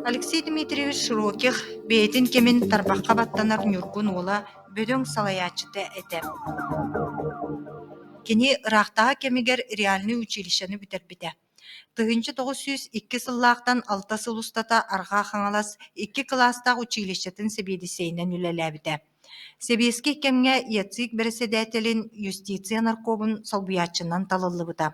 Алексей Дмитриевич Широких бэйэтин кэмин тарбахха баттанар ньургун уола бөдөҥ салайааччыта этэ. Кини ыраахтааҕы кэмигэр реальнай училищены бүтэрбитэ. 1902 сыллаахтан алта сыл устата Арҕаа Хаҥалас икки кылаастаах училищетын сэбиэдиссэйинэн үлэлээбитэ. Сэбиэскэй кэмҥэ ЯЦИК бэрэссэдээтэлин юстиция наркомун солбуйааччынан талыллыбыта.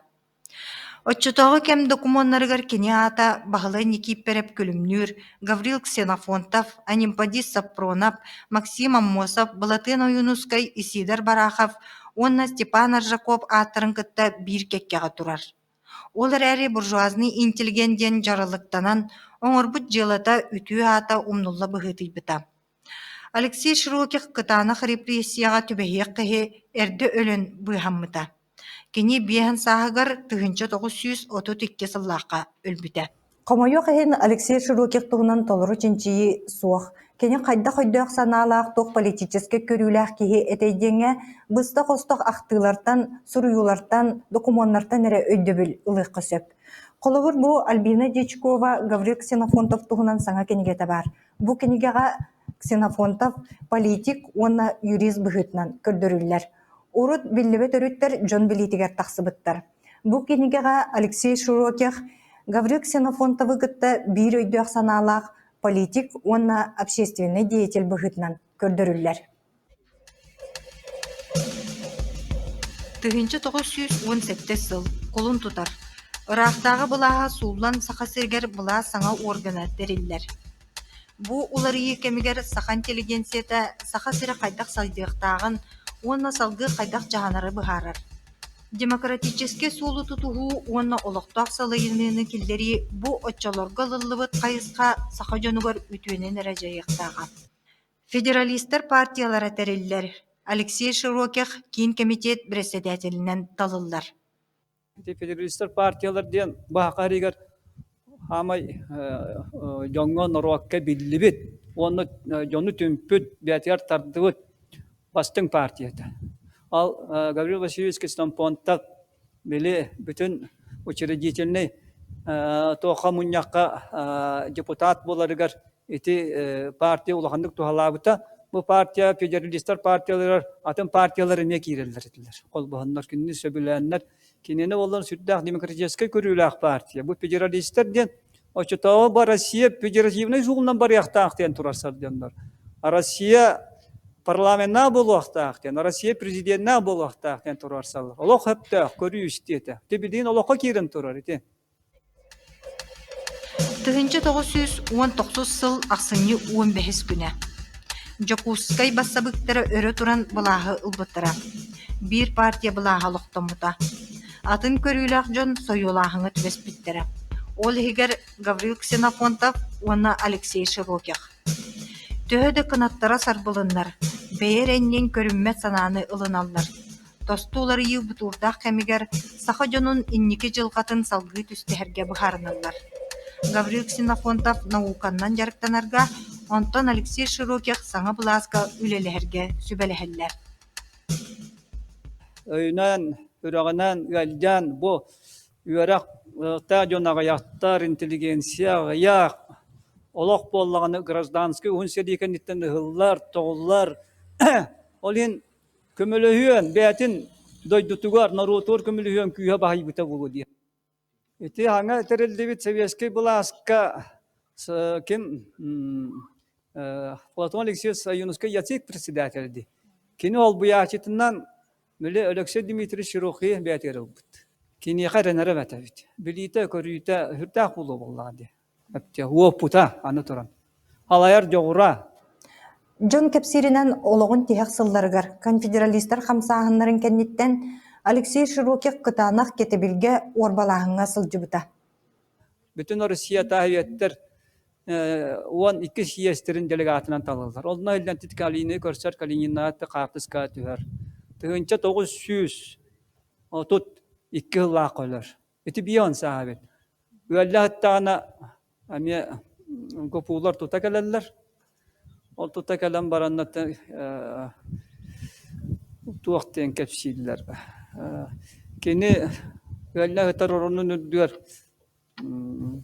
Оччотооҕу кэм докумуоннарыгар кини аата Баһылай Никииппэрэп-Күлүмнүүр, Гаврил Ксенофонтов, Анемподист Сапронов, Максим Аммосов, Былатыан Ойуунускай, Исидор Барахов уонна Степан Аржаков ааттарын кытта биир кэккэҕэ турар. Ол эрээри буржуазнай интеллигент диэн дьаралыктанан, оҥорбут дьыалата үтүө аата умнулла быһыытыйбыта. Алексей Широких кытаанах репрессияҕа түбэһиэх киһи эрдэ өлөн быыһаммыта. Кини биэһин сааһыгар 1932 сыллаахха өлбүтэ. Хомойуох иһин, Алексей Широких туһунан толору чинчийии суох. Кини хайдах өйдөөх-санаалаах, туох политическай көрүүлээх киһи этэй диэҥҥэ быстах-остох ахтыылартан, суруйуулартан, докумуоннартан эрэ өйдөбүл ылыахха сөп. Холобур, бу Альбина Дьячкова Гаврил Ксенофонтов туһунан саҥа кинигэтэ баар. Бу кинигэҕэ Ксенофонтов политик уонна юрист быһыытынан көрдөрүллэр. Урут биллибэт өрүттэр дьон билиитигэр тахсыбыттар. Бу кинигэҕэ Алексей Широких Гаврил Ксенофонтовы кытта биир өйдөөх-санаалаах политик уонна общественнай деятель быһыытынан көрдөрүллэр. 1917 сыл кулун тутар, ыраахтааҕы былааһа сууллан Саха сиригэр былаас саҥа уоргана тэриллэр. Бу уларыйыы кэмигэр саха интеллигенцията Саха сирэ хайдах сайдыахтааҕын уонна салгыы хайдах дьаһанары быһаарар. Демократическай суолу тутуһуу уонна олохтоох салайыныыны киллэрии бу оччолорго ылыллыбыт хайысха саха дьонугар үтүөнэн эрэ дьайыахтааҕа. Федералистар партиялара тэриллэр, Алексей Широких Киин кэмитиэт бэрэссэдээтэлинэн талыллар. Ити федералистар партиялар диэн баһаха иһигэр хаамай дьоҥҥо норуокка биллибит уонна дьону түмпүт, бэйэтигэр тардыбыт бастыҥ партията. Ал Гаврил Васильевич Ксенофонтов били бүтүн учредительный туохха мунньахха депутат буоларыгар ити партия улаханнык туһалаабыта. Бу партия федералистар партияларыгар атын партиялар эмиэ киирэллэр этилэр. Холбоһоннор кинини сөбүлээннэр кинини боллон сүрдээх демократическай көрүүлээх партия. Бу федералистар диэн оччотооҕу бу Россия федеративнай суолунан барыахтаах диэн турарсар дьоннор. Россия парламеннаах буолуохтаах диэн, Россия президеннаах буолуохтаах диэн туруорсаллар. Олох сөптөөх көрүү истиэтэ. Ити билигин олоххо киирэн турар ити. 1919 сыл ахсынньы 15 күнэ. Дьокуускай бассабыыктара өрө туран былааһы ылбыттара. Биир партия былааһа олохтоммута. Атын көрүүлээх дьон сойуолааһыҥҥа түбэспиттэрэ. Ол иһигэр Гаврил Ксенофонтов уонна Алексей Широких. Төһө да кынаттара сарбылыннар, бэйэ эрэ иннин көрүммэт санааны ылыналлар. Тосту уларыйыы бутуурдаах кэмигэр саха дьонун инники дьылҕатын салгыы түстэһэргэ быһаарыналлар. Гаврил Ксенофонтов науканнан дьарыктанарга, онтон Алексей Широких саҥа былааска үлэлэһэргэ сүбэлэһэллэр. Өйүнэн, үрэҕинэн ыалдьан бу үөрэх дьон аҕыйахтар, интеллигенция аҕыйах, олох буоллаҕына гражданскай уһун сэрии кэнниттэн ыһыллар, тоҕуллар. Ол иһин көмөлөһүөн, бэйэтин дойдутугар, норуотугар көмөлөһүөн күүһэ баһыйбыта буолуо диэн. Ити хаҥа тэриллибит советскай былааска ким Платон Алексеевич Ойуунускай ЯЦИК председатель дии. Кини олбуйааччытынан били Алексей Дмитриевич Широкий бэйэтигэр ылбыт. Киниэхэ эрэнэрэ эбэтэ эбит. Билиитэ-көрүүтэ сүрдээх буолуо буоллаҕа дии. Уоппута аны туран. Алайар дьоҕура. Дьон кэпсииринэн олоҕун тиһэх сылларыгар конфедералистар хамсааһыннарын кэнниттэн Алексей Широких кытаанах кэтэбилгэ уорбалааһыҥҥа сылдьыбыта. Бүтүн Россия таһыйаттар 12 съездтерин делегатынан талыллар. Онно иһиллэн Калинины көрсөр, Калининнааты хаартыска түһэр. 1932 сыллаах өлөр. Ити бион сааһа эбит. Ыаллаах иттаҕына эмиэ ГПУлар тута кэлэллэр. Ол тута кэлэн бараннар туох диэн кэпсииллэр. Кини ыаллаах ытар оронун үрдүгэр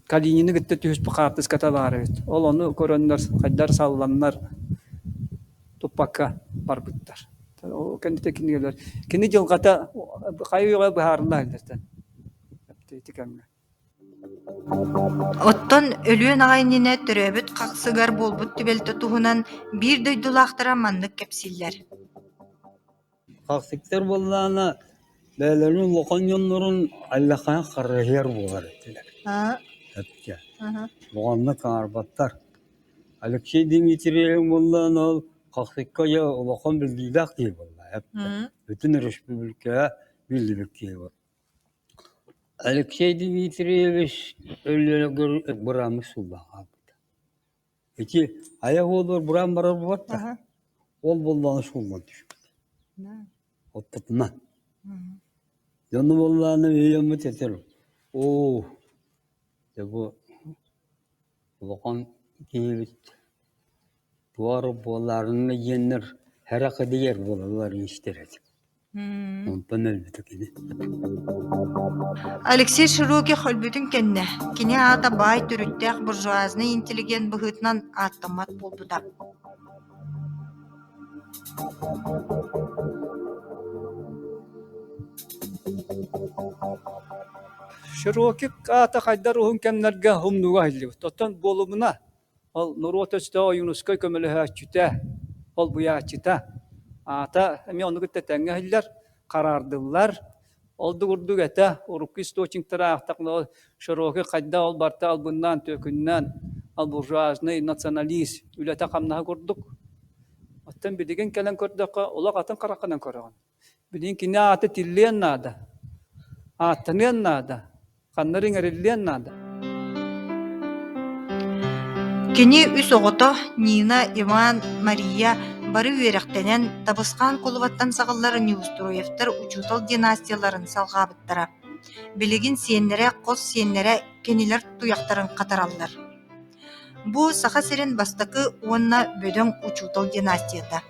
Калинины кытта түһүспүт хаартыската баар эбит. Ол ону көрөннөр хайдар салланнар туппакка барбыттар. Ол кэнниттэн кинигэлэр кини дьылҕата хайы-үйэҕэ быһаарылла иһиллэртэн ити кэмҥэ. Оттон өлүөн аҕай иннинэ төрөөбүт Хахсыгар буолбут түбэлтэ туһунан биир дойдулаахтара маннык кэпсииллэр. Хахсыктар буоллаҕына бэйэлэрин улахан дьоннорун айлахайан харыһыйар буолар этилэр. Эпчэ. Улаханнык аҥарбаттар. Алексей Дмитриевич буоллаҕына ол Хахсыкка дьэ улахан биллиилээх киһи буолла эптэ. Бүтүн өрөспүүбүлүкэҕэ биллибит киһи буолла. Алексей Дмитриевич өлүөнүгэр бырааммыт сууллан хаалбыта. Ити айах уолугар бураан барар буолбат да, ол буоллаҕына сууллан түспүт. Оттотуна. Дьону буоллаҕына өйөммүт этэр, оо, дьэ бу улахан киһибит туора буолаарына диэннэр сэрэхэдийэр буолалларын истэр этим. Онтон өлбүтэ кини. Алексей Широких өлбүтүн кэннэ, кини аата баай төрүттээх буржуазнай интеллигент быһыытынан ааттаммат буолбута. Широких аата хайдар уһун кэмнэргэ умнууга иһиллибит. Оттон буолумуна, Ол норуот өстөөх Ойуунускай көмөлөһөөччүтэ, холбуйааччыта. Аата эмиэ оннук кытта тэҥҥэ иһиллэр, хараардыллар. Ол да курдук этэ, урукку источниктары аахтахпына, Широкий хайдах ол барыта албыннаан, түөкүннээн, ал буржуазный националист үлэтэ-хамнаһа курдук. Оттон билигин кэлэн көрдөххө, олох атын хараххынан көрөҕүн. Билигин кини аата тиллиэн наада, ааттаныан наада, ханна эрэ иҥэриллиэн наада. Кини үс оҕото Нина, Иван, Мария бары үөрэхтэнэн, Табысхаан кулубаттан саҕыллар Неустроевтар учуутал династияларын салҕаабыттара. Билигин сиэннэрэ, хос сиэннэрэ кинилэр туйахтарын хатараллар. Бу Саха сирин бастакы уонна бөдөҥ учуутал династията.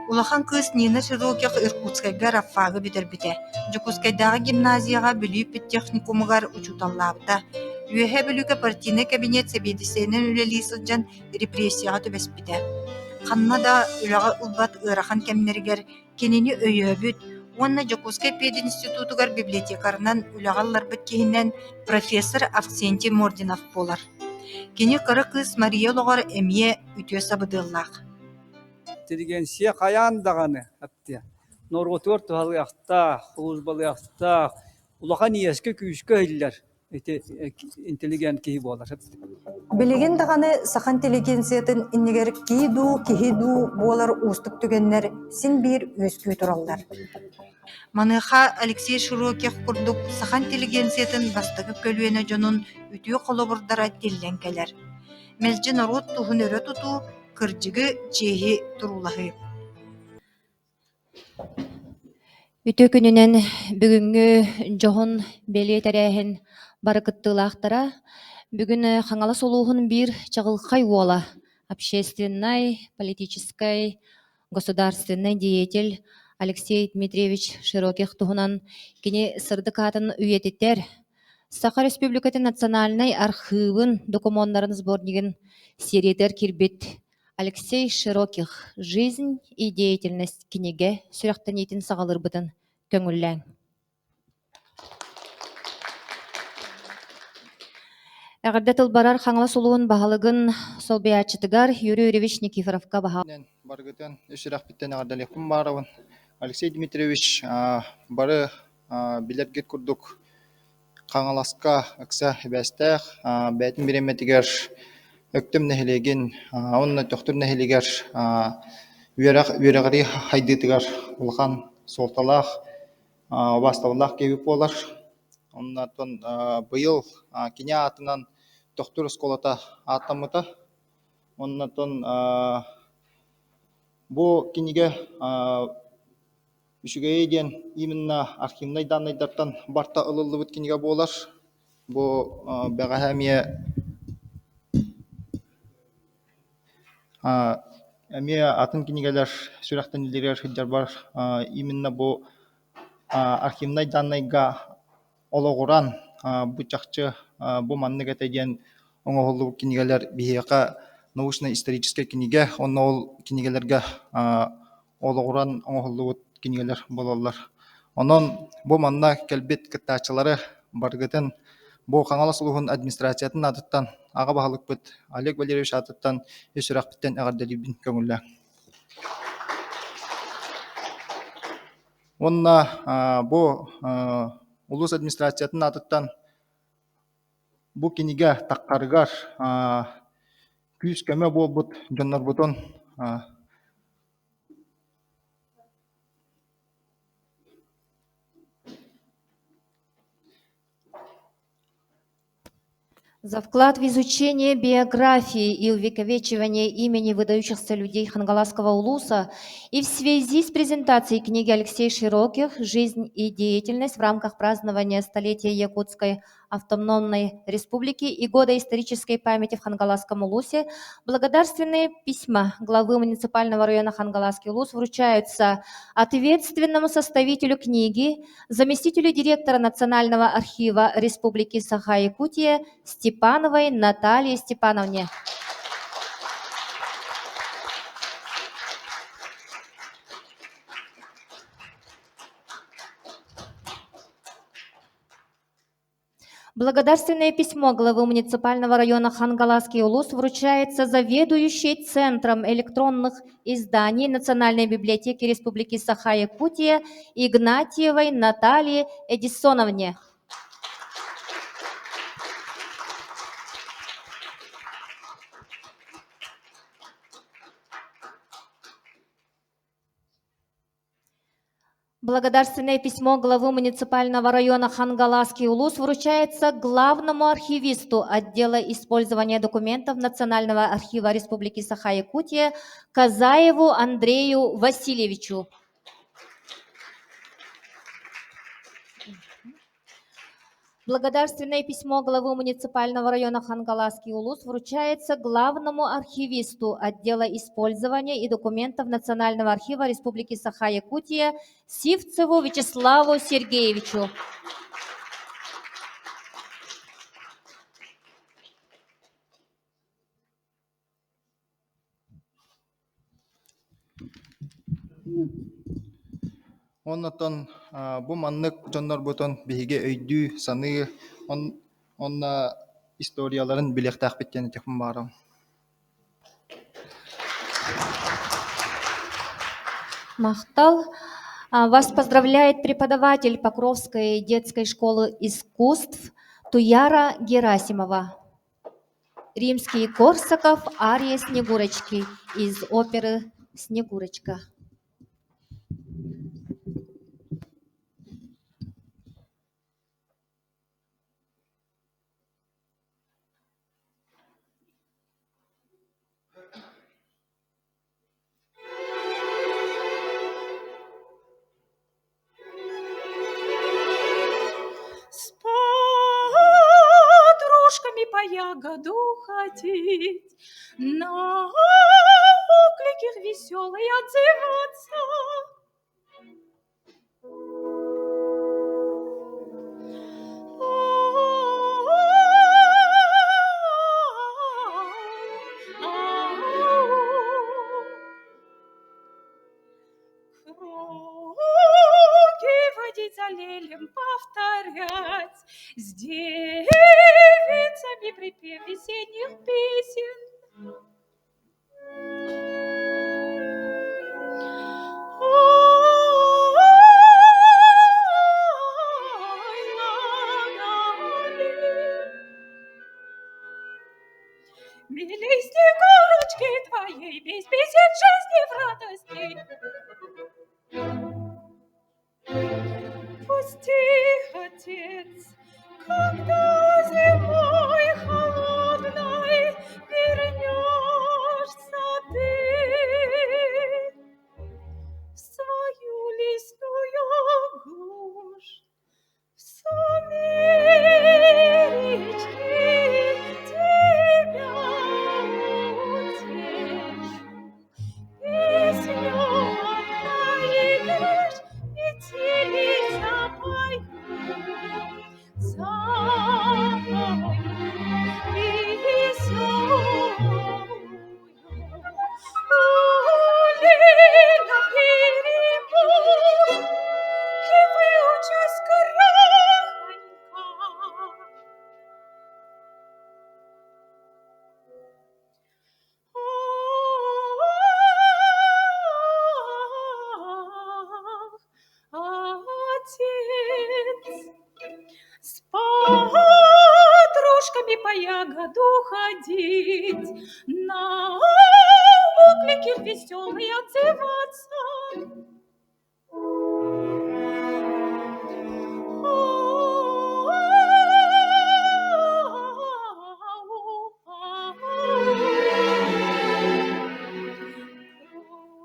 Улахан кыыс Нина Широких Иркутскайга рабфагы бүтэрбитэ, Дьокуускайдааҕы гимназияҕа Бүлүү педтехникумугар учууталлаабыта. Үөһээ Бүлүүгэ партийнай кабинет сэбиэдиссэйинэн үлэлии сылдьан репрессияҕа түбэспитэ. Ханна да үлэҕэ ылбат ыарахан кэмнэригэр Кинини өйөөбүт уонна Дьокуускай пединститутугар библиотекарынан үлэҕэ ылларбыт киһинэн профессор Авксентий Мординов буолар. Кини кыра кыыс Мария олоҕор эмиэ үтүө сабыдыаллаах. Интеллигенция хайаан даҕаны аттыа норуотугар туһалыахтаах, службалыахтаах, улахан иэскэ-күүскэ иһиллэр ити интеллигент киһи буолар. Билигин даҕаны саха интеллигенциятын иннигэр кии дуу, киһи дуу буолар уустук түгэннэр син биир үөскүү тураллар. Маныаха Алексей Широких курдук саха интеллигенциятын бастакы көлүөнэ дьонун үтүө холобурдара тиллэн кэлэр. Мэлдьи норуот туһун өрө тутуу, кырдьыгы, чиэһи туруулаһыы. Үтүө күнүнэн бүгүҥҥү дьоһун бэлиэ тэрээһин бары кыттыылаахтара. Бүгүн Хаҥалас улууһун биир чаҕылхай уола, общественнай, политическай, государственнай деятель Алексей Дмитриевич Широких туһунан кини сырдык аатын үйэтитэр Саха Республикатын национальнай архыыбын докумуоннарын сборнигын сиэриэтигэр киирбит Алексей Широких «Жизнь и деятельность» кинигэ сүрэхтэниитин саҕалыырбытын көҥүллээҥ. Эҕэрдэ тыл барар Хаҥалас улууһун баһылыгын солбуйааччытыгар Юрий Юрьевич Никифоровка баһа. Барыгытын үс сүрэхпиттэн эҕэрдэлиэхпин баҕарабын. Алексей Дмитриевич бары билэргит курдук Хаҥаласка ыкса сибээстээх, бэйэтин бириэмэтигэр Өктөм нэһилиэгин уонна Төхтүр нэһилиэгэр үөрэх үөрэҕирии хайдыытыгар улахан суолталаах, убаастабыллаах киһи буолар. Оннооттон быйыл кини аатынан Төхтүр оскуолата ааттаммыта. Оннооттон бу кинигэ Үчүгэйэ диэн именно архивнай даннайдартан барта ылыллыбыт кинигэ буолар. Бу бэҕэһээ эмиэ эмиэ атын кинигэлэр сүрэхтэниилэригэр сылдьарбар именно бу архивнай даннайга олоҕуран бу чахчы бу маннык этэ диэн оҥоһуллубут кинигэлэр биһиэхэ научно-историческай кинигэ уонна ол кинигэлэргэ олоҕуран оҥоһуллубут кинигэлэр буолаллар. Онон бу манна кэлбит кыттааччылары барыгытын бу Хаҥалас улууһун администрациятын аатыттан аҕа баһылыкпыт Олег Валерьевич аатыттан ис сүрэхпиттэн эҕэрдэлиибин көҥүллээҥ. Уонна бу улуус администрациятын аатыттан бу кинигэ таххарыгар күүс-көмө буолбут дьоннорбутун За вклад в изучение биографии и увековечивание имени выдающихся людей Хангаласского улуса и в связи с презентацией книги Алексея Широких «Жизнь и деятельность» в рамках празднования столетия Якутской автономной республики и года исторической памяти в Хангаласском улусе благодарственные письма главы муниципального района Хангаласский улус вручаются ответственному составителю книги, заместителю директора Национального архива Республики Саха-Якутия Степановой Наталье Степановне. Благодарственное письмо главы муниципального района Хангаласский улус вручается заведующей Центром электронных изданий Национальной библиотеки Республики Саха-Якутия Игнатьевой Наталье Эдисоновне. Благодарственное письмо главы муниципального района Хангаласский улус вручается главному архивисту отдела использования документов Национального архива Республики Саха-Якутия Казаеву Андрею Васильевичу. Благодарственное письмо главы муниципального района Хангаласский улус вручается главному архивисту отдела использования и документов Национального архива Республики Саха-Якутия Сивцеву Вячеславу Сергеевичу. Оннотон бу маннык дьоннорбутун биһиги өйдүү, саныы, онно историяларын билиэхтээхпит диэн этиэхпин баҕарабын. Махтал. Вас поздравляет преподаватель Покровской детской школы искусств Туяра Герасимова. Римский-Корсаков ария Снегурочки из оперы «Снегурочка». С подружками по ягоду ходить, на оклик их веселый отзываться. Круги водить за лелем повторять, С девицами припев весенних песен. Ой, ла-ла-ли. Милей Снегурочки твоей, весь песен жизни в радости. Пусти, отец, когда зимой холодной вернешься ты в свою лесную глушь, в сумеречные. ромашками по ягоду ходить, на оклики веселые отзываться.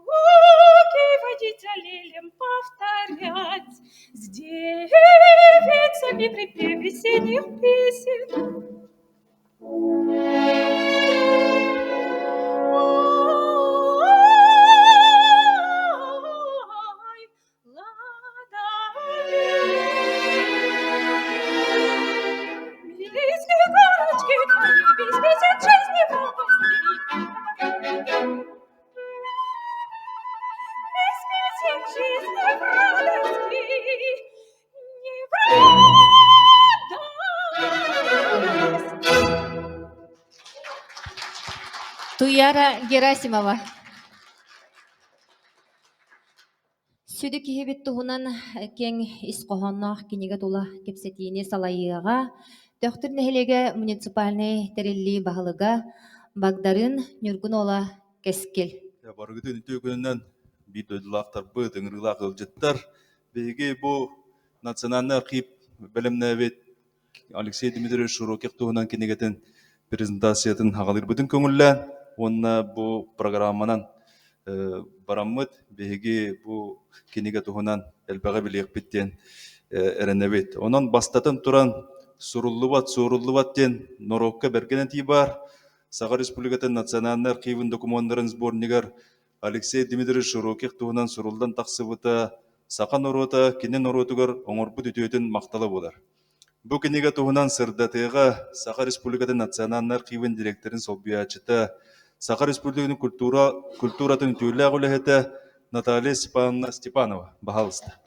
Круги водить аллелем повторять, С девицами припев весенних песен. Ой, ладами, Милые снегурочки твои, весь месяц жизни в радости. Весь месяц жизни в радости, не в радость. Туяра Герасимова. Сүдү киһибит туһунан киэҥ ис хоһоонноох кинигэ тула кэпсэтиини салайыаҕа Төхтүр нэһилиэгэ муниципальнай тэриллии баһылыга Багдарыын Ньургун уола Кэскил. Барыгытын үтүө күнүнэн биир дойдулаахтарбыт, ыҥырыылаах ыалдьыттар. Биһиги бу национальнай архив бэлэмнээбит Алексей Дмитриевич Широких туһунан кинигэтин презентациятын аҕалыырбытын көҥүллээн уонна бу программанан бараммыт биһиги бу кинигэ туһунан элбэҕи билиэхпит диэн эрэнэбит. Онон бастатан туран суруллубат, суоруллубат диэн норуокка бэргэн этии баар. Саха Республикатын национальнай архивын докумуоннарын сборнигар Алексей Дмитриевич Широких туһунан суруллан тахсыбыта саха норуота кини норуотугар оҥорбут үтүөтүн махтала буолар. Бу кинигэ туһунан сырдатыыга Саха Республикатын национальнай архивын директорын солбуйааччыта, Саха Республикатын культура, культуратын үтүөлээх үлэһитэ Наталья Степановна Степанова. Баһаалыста.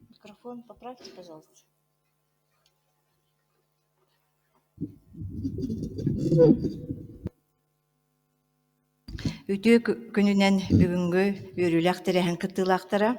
Микрофон поправьте, пожалуйста. Үтүө күнүнэн бүгүҥҥү үөрүүлээх тэрээһин кыттыылаахтара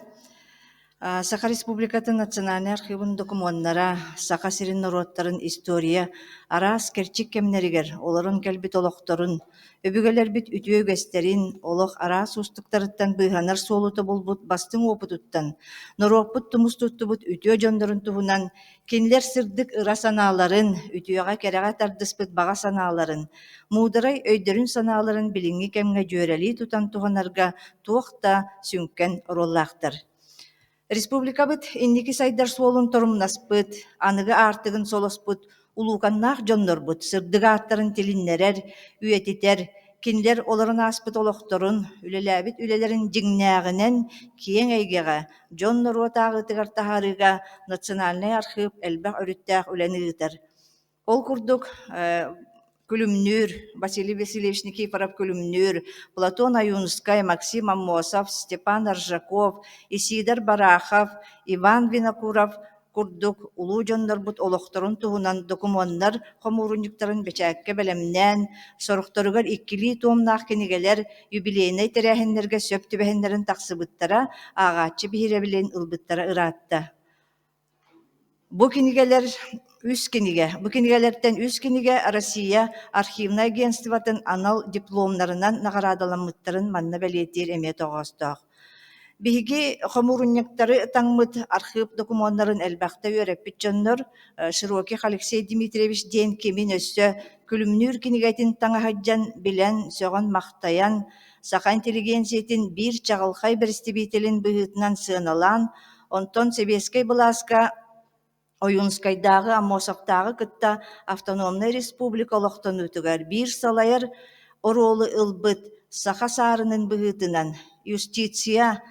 Саха Республикатын Национальнай архивын докумуоннара Саха сирин норуоттарын история араас кэрчик кэмнэригэр олорон кэлбит олохторун, өбүгэлэрбит үтүө үгэстэрин, олох араас уустуктарыттан быыһанар суолу тобулбут бастыҥ уопутуттан, норуоппут тумус туттубут үтүө дьоннорун туһунан Кинилэр сырдык ыра санааларын, үтүөҕэ-кэрэҕэ тардыспыт баҕа санааларын, муударай өйдөрүн-санааларын билиҥҥи кэмҥэ дьүөрэлии тутан туһанарга туох да сүҥкэн оруоллаахтар. Республикабыт инники сайдар суолун торумнаспыт, аныгы аартыгын солоспут улууканнаах дьоннорбут сырдык ааттарын тилиннэрэр, үйэтитэр, Кинилэр олорон ааспыт олохторун, үлэлээбит үлэлэрин дьиҥнээҕинэн киэҥ эйгэҕэ, дьон-норуот ааҕыытыгар таһаарыыга Национальнай архыып элбэх өрүттээх үлэни ыытар. Ол курдук, Күлүмнүүр, Василий Васильевич Никифоров Күлүмнүүр, Платон Ойуунускай, Максим Аммосов, Степан Аржаков, Исидор Барахов, Иван Винокуров курдук улуу дьоннорбут олохторун туһунан докумуоннар хомуурунньуктарын бэчээккэ бэлэмнээн, сорохторугар иккилии туомнаах кинигэлэр юбилейнай тэрээһиннэргэ сөп түбэһиннэрэн тахсыбыттара, ааҕааччы биһирэбилин ылбыттара ыраатта. Бу кинигэлэр үс кинигэ. Бу кинигэлэртэн үс кинигэ Россия архивнай агентствотын анал дипломнарынан наҕараадаламмыттарын манна бэлиэтиир эмиэ тоҕоостоох. Биһиги хомуурунньуктары таҥмыт архыып докумуоннарын элбэхтэ үөрэппит дьоннор Широких Алексей Дмитриевич диэн кимин өссө Күлүмнүүр кинигэтин таҥаһыдьан билэн, сөҕөн-махтайан, саха интеллигенциятын биир чаҕылхай бэрэстэбиитэлин быһыытынан сыаналаан, онтон сэбиэскэй былааска Ойуунускайдааҕы, Аммосовтааҕы кытта автономнай республика олохтонуутугар биир салайар оруолу ылбыт саха саарынын быһыытынан юстиция,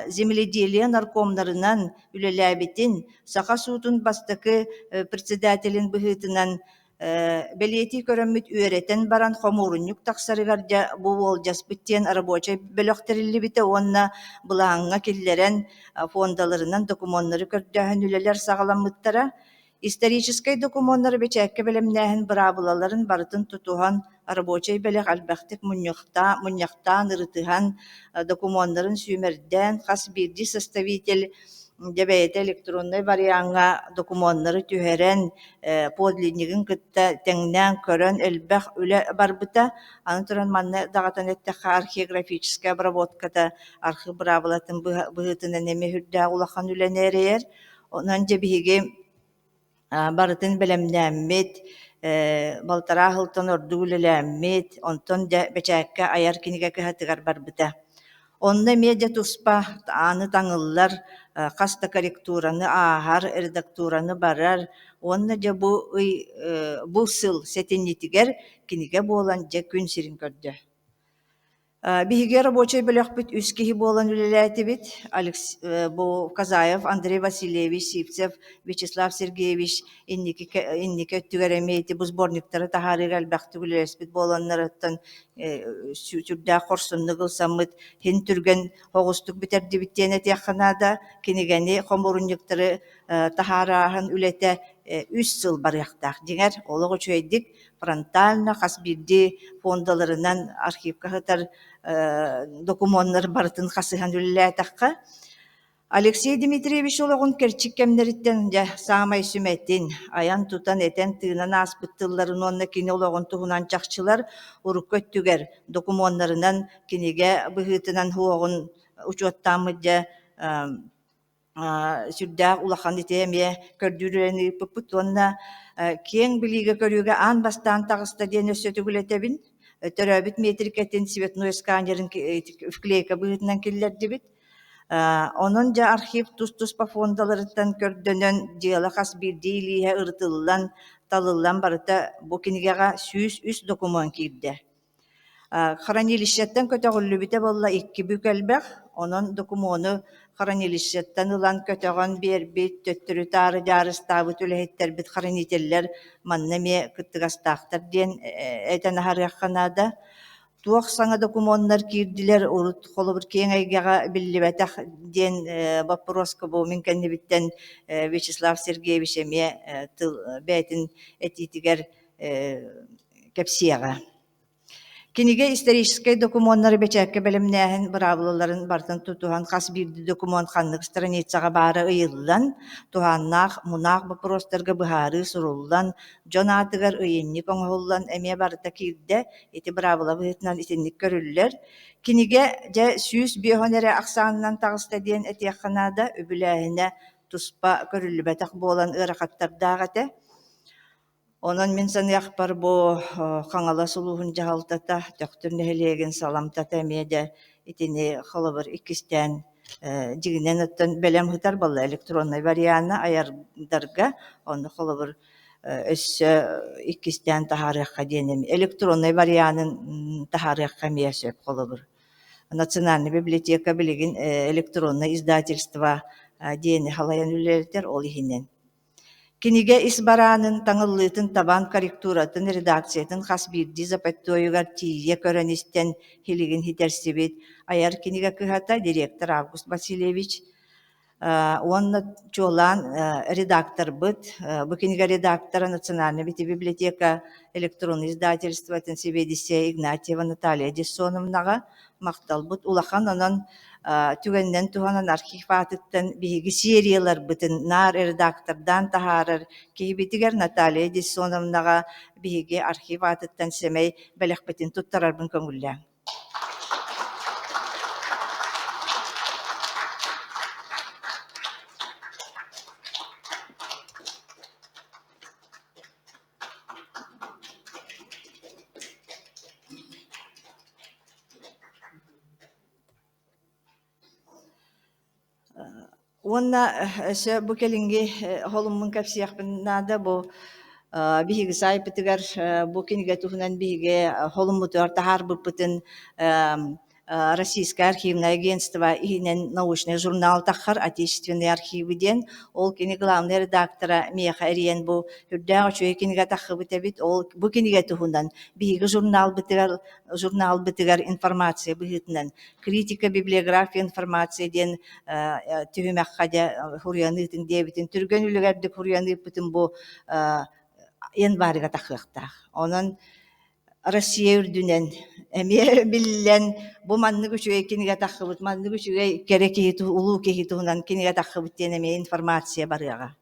земледелие наркомнарынан үлэлээбитин, саха суутун бастакы председателин быһыытынан Бэлиэтии көрөммүт үөрэтэн баран хомуурунньук тахсарыгар дьэ бу уолдьаспыт диэн рабочай бөлөх тэриллибитэ уонна былааҥҥа киллэрэн фондаларынан докумуоннары көрдөөһүн үлэлэр саҕаламмыттара. Историческай докумуоннары бэчээккэ бэлэмнээһин быраабылаларын барытын тутуһан рабочай бэлэх элбэхтик мунньахтаан, ырытыһан, докумуоннарын сүүмэрдээн, хас биирдии составитель дьэ бэйэтэ электроннай вариаҥҥа докумуоннары түһэрэн, подлиннигын кытта тэҥнээн көрөн элбэх үлэ барбыта. Аны туран манна даҕатан эттэххэ археографическай обработката архыып быраабылатын быһыытынан эмиэ сүрдээх улахан үлэни эрэйэр. Онон дьэ биһиги барытын бэлэмнээммит, балтараа сылтан ордук үлэлээммит, онтон дьэ бэчээккэ айар кинигэ кыһатыгар барбыта. Онно эмиэ дьэ туспа ааны таҥыллар, хас да корректураны ааһар, редактураны барар уонна дьэ бу ый бу сыл сэтинньитигэр кинигэ буолан дьэ күн сирин көрдө. Биһиги рабочай бөлөхпүт үс киһи буолан үлэлээтибит. Бу Казаев Андрей Васильевич Сивцев, Вячеслав Сергеевич инники инники өттүгэр эмиэ ити бу сборниктары таһаарыыга элбэхтик үлэлэспит буоланнарыттан сүрдээх хорсуннук ылсаммыт, иһин түргэн оҕустук бүтэрдибит диэн этиэххэ наада. Кинигэни, хомуурунньуктары таһаарааһын үлэтэ үс сыл барыахтаах. Дьиҥэр, олох үчүгэйдик фронтально хас биирдии фондаларынан архивка сытар докумуоннар барытын хасыһан үлэлээтэххэ Алексей Дмитриевич олоҕун кэрчик кэмнэриттэн дьэ саамай сүмэтин, айан-тутан, этэн-тыынан ааспыт тылларын уонна кини олоҕун туһунан чахчылар урукку өттүгэр докумуоннарынан кинигэ быһыытынан суоҕун учуоттааммыт дьэ сүрдээх улахан ити эмиэ көрдүүр үлэни ыыппыппыт уонна киэҥ билиигэ-көрүүгэ аан бастаан таҕыста диэн өссө төгүл этэбин. Төрөөбүт миэтирикэтин цветной сканерын вклейка быһыытынан киллэрдибит. Онон дьэ архив тус-туспа фондаларыттан көрдөнөн, дьыала хас биирдии илииһэ ырытыллан, талыллан барыта бу кинигэҕэ 103 докумуон киирдэ. Хранилищеттан көтөҕүллүбүтэ буолла икки бүк элбэх, онон докумуону хранилищеттан ылан көтөҕөн биэрбит, төттөрү-таары дьаарыстаабыт үлэһиттэрбит хранителлэр манна эмиэ кыттыгастаахтар диэн этэн аһарыахха наада. Туох саҥа докумуоннар киирдилэр, урут холобур киэҥ эйгэҕэ биллибэтэх диэн боппуруоска бу мин кэннибиттэн Вячеслав Сергеевич эмиэ тыл бэйэтин этиитигэр кэпсиэҕэ. Кинигэ историческай докумуоннары бэчээккэ бэлэмнээһин быраабылаларын барытын тутуһан хас биирдии докумуон ханнык страницаҕа баара ыйыллан, туһааннаах мунаах боппуруостарга быһаарыы суруллан, дьон аатыгар ыйынньык оҥоһуллан эмиэ барыта киирдэ, ити быраабыла быһыытынан итинник көрүллэр. Кинигэ дьэ 150 эрэ ахсаанынан таҕыста диэн этиэххэ наада, үбүлээһинэ туспа көрүллүбэтэх буолан ыарахаттардаах этэ. Онон мин саныахпар бу Хаҥалас улууһун дьаһалтата, Төхтүр нэһилиэгин саламтата эмиэ да итини холобур иккистээн дьиҥинэн оттон бэлэм сытар буолла электроннай вариана айардарга онно холобур өссө иккистээн таһаарыахха диэн электроннай варианын таһаарыахха эмиэ сөп холобур. Национальная библиотека билигин электронное издательство диэни халайан үлэлэтэр ол иһинэн. Кинигэ ис бараанын, таҥыллыытын табан корректуратын, редакциятын хас биирдии запятойугар тиийэ көрөн-истэн һилигин ситэрсибит айар кинигэ кыһата директор Август Васильевич уонна чуолаан редакторбыт, бу кинигэ редактора Национальная библиотека электроннай издательствотын сэбиэдиссэйэ Игнатьева Наталья Дессоновнаҕа махталбыт улахан. Онон түгэнинэн туһанан архив аатыттан биһиги серияларбытын наар редактордаан таһаарар киһибитигэр Наталья Десоновнаҕа биһиги архив аатыттан сэмэй бэлэхпитин туттарарбын көҥүллээҥ. Уонна өссө бу кэлиҥҥи холуммун кэпсиэхпин наада бу биһиги саайпытыгар бу кинигэ туһунан биһиги холуммутугар таһаарбыппытын Российское архивное агентство иһинэн научный журнал таххар «Отечественные архивы» диэн. Ол кини главный редактора миэхэ эрийэн бу үрдээх үчүгэй кинигэ таххыбыт эбит. Ол бу кинигэ туһунан биһиги журналбытыгар журналбытыгар информация быһыытынан критика, библиография, информация диэн түһүмэххэ дьэ суруйан ыытыҥ диэбитин түргэн үлүгэрдик суруйан ыыппытым бу январьга тахыахтаах. Онон Россия үрдүнэн эмиэ биллэн бу маннык үчүгэй кинигэ таххыбыт, маннык үчүгэй кэрэ киһи улуу киһи туһунан кинигэ таххыбыт диэн эмиэ информация барыаҕа.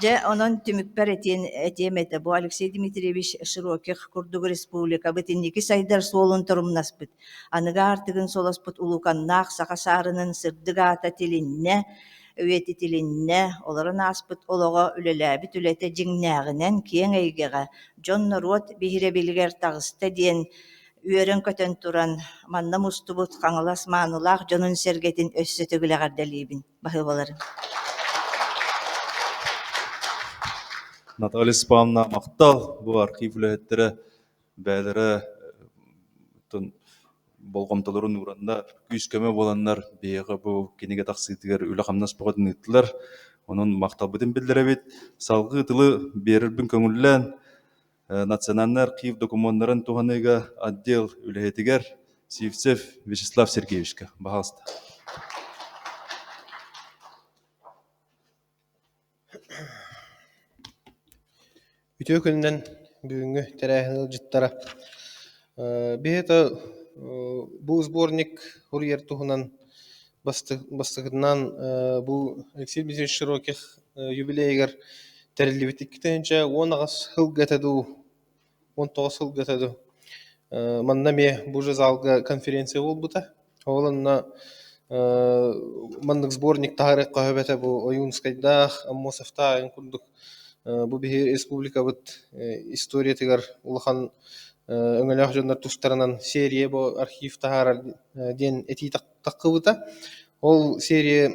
Дьэ, онон түмүкпэр этиэн этиэм этэ, бу Алексей Дмитриевич Широких курдук республикабыт инники сайдар суолун торумнаспыт, аныгы аартыгын солоспут улууканнаах саха саарынын сырдык аата тилиннэ, үйэтитилиннэ, олорон ааспыт олоҕо, үлэлээбит үлэтэ дьиҥнээҕинэн киэҥ эйгэҕэ, дьон-норуот биһирэбилигэр таҕыста диэн үөрэн-көтөн туран, манна мустубут Хаҥалас маанылаах дьонун-сэргэтин өссө төгүл эҕэрдэлиибин. Баһыыбаларым. Наталья Степановна махтал бу архив үлэһиттэрэ бэйэлэрэ болҕомтолорун уураннар, күүс-көмө буоланнар биһиэхэ бу кинигэ тахсыытыгар үлэ-хамнас бөҕөтүн ыыттылар. Онон махталбытын биллэрэбит. Салгыы тылы биэрэрбин көҥүллээн Национальнай архив докумуоннарын туһаныыга отдел үлэһитигэр Сивцев Вячеслав Сергеевичка баһаалыста. Үтүө күнүнэн бүгүҥҥү тэрээһин ыалдьыттара. Биһиэхэ бу сборник суруйар туһунан бастакытынан бу Алексей Дмитриевич Широких юбилейыгар тэриллибит 2018 сылга этэ дуу, 19 сылга этэ дуу. Манна эмиэ бу же залга конференция буолбута. Ол онно маннык сборник таһаарыахха сөп этэ бу Ойуунскайдаах, Аммосовтаах эҥин курдук бу биһиги республикабыт историятыгар улахан өҥөлөөх дьоннор тустарынан серия бу архив таһаарар диэн этии таххыбыта. Ол серия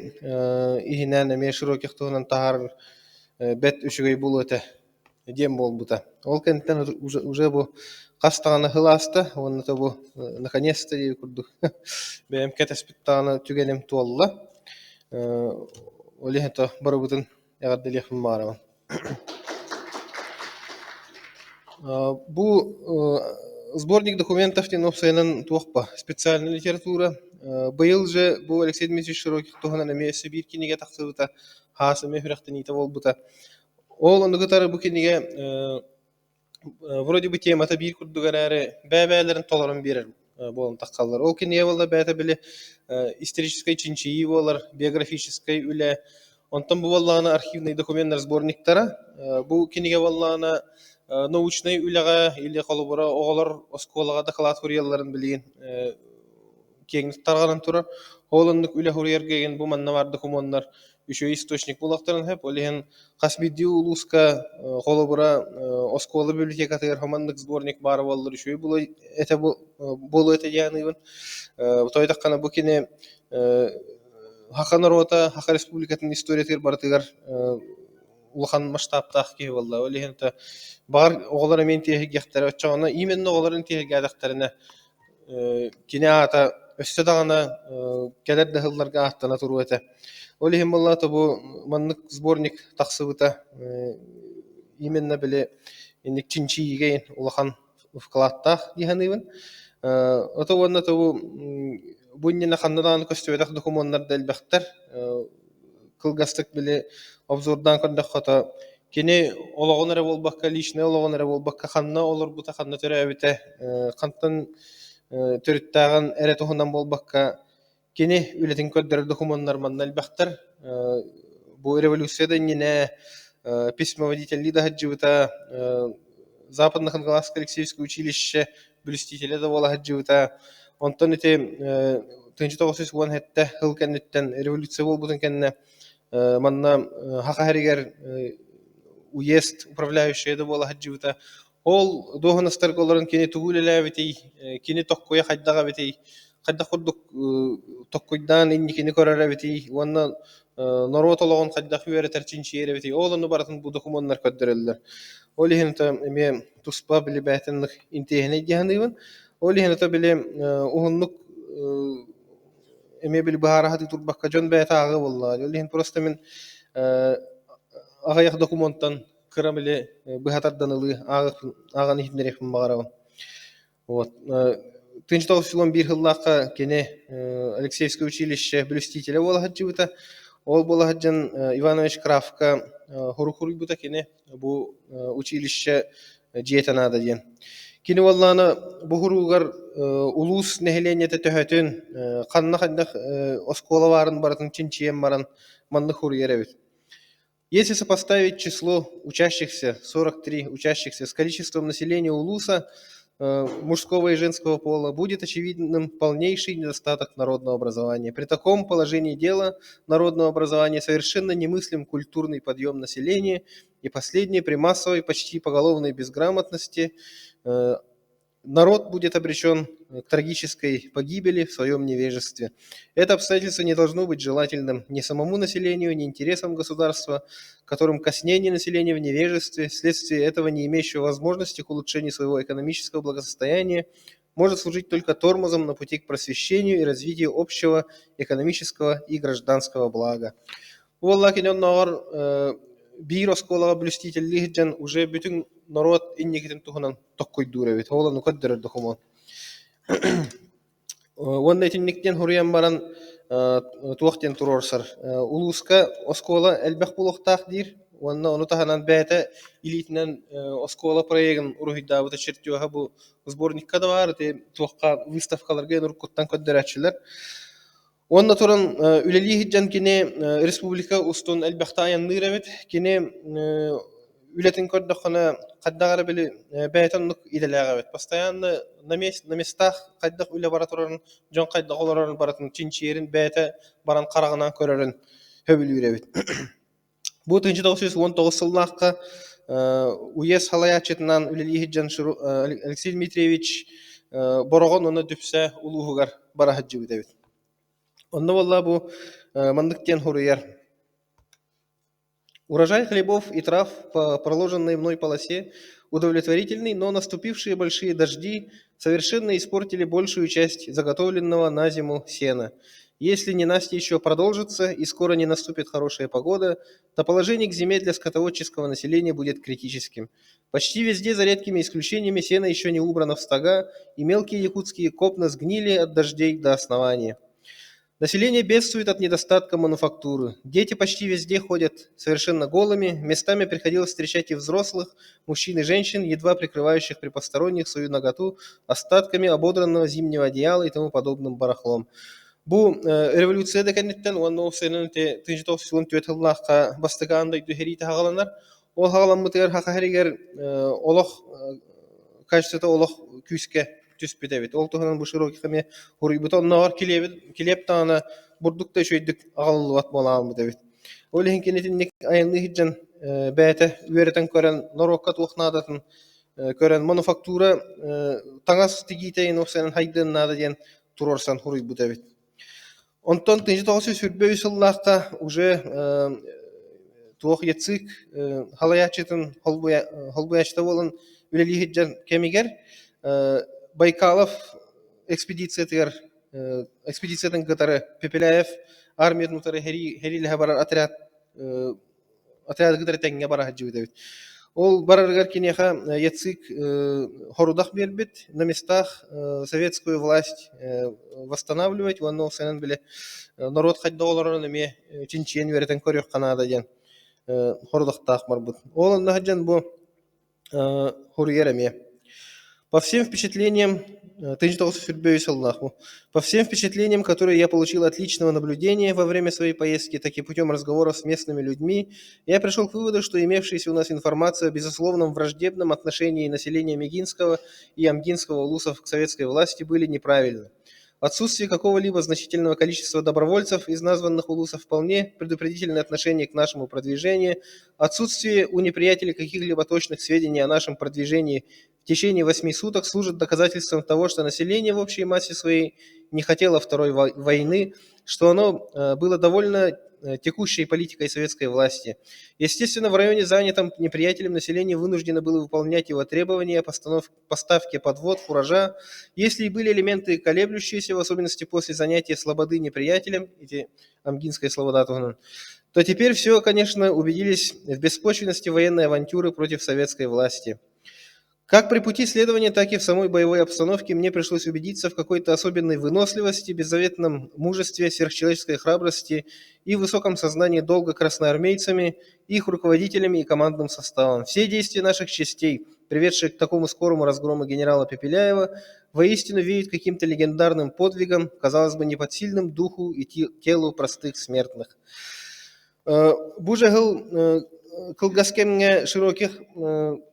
иһинэн эмиэ Широких туһунан таһаарар бэрт үчүгэй буолуо этэ диэн буолбута. Ол кэнниттэн уже бу хас даҕаны сыл ааста уонна то бу наконец-то диэби курдук бэйэм кэтэспит даҕаны түгэним туолла. Ол иһин то барыбытын эҕэрдэлиэхпин баҕарабын. Бу сборник документов диэн уопсайынан туох ба специальная литература. Быйыл же бу Алексей Дмитриевич Широких туһунан эмиэ өссө биир кинигэ тахсыбыта, хаас эмиэ сүрэхтэниитэ буолбута. Ол ону кытары бу кинигэ вроде бы темата биир курдук эрээри, бэйэ-бэйэлэрин толорон биэрэр буолан таххаллар. Ол кинигэ буолла бэйэтэ били историческай чинчийии буолар, биографическай үлэ. Онтон бу буоллаҕына архивный докуменнар сборниктара. Бу кинигэ буоллаҕына научнай үлэҕэ или холобура оҕолор оскуолаҕа дакылаат суруйалларын билигин киэҥник тарҕанан турар. Ол оннук үлэ суруйарга игин бу манна баар докумуоннар үчүгэй источник буолуохтарын сөп. Ол иһин хас биирдии улууска холобура оскуола библиотекатыгар маннык сборник баара буоллар үчүгэй буолуо этэ буолуо этэ диэн аныыбын. Тоойдоххуна бу кини Саха норуота Саха Республикатын историятыгар барытыгар улахан масштабтаах киһи буолла. Ол иһин баҕар оҕолор эмиэ интиэһиргиэхтэрэ оччоҕуна именно оҕолор интиэһиргээтэхтэринэ Кини аата өссө даҕаны кэлэр да сылларга ааттана туруо этэ. Ол иһин буоллаҕа бу маннык сборник тахсыбыта именно били инник чинчийиигэ улахан вкладтаах дии саныыбын. Ото уонна бу бу иннинэ ханна даҕаны көстүбэтэх докумуоннар да элбэхтэр. Кылгастык били обзордаан көрдөххө то кини олоҕун эрэ буолбакка, личнэй олоҕун эрэ буолбакка, ханна олорбута, ханна төрөөбүтэ, хантан төрүттээҕин эрэ туһунан буолбакка, кини үлэтин көрдөрөр докумуоннар манна элбэхтэр. Бу революция да иннинэ письмоводителлии да сылдьыбыта, Западно-Хангаласское Алексеевское училище блюстителэ да буола сылдьыбыта. Онтон ити 1917 сыл кэнниттэн революция буолбутун кэннэ манна Саха сиригэр уезд управляющайа да буола сылдьыбыта. Ол дуоһунастарга олорон кини тугу үлэлээбитий, кини токкуйа хайдах эбитий, хайдах курдук токкуйдаан инникини көрөр эбитий уонна норуот олоҕун хайдах үөрэтэр, чинчийэр эбитий, ол ону барытын бу докумуоннар көрдөрөллөр. Ол иһин эмиэ туспа били бэйэтин интиэһинэй дии саныыбын. Ол иһин ото били уһуннук эмиэ били быһаара сатыы турбакка дьон бэйэтэ ааҕыа буоллаҕа. Ол иһин просто мин аҕыйах докумуонтан кыра били быһа тардан ылыы ааҕан иһитиннэриэхпин баҕарабын. Вот. 1911 сыллаахха кини Алексеевское училище блюстителэ буола сылдьыбыта. Ол буола сылдьан Иванович Кравка хорук-хоруйбута кини бу училище дьиэтэ наада диэн. Кини буоллаҕына бу хоругар улуус нэһилиэнньэтэ төһөтүн, ханна хайдах оскуола баарын барытын чинчийэн баран маннык хоруйар эбит. Если сопоставить число учащихся, 43 учащихся, с количеством населения улуса мужского и женского пола, будет очевидным полнейший недостаток народного образования. При таком положении дела народного образования совершенно немыслим культурный подъем населения, и последнее при массовой почти поголовной безграмотности народ будет обречен к трагической погибели в своем невежестве. Это обстоятельство не должно быть желательным ни самому населению, ни интересам государства, которым коснение населения в невежестве, вследствие этого не имеющего возможности к улучшению своего экономического благосостояния, может служить только тормозом на пути к просвещению и развитию общего экономического и гражданского блага. Уолла кини оннооҕор биир оскуолаҕа блюстителлии сылдьан уже бүтүн норуот инникитин туһунан токкуйдуур эбит. Ол ону көрдөрөр докумуон. Уонна итинник диэн суруйан баран туох диэн туруорсар. Улууска оскуола элбэх буолуохтаах диир уонна ону таһынан бэйэтэ илиитинэн оскуола проегын уруһуйдаабыта чертеһа бу сборникка да баар ити туохха выставкаларга уруккуттан көрдөрөөччүлэр. Уонна туран үлэлии сылдьан кини республика устун элбэхтэ айанныыр эбит. Кини үлэтин көрдөххүнэ хайдах эрэ били бэйэтэ оннук идэлээх эбит. Постоянно на местах хайдах үлэ бара турарын, дьон хайдах олорорун барытын чинчийэрин бэйэтэ баран хараҕынан көрөрүн сөбүлүүр эбит. Бу 1919 сыллаахха уезд салайааччытынан үлэлии сылдьан Алексей Дмитриевич Бороҕон уонна Дүпсэ улууһугар бара сылдьыбыт эбит. Онно буолла бу маннык диэн суруйар: Урожай хлебов и трав по проложенной мной полосе удовлетворительный, но наступившие большие дожди совершенно испортили большую часть заготовленного на зиму сена. Если ненастье еще продолжится и скоро не наступит хорошая погода, то положение к зиме для скотоводческого населения будет критическим. Почти везде, за редкими исключениями, сено еще не убрано в стога, и мелкие якутские копна сгнили от дождей до основания. Население бедствует от недостатка мануфактуры. Дети почти везде ходят совершенно голыми, местами приходилось встречать и взрослых, мужчин и женщин, едва прикрывающих при посторонних свою наготу остатками ободранного зимнего одеяла и тому подобным барахлом. Бу революция да кэнниттэн уонна ол сайынын тыһыынча тоҕус сүүс түөрт сыллаахха бастакы аан дойду сэриитэ саҕаланар. Ол саҕаламмытыгар саха сиригэр олох качествота олох күүскэ түспүт эбит. Ол туһунан бу Широких эмиэ суруйбута. Оннооҕор килиэбит килиэп даҕаны бурдук да үчүгэйдик аҕалыллыбат буолаабыт эбит. Ол иһин кини итинник айанныы сылдьан бэйэтэ үөрэтэн көрөн норуокка туох наадатын көрөн мануфактура таҥас тигиитэ инуопсайынан хайдыан наада диэн туруорсан суруйбут эбит. Онтон 1923 сыллаахха уже туох ЯЦИК халайааччытын холбуйааччыта буолан үлэлии сылдьар кэмигэр Байкалов экспедициятыгар экспедициятын кытары Пепеляев армиятын утары сэриилэһэ барар отряд отряды кытары тэҥҥэ бара сылдьыбыт эбит. Ол барарыгар киниэхэ ЯЦИК хорудах биэрбит, на местах советскую власть восстанавливать уонна ол сэнэн били норуот хайдах олорорун эмиэ чинчийэн үөрэтэн көрүөххэ наада диэн хорудахтаах барбыт. Ол онно сылдьан бу Хоруйар эмиэ. По всем впечатлениям, По всем впечатлениям, которые я получил от личного наблюдения во время своей поездки, так и путем разговоров с местными людьми, я пришел к выводу, что имевшаяся у нас информация о безусловном враждебном отношении населения Мегинского и Амгинского улусов к советской власти были неправильны. Отсутствие какого-либо значительного количества добровольцев из названных улусов вполне предупредительное отношение к нашему продвижению, отсутствие у неприятеля каких-либо точных сведений о нашем продвижении в течение 8 суток служит доказательством того, что население в общей массе своей не хотело второй войны, что оно было довольно текущей политикой советской власти. Естественно, в районе, занятом неприятелем, население вынуждено было выполнять его требования о поставке подвод, фуража. Если и были элементы колеблющиеся, в особенности после занятия Слободы неприятелем, эти Амгинская слобода то теперь все, конечно, убедились в беспочвенности военной авантюры против советской власти. Как при пути следования, так и в самой боевой обстановке мне пришлось убедиться в какой-то особенной выносливости, беззаветном мужестве, сверхчеловеческой храбрости и высоком сознании долга красноармейцами, их руководителями и командным составом. Все действия наших частей, приведшие к такому скорому разгрому генерала Пепеляева, воистину веют каким-то легендарным подвигом, казалось бы, неподсильным духу и телу простых смертных. Бу дьаһал кылгас кэмҥэ Широких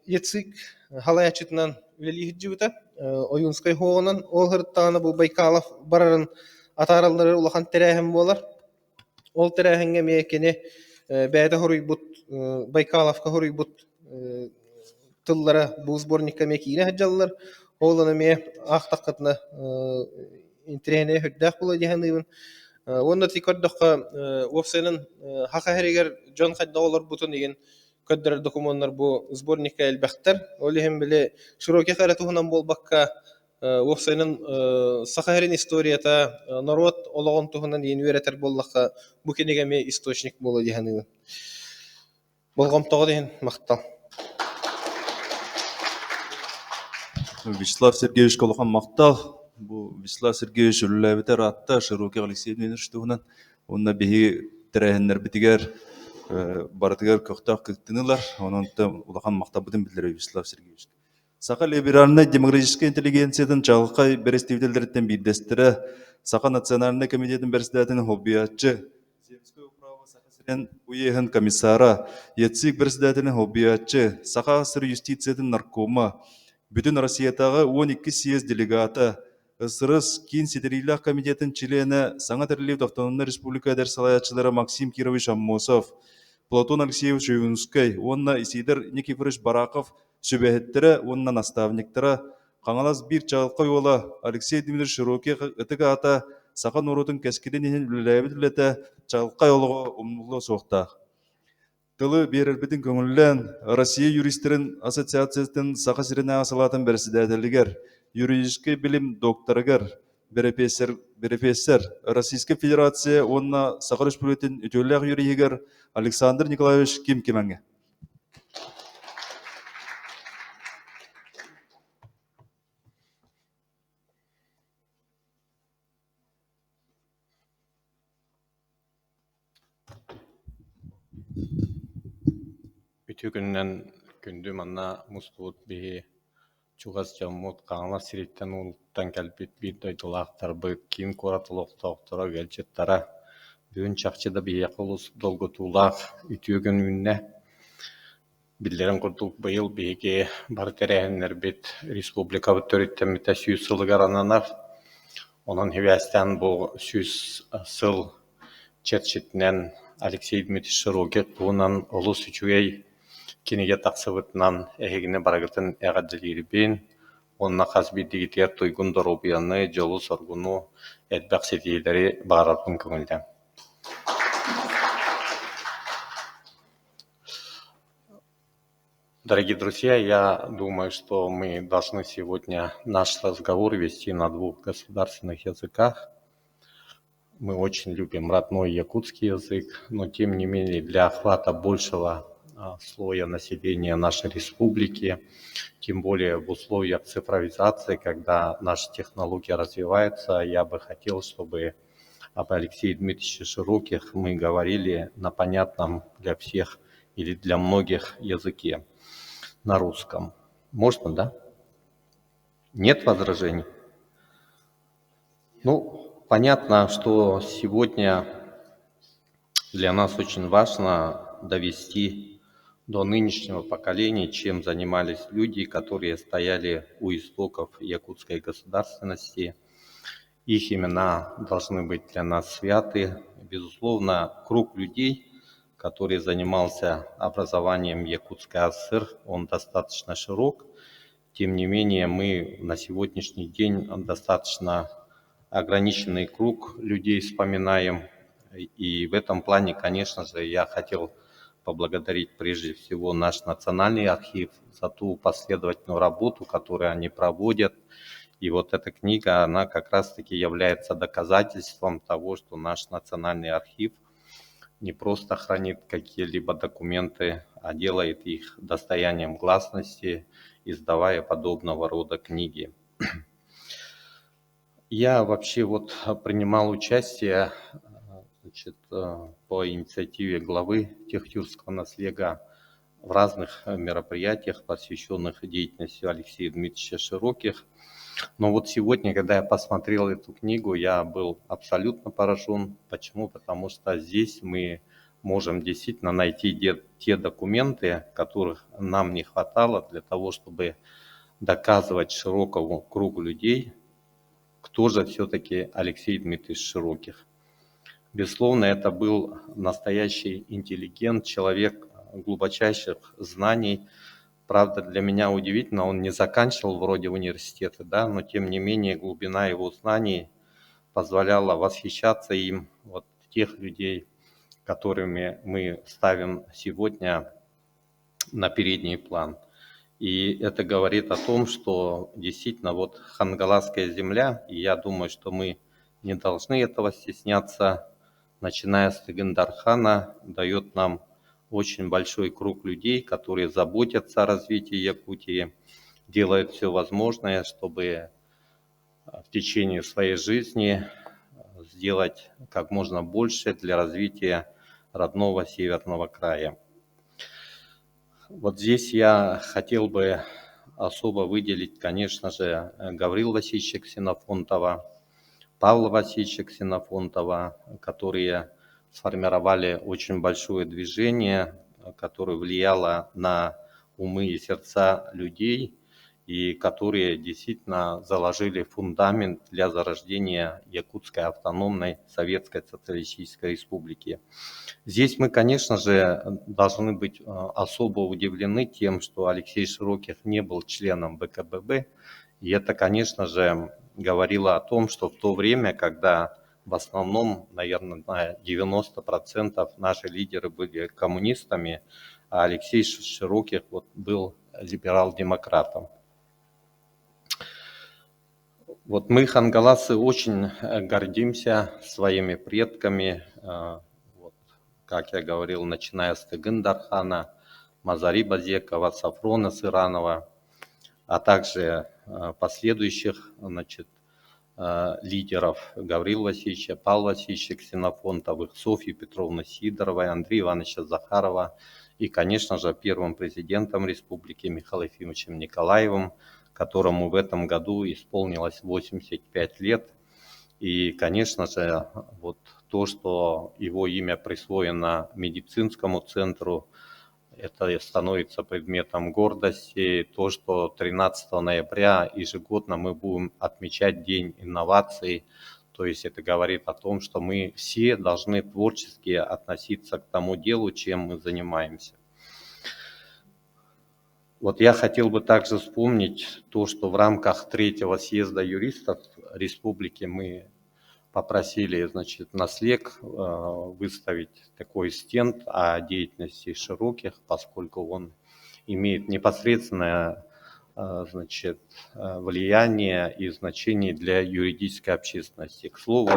ЯЦИК халайааччытынан үлэлии сылдьыбыта. Ойуунскай уһуоҕунан ол сырыттаҕына бу Байкалов барарын атаараллара улахан тэрээһин буолар. Ол тэрээһиҥҥэ эмиэ кини бэйэтэ хоруйбут Байкаловка хоруйбут тыллара бу сборникка эмиэ киирэ сылдьаллар. Ол ону эмиэ аахтаххытына интэриэһинэй сүрдээх буолуо дии саныыбын. Уонна ити көрдөххө, уопсайынан саха сиригэр дьон хайдах олорбутун игин көрдөрөр докумуоннар бу сборникка элбэхтэр. Ол иһин били Широких эрэ туһунан буолбакка, уопсайынан саха сирин историята, норуот олоҕун туһунан иин үөрэтэр буоллахха, бу кинигэ эмиэ источник буолуо дии саныыбын. Болҕомтоҕо иһин махтал. Вячеслав Сергеевичка улахан махтал. Бу Вячеслав Сергеевич үлэлээбитэ ыраатта Широких Алексей Дмитриевич туһунан. Уонна биһиги тэрээһиннэрбитигэр барытыгар көхтөөх кыттыыны ылар. Онон улахан махталбытын биллэрэр Вячеслав Сергеевич. Саха либеральнай демократическай интеллигенциятын чаҕылхай бэрэстэбиитэллэриттэн биирдэстэрэ, Саха национальнай комитетын бэрэссэдээтэлин солбуйааччы, Земское управа Саха сирин уеһын комиссара, ЯЦИК бэрэссэдээтэлин солбуйааччы, Саха СССР юстициятын наркома, Бүтүн Россиятааҕы 12 съезд делегата, СССР Киин ситэриилээх комитетын чилиэнэ, саҥа тэриллибит автономнай республика эдэр салайааччылара Максим Кирович Аммосов, Платон Алексеевич Ойуунускай уонна Исидор Никифорович Барахов сүбэһиттэрэ уонна наставниктара Хаҥалас биир чаҕылхай уола Алексей Дмитриевич Широких ытык аата саха норуотун кэскилин иһин үлэлээбит үлэтэ чаҕылхай олоҕо умнуллуо суохтаах. Тылы биэрэрбитин көҥүллээн, Россия юристарын ассоциациятын Саха сиринээҕи салаатын бэрэссэдээтэлигэр, юридическай билим докторыгар, бэрэпиэссэр, Российскай Федерация уонна Саха Республикатын үтүөлээх юриһыгар Александр Николаевич Ким Кимэҥҥэ. Үтүө күнүнэн күндү манна мустубут биһи чугас дьоммут Хаҥалас сириттэн уулуттан кэлбит биир дойдулаахтарбыт, киин куорат олохтоохторо, ыалдьыттара бүгүн чахчы да биһиэхэ олус долгутуулаах үтүө күн үүннэ. Биллэрин курдук, быйыл биһиги бары тэрээһиннэрбит республикабыт төрүттэммитэ 100 сылыгар ананар. Онон сибээстээн бу 100 сыл чэрчитинэн Алексей Дмитриевич Широких туһунан олус үчүгэй кинигэ тахсыбытынан эһигини барыгытын эҕэрдэлиирбин уонна хас биирдиигитигэр туйгун доруобуйаны, дьолу-соргуну, элбэх ситиһиилэри баҕарарбын көҥүллээҥ. Дорогие друзья, я думаю, что мы должны сегодня наш разговор вести на двух государственных языках. Мы очень любим родной якутский язык, но тем не менее для охвата большего слоя населения нашей республики, тем более в условиях цифровизации, когда наша технология развивается, я бы хотел, чтобы об Алексее Дмитриевиче Широких мы говорили на понятном для всех или для многих языке, на русском. Можно, да? Нет возражений? Ну, понятно, что сегодня для нас очень важно довести до нынешнего поколения, чем занимались люди, которые стояли у истоков якутской государственности. Их имена должны быть для нас святы. Безусловно, круг людей, который занимался образованием Якутской АССР, он достаточно широк. Тем не менее, мы на сегодняшний день достаточно ограниченный круг людей вспоминаем. И в этом плане, конечно же, я хотел поблагодарить прежде всего наш национальный архив за ту последовательную работу, которую они проводят. И вот эта книга, она как раз-таки является доказательством того, что наш национальный архив не просто хранит какие-либо документы, а делает их достоянием гласности. издавая подобного рода книги. Я вообще вот принимал участие, значит, по инициативе главы Техтюрского наслега в разных мероприятиях, посвященных деятельности Алексея Дмитриевича Широких. Но вот сегодня, когда я посмотрел эту книгу, я был абсолютно поражен. Почему? Потому что здесь мы можем действительно найти те документы, которых нам не хватало для того, чтобы доказывать широкому кругу людей, кто же все-таки Алексей Дмитриевич Широких. Безусловно, это был настоящий интеллигент, человек глубочайших знаний. Правда, для меня удивительно, он не заканчивал вроде университета, да, но тем не менее глубина его знаний позволяла восхищаться им, вот тех людей, которыми мы ставим сегодня на передний план. И это говорит о том, что действительно вот Хангаласская земля, и я думаю, что мы не должны этого стесняться, начиная с Тыгын Дархана, дает нам очень большой круг людей, которые заботятся о развитии Якутии, делают все возможное, чтобы в течение своей жизни сделать как можно больше для развития родного северного края. Вот здесь я хотел бы особо выделить, конечно же, Гаврила Васильевича Ксенофонтова, Павла Васильевича Ксенофонтова, которые сформировали очень большое движение, которое влияло на умы и сердца людей и которые действительно заложили фундамент для зарождения Якутской автономной Советской Социалистической Республики. Здесь мы, конечно же, должны быть особо удивлены тем, что Алексей Широких не был членом ВКПБ. И это, конечно же, говорило о том, что в то время, когда в основном, наверное, на 90% наши лидеры были коммунистами, а Алексей Широких вот был либерал-демократом. Вот мы, хангаласы, очень гордимся своими предками, вот, как я говорил, начиная с Тыгын Дархана, Мазари Бозекова, Сафрона Сыранова, а также последующих, значит, лидеров Гаврила Васильевича, Павла Васильевича Ксенофонтовых, Софьи Петровны Сидоровой, Андрея Ивановича Захарова и, конечно же, первым президентом республики Михаилом Ефимовичем Николаевым, которому в этом году исполнилось 85 лет. И, конечно же, вот то, что его имя присвоено медицинскому центру, это становится предметом гордости. То, что 13 ноября ежегодно мы будем отмечать День инноваций, то есть это говорит о том, что мы все должны творчески относиться к тому делу, чем мы занимаемся. Вот я хотел бы также вспомнить то, что в рамках третьего съезда юристов республики мы попросили, значит, наслег выставить такой стенд о деятельности Широких, поскольку он имеет непосредственное, значит, влияние и значение для юридической общественности. К слову,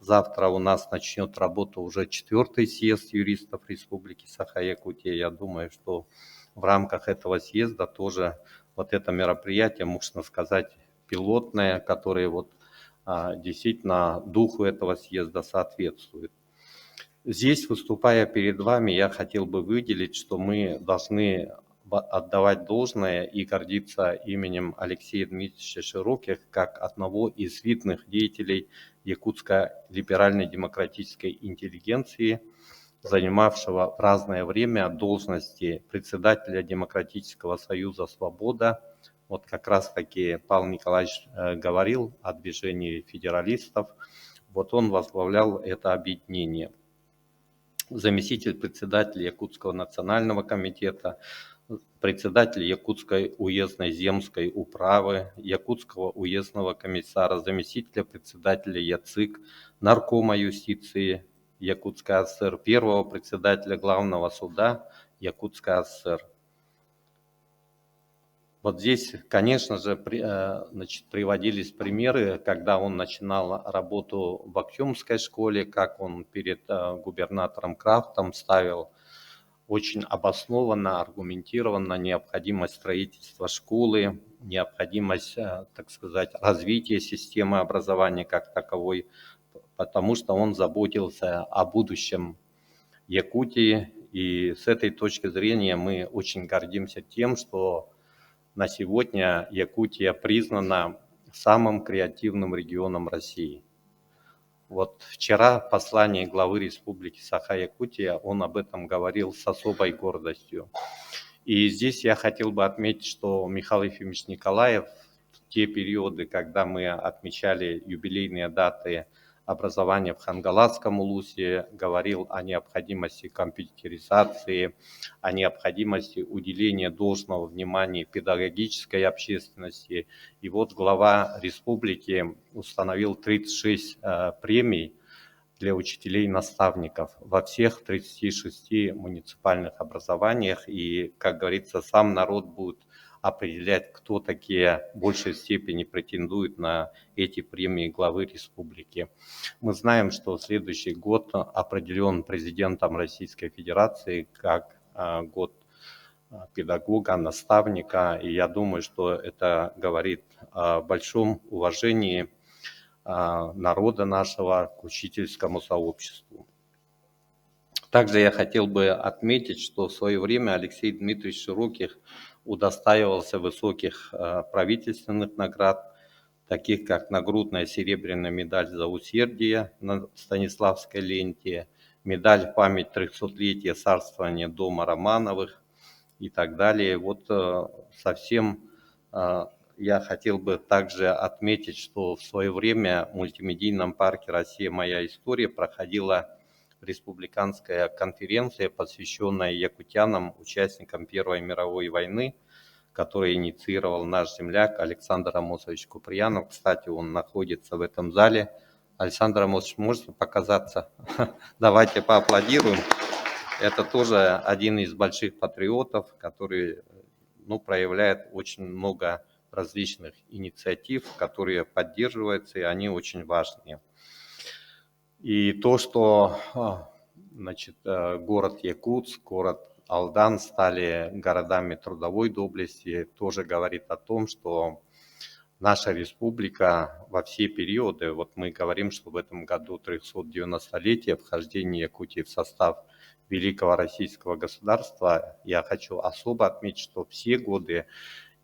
завтра у нас начнет работу уже четвертый съезд юристов Республики Саха-Якутия. Я думаю, что в рамках этого съезда тоже вот это мероприятие, можно сказать, пилотное, которое вот действительно духу этого съезда соответствует. Здесь, выступая перед вами, я хотел бы выделить, что мы должны отдавать должное и гордиться именем Алексея Дмитриевича Широких как одного из видных деятелей якутской либерально-демократической интеллигенции, занимавшего в разное время должности председателя Демократического союза «Свобода». Вот как раз-таки Павел Николаевич говорил о движении федералистов. Вот он возглавлял это объединение. Заместитель председателя Якутского национального комитета, председатель Якутской уездной земской управы, Якутского уездного комиссара, заместителя председателя ЯЦИК, наркома юстиции Якутской АССР, первого председателя Главного суда Якутской АССР. Вот здесь, конечно же, значит, приводились примеры, когда он начинал работу в Актюмской школе, как он перед губернатором Крафтом ставил Очень обоснованно, аргументированно необходимость строительства школы, необходимость, так сказать, развития системы образования как таковой, потому что он заботился о будущем Якутии. И с этой точки зрения мы очень гордимся тем, что на сегодня Якутия признана самым креативным регионом России. Вот вчера в послании главы Республики Саха-Якутия он об этом говорил с особой гордостью. И здесь я хотел бы отметить, что Михаил Ефимович Николаев в те периоды, когда мы отмечали юбилейные даты образования в Хангаласском улусе, говорил о необходимости компьютеризации, о необходимости уделения должного внимания педагогической общественности. И вот глава республики установил 36 премий для учителей-наставников во всех 36 муниципальных образованиях. И, как говорится, сам народ будет определять, кто такие в большей степени претендуют на эти премии главы республики. Мы знаем, что следующий год определен президентом Российской Федерации как год педагога, наставника. И я думаю, что это говорит о большом уважении народа нашего к учительскому сообществу. Также я хотел бы отметить, что в свое время Алексей Дмитриевич Широких удостаивался высоких правительственных наград, таких как нагрудная серебряная медаль за усердие на Станиславской ленте, медаль в память 300-летия царствования дома Романовых и так далее. Вот совсем я хотел бы также отметить, что в свое время в мультимедийном парке «Россия. Моя история» проходила республиканская конференция, посвященная якутянам, участникам Первой мировой войны, которую инициировал наш земляк Александр Амосович Куприянов. Кстати, он находится в этом зале. Александр Амосович, можете показаться? Давайте поаплодируем. Это тоже один из больших патриотов, который, ну, проявляет очень много различных инициатив, которые поддерживаются, и они очень важные. И то, что, значит, город Якутск, город Алдан стали городами трудовой доблести, тоже говорит о том, что наша республика во все периоды, вот мы говорим, что в этом году 390-летие вхождения Якутии в состав Великого Российского государства, я хочу особо отметить, что все годы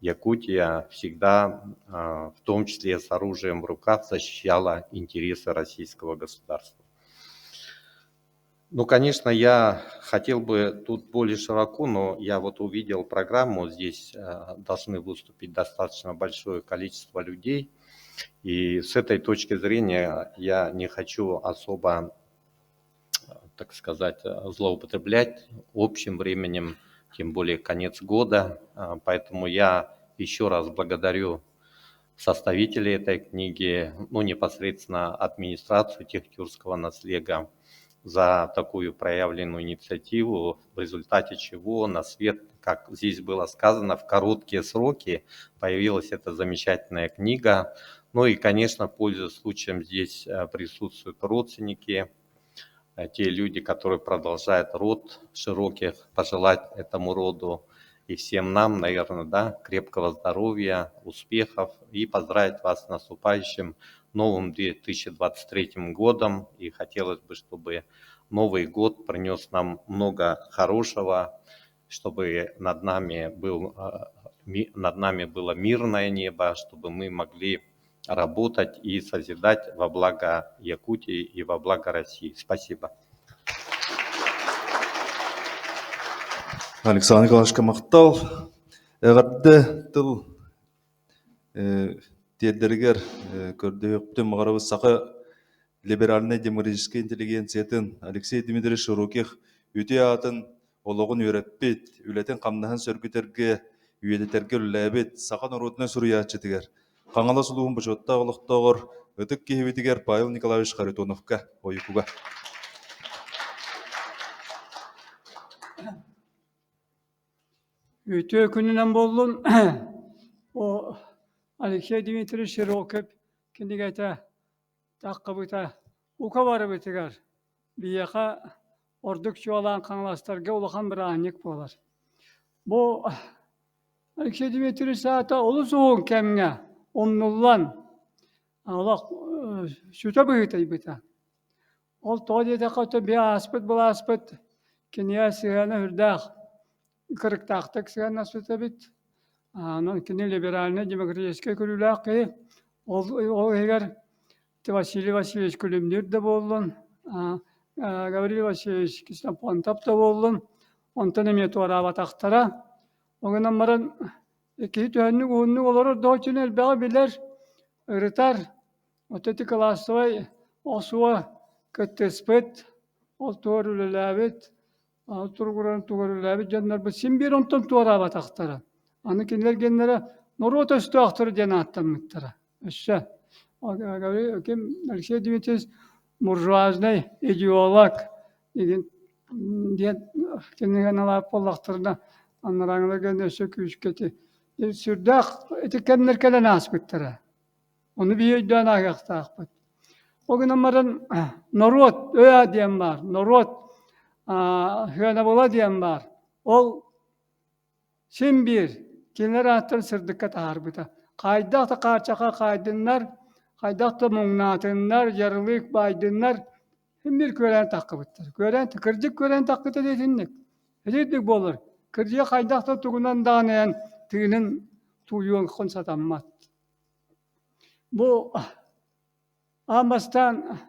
Якутия всегда, в том числе с оружием в руках, защищала интересы российского государства. Ну, конечно, я хотел бы тут более широко, но я вот увидел программу, здесь должны выступить достаточно большое количество людей. И с этой точки зрения я не хочу особо, так сказать, злоупотреблять общим временем, тем более конец года. Поэтому я еще раз благодарю составителей этой книги, ну, непосредственно администрацию Техтюрского наслега за такую проявленную инициативу, в результате чего на свет, как здесь было сказано, в короткие сроки появилась эта замечательная книга. Ну и, конечно, пользуясь случаем, здесь присутствуют родственники, те люди, которые продолжают род Широких, пожелать этому роду и всем нам, наверное, да, крепкого здоровья, успехов и поздравить вас с наступающим новым 2023 годом. И хотелось бы, чтобы Новый год принес нам много хорошего, чтобы над нами было мирное небо, чтобы мы могли работать и созидать во благо Якутии и во благо России. Спасибо. Александр Николаевичка махтал. Эҕэрдэ тыл тиэрдэригэр көрдөһүөхпүтүн баҕарабыт саха либеральнай демократическай интеллигенциятын Алексей Дмитриевич Широких үтүө аатын олоҕун үөрэппит, үлэтин-хамнаһын сөргүтэргэ, үйэтитэргэ үлэлээбит саха норуотунай суруйааччытыгар, Хаҥалас улууһун бочуоттаах олохтооҕор ытык киһибитигэр Павел Николаевич Харитоновка, Ойукуга. Үтүө күнүнэн буоллун. О Алексей Дмитриевич Широков кинигэтэ таххыбыта ука барыбытыгар биһиэхэ. Ордук чуолаан Хаҥаластарга улахан бырааһынньык буолар. Бу Алексей Дмитриевич аата олус уһун кэмҥэ умнуллан, олох сүтэ быһыытыйбыта. Ол тоҕо диэтэххэ, өттө биһи ааспыт былааспыт кинигэ сыһыана сүрдээх кырыктаахтык сыһыаннаспыт эбит. Онон кини либеральнай демократическай көрүүлээх киһи. Ол, ол иһигэр Василий Васильевич Күлүмнүүр да буоллун, Гаврил Васильевич Ксенофонтов да буоллун, онтон эмиэ туораабатахтара. Ол гынан баран киһи төһөннүк уһуннук олорор да оччону элбэҕи билэр, ырытар. Оттон ити кылаассабай охсуга кыттыспыт, ол тугар үлэлээбит, туругуран тугар үлэлээбит дьоннорбут син биир онтон туораабатахтара. Аны кинилэр геннэрэ норуот өстөөхтөрө диэн ааттаммыттара. Өссө ким Алексей Дмитриевич буржуазнай идеолог диэн диэн кинигэни алаап буоллахтарына анарааҥыларга өссө күүскэ ити сүрдээх ити кэмнэр кэлэн ааспыттара. Ону биһи өйдөөн ааһыахтаахпыт. Ол гынан баран норуот өйө диэн баар, норуот сыанабыла диэн баар. Ол Син биир кинилэр ааттарын сырдыкка таһаарбыта. Хайдах да хаарчахха хаайдыннар, хайдах да муҥнаатыннар, дьарылык баайдыннар, син биир күөрээн таххыбыттар. Күөрээн, кырдьык күөрээн таххыта да итинник. Итинник буолар. Кырдьыга хайдах да тугунан даҕаны эн тыынын тууйуоххун сатаммат. Бу аан бастаан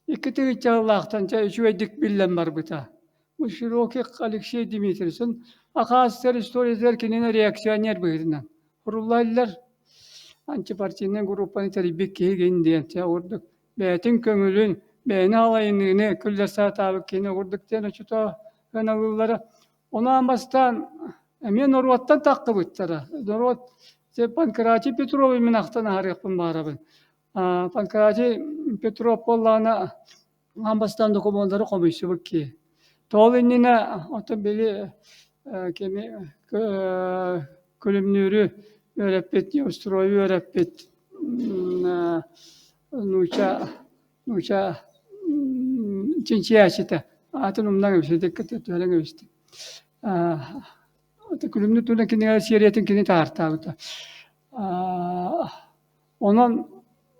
Икки тыһыынчалаахтан дьэ үчүгэйдик биллэн барбыта. Бу Широких Алексей Дмитриевич Акаастар историятыгар кинини реакционер быһыытынан суруллаллар. Антипартийнай группаны тэрийбит киһигин диэн дьэ ордук бэйэтин көҥүлүн, бэйэни алайыныыны күллэр саатаабыт киһини ордук диэн оччотоо ыналыыллара. Ону аан бастаан эмиэ норуоттан таххыбыттара. Норуот Панкратий Петровы мин ахтан аһарыахпын баҕарабын. Панкратий Петров буоллаҕына аан бастаан докумуоннары хомуйсубут киһи. Тоҕо иннинэ оттон били кими Күлүмнүүрү үөрэппит, неустройу үөрэппит нууча нууча чинчийээччитэ аатын умнан кэбиспит түһэрэн кэбистим. Күлүмнүүр туһунан кинигэ сиэриэтин кини таһаартаабыта. Онон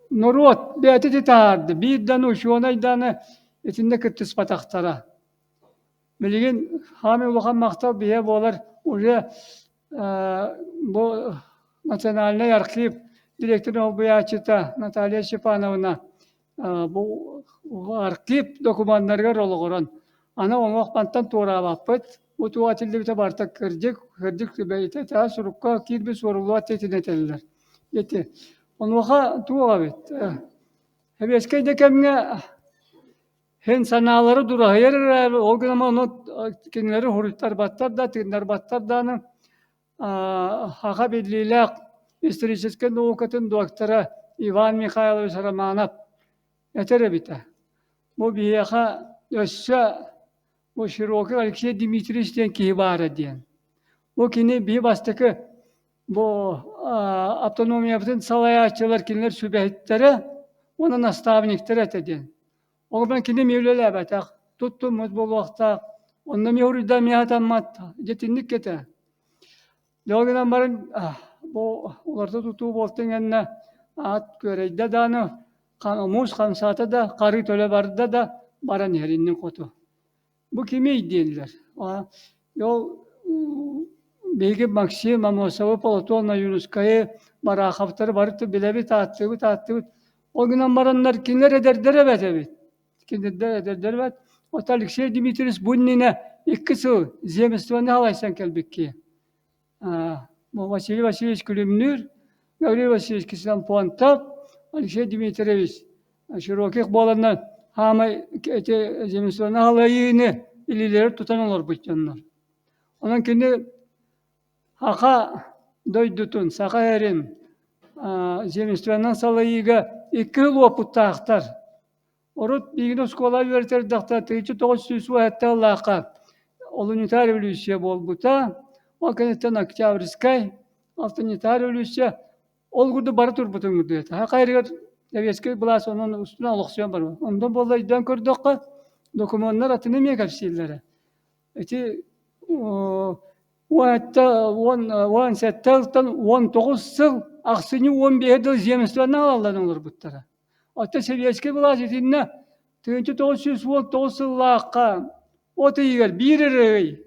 норуот бэйэтэ ити таһаарда. Биир даҕаны учуонай даҕаны итиннэ кыттыспатахтара. Билигин хаамай улахан махтал биһиэ буолар уже бу национальнай архив директорын солбуйааччыта Наталья Степановна бу архив докумуоннарыгар олоҕуран аны оҥоох мантан туораабаппыт. Бу туох этиллибитэ барыта кырдьык, кырдьык бэйэтэ таа сурукка киирбит суоруллубат итини этэллэр. Ити. Онуоха туох эбит? Сэбиэскэй да кэмҥэ һин санаалары дураһыйар эрээри, ол гынан ону кинилэри хуруйтарбаттар да, тыыннарбаттар даҕаны Саха биллиилээх историческай наукатын доктора Иван Михайлович Романов этэр эбитэ. Бу биһиэхэ өссө бу Широкий Алексей Дмитриевич диэн киһи баара диэн. Бу кини биһи бастакы бу автономиябытын салайааччылар кинилэр сүбэһиттэрэ уонна наставниктара этэ диэн. Ол гынан кини эмиэ үлэлээбэтэх, туттуммут буолуохтаах, онно эмиэ уруйда эмиэ сатаммат, дьэ итинник этэ. Дьэ ол гынан баран бу уларыта тутуу буолтун кэннэ аат күөрэйдэ даҕаны, муус хамсаата да, харыы төлө барда да баран иһэр иннин хоту. Бу кимий дииллэр. Ол биһиги Максим Аммосовы, Платон Ойуунускайы, Бараховтары бары билэбит, ааттыыбыт, ааттыыбыт. Ол гынан бараннар кинилэр эдэрдэр эбэт эбит. Кинилэр эдэрдэр эбэт. Вот Алексей Дмитриевич бу иннинэ икки сыл земствоны халайсан кэлбит киһи. Василий Васильевич Күлүмнүүр, Гаврил Васильевич Ксенофонтов, Алексей Дмитриевич Широких буоланнар хаамай эти земствоны халайыыны илиилэрэ тутан олорбут дьоннор. Онон кини Саха дойдутун, Саха эрин земствонан салайыыга икки сыл уопуттаахтар. Урут биһигини оскуола үөрэтэрдэхтэ 1997 сыллаахха Олунньутаа революция буолбута. Ол кэнниттэн Октябрьскай, Алтынньытаа революция ол курдук бары турбутун курдук этэ. Хайырыгар советскай былаас онон устунан олохсуйан барбыт. Онтон буолла өйдөөн көрдөххө, Докумуоннар атыны эмиэ кэпсииллэрэ. Ити 17 сылтан 19 сыл ахсынньы 15 дыл земствоны аҕаллан олорбуттара. Оттон сэбиэскэй былаас итиннэ 1919 сыллаахха от ыйыгар биир эрэ ый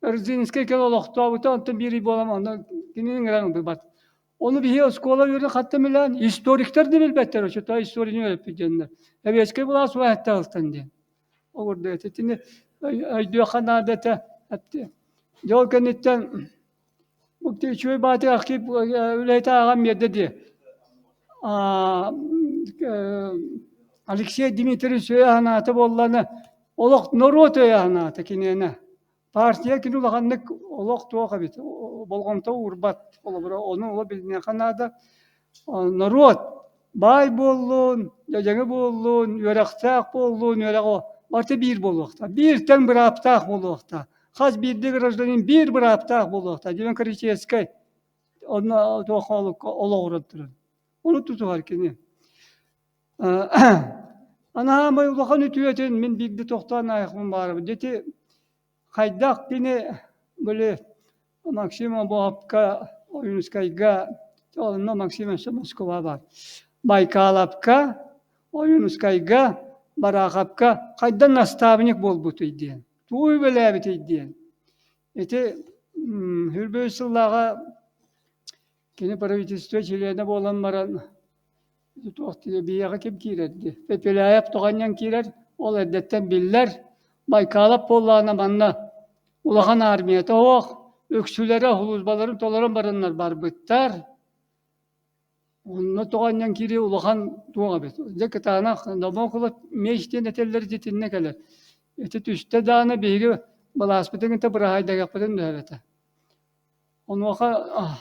Ржинскэй кэлэ олохтообута, онтон биир ый буолан онно кинини ыҥыран ылбат. Ону биһиги оскуола үөрэн хаттан билэн, историктар да билбэттэр, оччотоо историяны үөрэппит дьоннор. Сэбиэскэй былаас уһаатта ылтан диэн. Ол курдук этэ. Итини өйдүөххэ наада этэ. Дьэ ол кэнниттэн бу үчүгэй баатыр архив үлэһитэ ааҕан биэрдэ дии. Алексей Дмитриевич өйө санаата буоллаҕына, олох норуот өйө санаата киниэнэ. Партия кини улаханнык олох туох эбит, болҕомто уурбат. Холобура, ону олох билиниэххэ наада. Норуот баай буоллун, дьадьаҥы буоллун, үөрэхтээх буоллун, үөрэҕэ барыта биир буолуохтаах. Биир тэҥ бырааптаах буолуохтаах. Хас биирдии гражданин биир бырааптаах буолуохтаах. Демократическай онно туох олоҕуран турар. Ону тутуһар кини. Анаамай улахан үтүөтүн мин биирдэ тохтоон аайахпын баарабын. Дьэ хайдах кини били Максим Обоһопка, Ойуунускайга, онно Максим өссө Москва баар, Байкалапка, Ойуунускайга, Бараахапка хайдах наставник буолбутуй диэн, тугу үбэлээбитий диэн. Ити Хүрбү сыллааҕа кини правительство чилиэнэ буолан баран Туох диye биһиэхэ ким киирэр дии. Пепеляев тоҕонньон киирэр, ол эрдэттэн биллэр. Байкалов буоллаҕына манна улахан армията суох, үксүлэрэ службаларын толорон бараннар барбыттар. Онно тоҕонньон киирии улахан туох эбит. Дьэ кытаанах Домоклов меч диэн этэллэр итиннэ кэлэр. Ити түстэ даҕаны биһиги былааспытын кытта быраһаайдагахпытын түһэбэтэ. Онуоха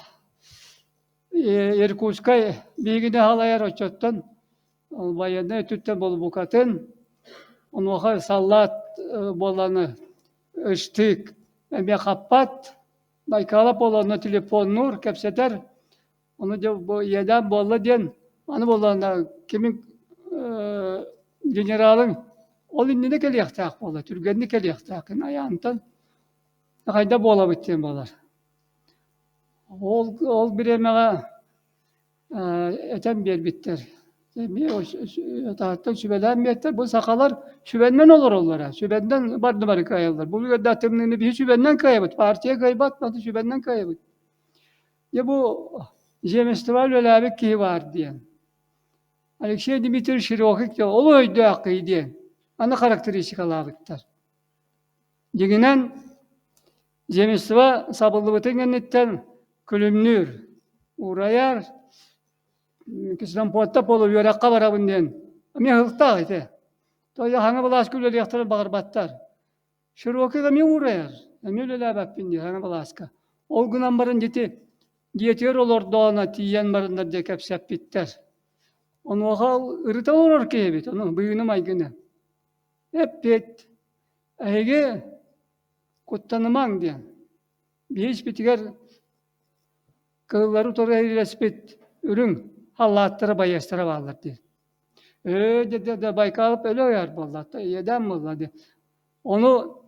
Иркутскай биһигини салайар оччоттон байыаннай өттүттэн болбукатын, онуоха саллаат буоланы ычтык эмиэ хаппат, Байкалап буоланна телефоннуур, кэпсэтэр, ону дьэ бу иэдээн буолла диэн, аны буоллаҕына кимин генералыҥ ол иннинэ кэлиэхтээх буолла, түргэнник кэлиэхтээх айаантан хайда буолабыт диэн буолар. Ол, ол бириэмэҕэ этэн биэрбиттэр. Эмиэ таһыттан сүбэлээн биэртэр. Бу сахалар сүбэннэн олороллор ээ. Сүбэннэн барды бары кыайаллар. Бу үөрдээх тымныыны биһи сүбэннэн кыайабыт. Партия кыайбат, маны сүбэннэн кыайабыт. Дьэ бу земство үлэлээбит киһи баар диэн. Алексей Дмитриевич Широких диэн олус өйдөөх киһи диэн. Аны характеристикалаабыттар. Дьиҥинэн, земство сабыллыбытын кэнниттэн күлүмнүүр, уурайар, кисломпуотта буола үөрэххэ барабын диэн эмиэ ыһыктаах ити. Тоҕо хаҥа былааска үлэлиэхтэрин баҕарбаттар. Широкий эмиэ уурайар, эмиэ үлэлээбэппин диир хаҥа былааска. Ол гынан баран дьити дьиэтигэр олордоҕуна тиийэн бараннар дьэ кэпсэппиттэр. Онуоха ырыта олорор киһи эбит, ону быыны-майгыны. Эппит, эһиги куттанымаҥ диэн. Биһи испитигэр кыһыллары утары эриилэспит үрүҥ халлааттара байыастара бааллар диэн. Ээ дэ дэ Байкалов өлө ыйар буолла, иэдээн буолла диэн. Ону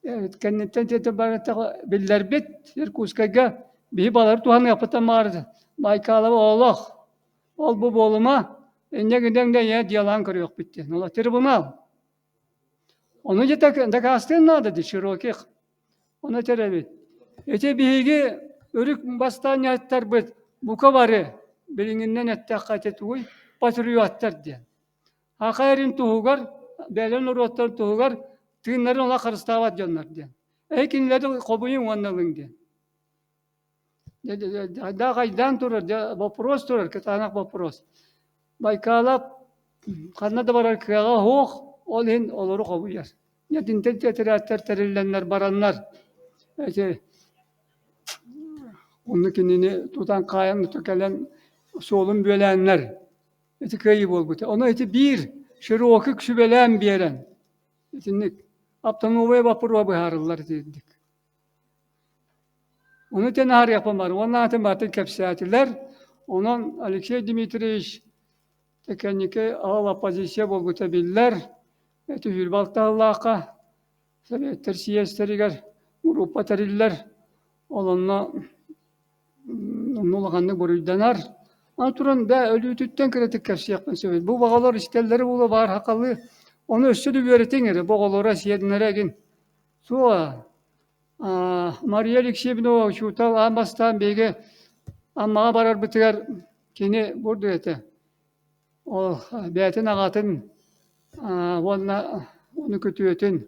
кэнниттэн тиэтэ барытта биллэрбит Иркутскайга биһи балары туһаныахпыттан баҕар Байкалова олох ол бу буолума инньэ гынан да ийэ дьыалаан көрүөхпүт диэн. Ол трибунал. Ону дьэ дакаастыан наада дии Широких. Ону этэр эбит. Ити биһиги өрүк бастаанньаһыттарбыт бука бары билиҥҥинэн эттэххэ ити тугуй патриоттар диэн. Саха эрин туһугар, бэйэлэрин норуоттарын туһугар тыыннарын олох харыстаабат дьоннор диэн. Эһи кинилэри хобуйуҥ уонна ылыҥ диэн. Хайдах айдаан турар, дьэ вопрос турар, кытаанах вопрос. Байкалап ханна да барар кыаҕа суох, ол иһин олору хобуйар. Итинтэн тэтэрээттэр тэриллэннэр бараннар эти онно кинини тутан хаайан кэлэн суолун бүөлээннэр ити кыайыы буолбута. Ону ити биир широкик сүбэлээн биэрэн итинник автономия боппуруоһа быһаарыллар итинник. Ону тэн аһарыахпын бар уонна атын баатын кэпсээтилэр. Онон Алексей Дмитриевич Тэкэнники аал оппозиция буолбута биллэр. Ити 26 сыллаахха Советтар съезтэригэр группа тэриллэр. Ол онно онно улаханнык буруйданар. Аны туран да өлүүтүттэн кыратык кэпсиэхпин сөбүй. Бу оҕолор истэллэрэ буолуо баар сахалыы. Ону өссө да үөрэтиҥ эрэ. Бу оҕолоро сиэннэрэ игин. Суоҕа. Мария Алексеевна учуутал аан бастаан биһиги Аммаҕа барарбытыгар кини бурдук этэ. Ол бэйэтин аҕатын уонна ону күтүөтүн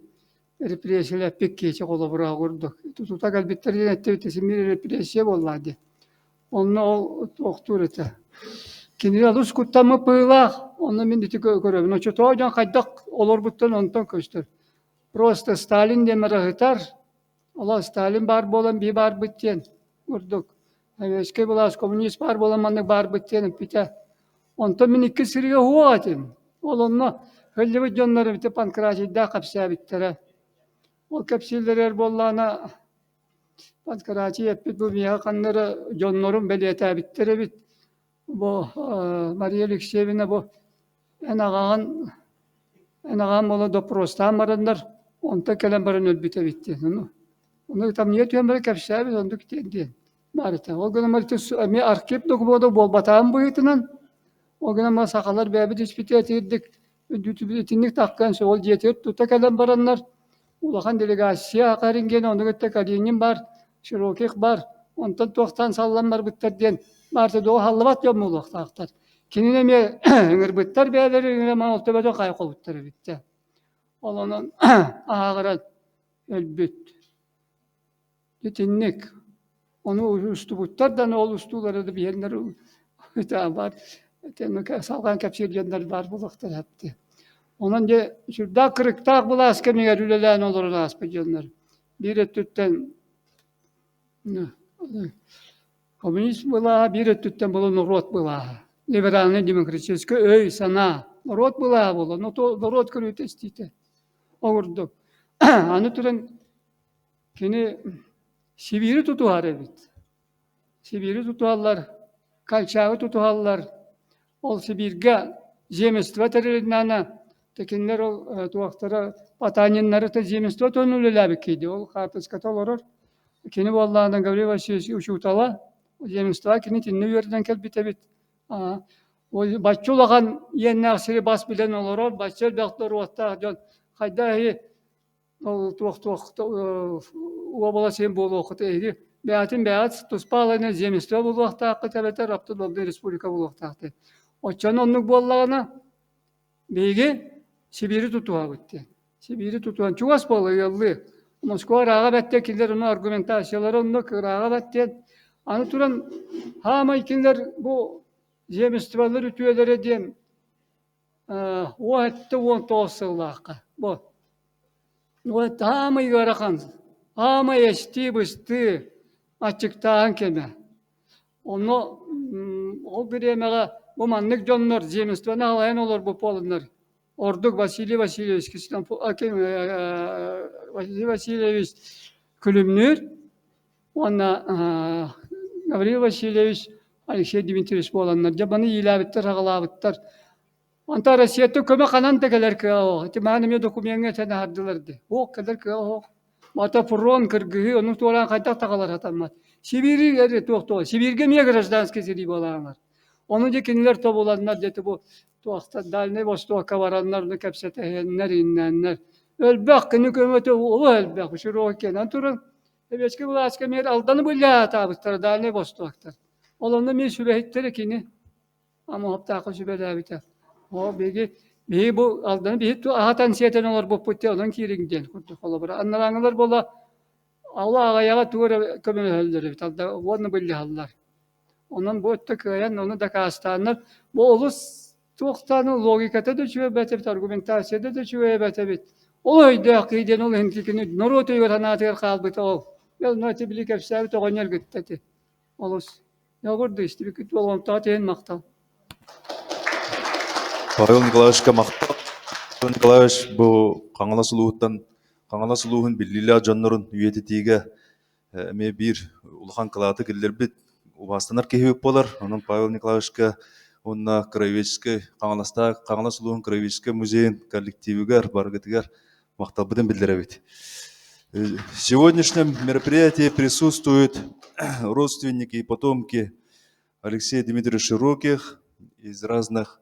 репрессиялэппит киһи холобура курдук. Тута кэлбиттэр диэн эттибит симиир репрессия буоллаа диэн. Онно ол туохтуур этэ. Кинини олус куттаммыт быһыылаах, онно мин ити көрөбүн. Оччотооҕу дьон хайдах олорбуттарын онтон көстөр. Просто Сталин диэн ыраһытар, Ола Сталин баар буолан бии баарбыт диэн курдук. Советскай былаас коммунист баар буолан маннык баарбыт диэн эппитэ. Онтон мин икки сырыыга уһуох этим. Ол онно һыллыбыт дьоннор эбитэ Панкратийдаах кэпсээбиттэрэ. Ол кэпсииллэригэр буоллаҕына Панкратий эппит бу миэхэ ханна эрэ дьоннорум бэлиэтээбиттэр эбит. Бу Мария Алексеевна бу эн аҕаҕын эн аҕаҥ буола доппуруостаан бараннар онтон кэлэн баран өлбүт эбит диэн. Ону ону тамньыйа түһэн баран кэпсээбит оннук диэн диэн баар этэ. Ол гынан баран эмиэ архив докумуона буолбатаҕын быһыытынан ол гынан баран сахалар бэйэбит испитиэтирдик итинник таххан ол дьиэтигэр тута кэлэн бараннар улахан делегация Харингиэн ону кытта Калинин баар, Широких баар, онтон туохтан саллан барбыттар диэн баарта дуо халлыбат дьон буолуохтаахтар. Кинини эмиэ ыҥырбыттар бэйэлэрин ыҥыран ол төбөтүн хайа холбуттар эбит дьэ. Ол онон ааҕыран өлбүт. Итинник. Ону устубуттар да ол устуулары да биһиэннэр баар салҕаан кэпсиир дьоннор баар буолуохтара этэ. Онон дьэ сүрдээх кырыктаах былаас кэмигэр үлэлээн олорон ааспыт дьоннор. Биир өттүттэн коммунизм былааһа, биир өттүттэн буолан норуот былааһа. Либеральнай демократическай өй-санаа норуот былааһа буолан, норуот көрүүтэ-истиитэ. Ол курдук. Аны туран Кини Сибиири тутуһар эбит. Сибиири тутуһаллар, Колчагы тутуһаллар. Ол Сибииргэ земство тэрилиннэҕинэ, кинилэр ол туохтара Потаниннары земство туһунан үлэлээбит киһи ол хаартыската олорор. Кини буоллаҕына Гаврил Васильевич учуутала, земствоҕа кини итиннэ үөрэнэн кэлбит эбит. Бачча улахан иэннээх сири бас билэн олорор, бачча элбэх норуоттаах дьон хайдах Ол туох-туох уобалас иһин буолуоххут эһиги бэйэтин бэйэҕит туспа алайна земство буолуохтааххыт эбэтэр автономнай республика буолуохтаах диэн. Оччону оннук буоллаҕына биһиги Сибиири тутуһабыт диэн. Сибиири тутуһан чугас буола ыаллыы. Москва ырааҕа бэттэ кинилэр ону аргументациялара оннук ырааҕа бэт диэн. Аны туран хаамай кинилэр бу земстволар үтүөлэрэ диэн 79 сыллаахха бу вот аамай ыарахан, аамай эстии-быстыы, аччыктааһын кэмэ. Онно ол бириэмэҕэ бу маннык дьоннор земствоны аҕалайан олорбут буоланнар ордук Василий Васильевич Василий Васильевич Күлүмнүүр уонна Гаврил Васильевич Алексей Дмитриевич буоланнар дьэ маны иилээбиттэр-аҕалаабыттар. Онтон Россияттан көмө ханан да кэлэр кыаҕа суох. Ити мааны эмиэ докумуоҥҥа этэн аһардылар дии. Суох кэлэр кыаҕа суох. Ата фронт кыргыһыы ону туораан хайдах да хаалар сатаммат. Сибиири эрэ туох туох. Сибииргэ эмиэ гражданскай сэрии буолааннар. Ону дьэ кинилэр тобуланнар дьэ бу туохтар Дальнай Востокка бараннар ону кэпсэтэһэннэр иннэннэр. Элбэх кини көмөтө олус элбэх. Широкий туран Сэбиэскэй былааска эмиэ Алданы былдьаатаабыттара Дальнай Востоктар. Ол онно эмиэ сүбэһиттэрэ кини. Амуһаптаахха сүбэлээбитэ. Оо, биһиги биһиги бу Алданы биһи аһатан сиэтэн олорбуппут диэн онон киириҥ диэн курдук холобура. Анарааҥылар буола ала аҕайаҕа тугу эрэ көмөлөһөллөр эбит Алда уонна былдьаһаллар. Онон бу өттө кыайан ону дакаастааннар бу олус туохтааны логиката да үчүгэй эбит эбит, аргументацията да үчүгэй эбит эбит. Ол өйдөөх киһи диэн ол иһин кини норуот өйүгэр санаатыгар хаалбыта ол. Дьэ, ити били кэпсээбит оҕонньор кытта ити. Олус. Дьоҕурду истибиккит болҕомтоҕо иһин махтал. Павел Николаевичка махтал. Павел Николаевич бу Хаҥалас улууһуттан Хаҥалас улууһун биллиилээх дьоннорун үйэтитиигэ эмиэ биир улахан кылааты киллэрбит убаастанар киһи буолар. Онон Павел Николаевичка уонна краеведческай Хаҥаластаах Хаҥалас улууһун краеведческай музейын коллективыгар барыгытыгар махталбытын биллэрэбит. В сегодняшнем мероприятии присутствуют родственники и потомки Алексея Дмитриевича Широких из разных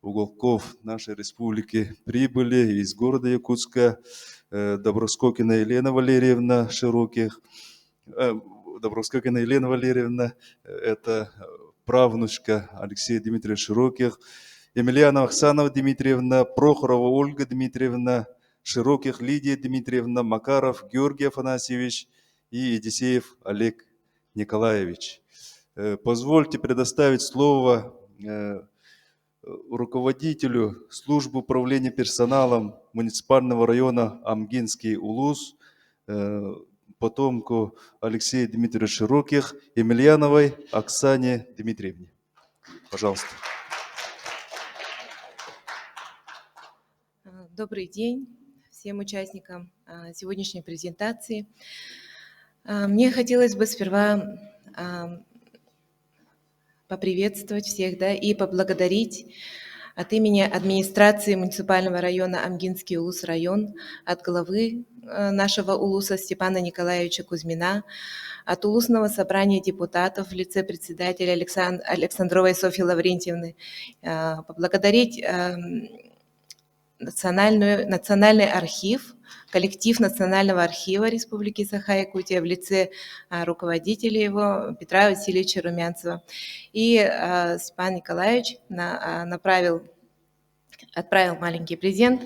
уголков нашей республики прибыли, из города Якутска Доброскокина Елена Валерьевна Широких, Доброскокина Елена Валерьевна, это правнучка Алексея Дмитриевича Широких, Емельянова Оксана Дмитриевна, Прохорова Ольга Дмитриевна, Широких Лидия Дмитриевна, Макаров Георгий Афанасьевич и Едисеев Олег Николаевич. Позвольте предоставить слово руководителю службы управления персоналом муниципального района Амгинский Улус, потомку Алексея Дмитриевича Широких, Емельяновой Оксане Дмитриевне. Пожалуйста. Добрый день всем участникам сегодняшней презентации. Мне хотелось бы сперва поприветствовать всех, да, и поблагодарить от имени администрации муниципального района Амгинский Улус-район, от главы нашего улуса Степана Николаевича Кузьмина, от Улусного собрания депутатов в лице председателя Александровой Софьи Лаврентьевны, поблагодарить Национальный архив, коллектив Национального архива Республики Саха-Якутия в лице руководителя его Петра Васильевича Румянцева. И Степан Николаевич направил, отправил маленький презент.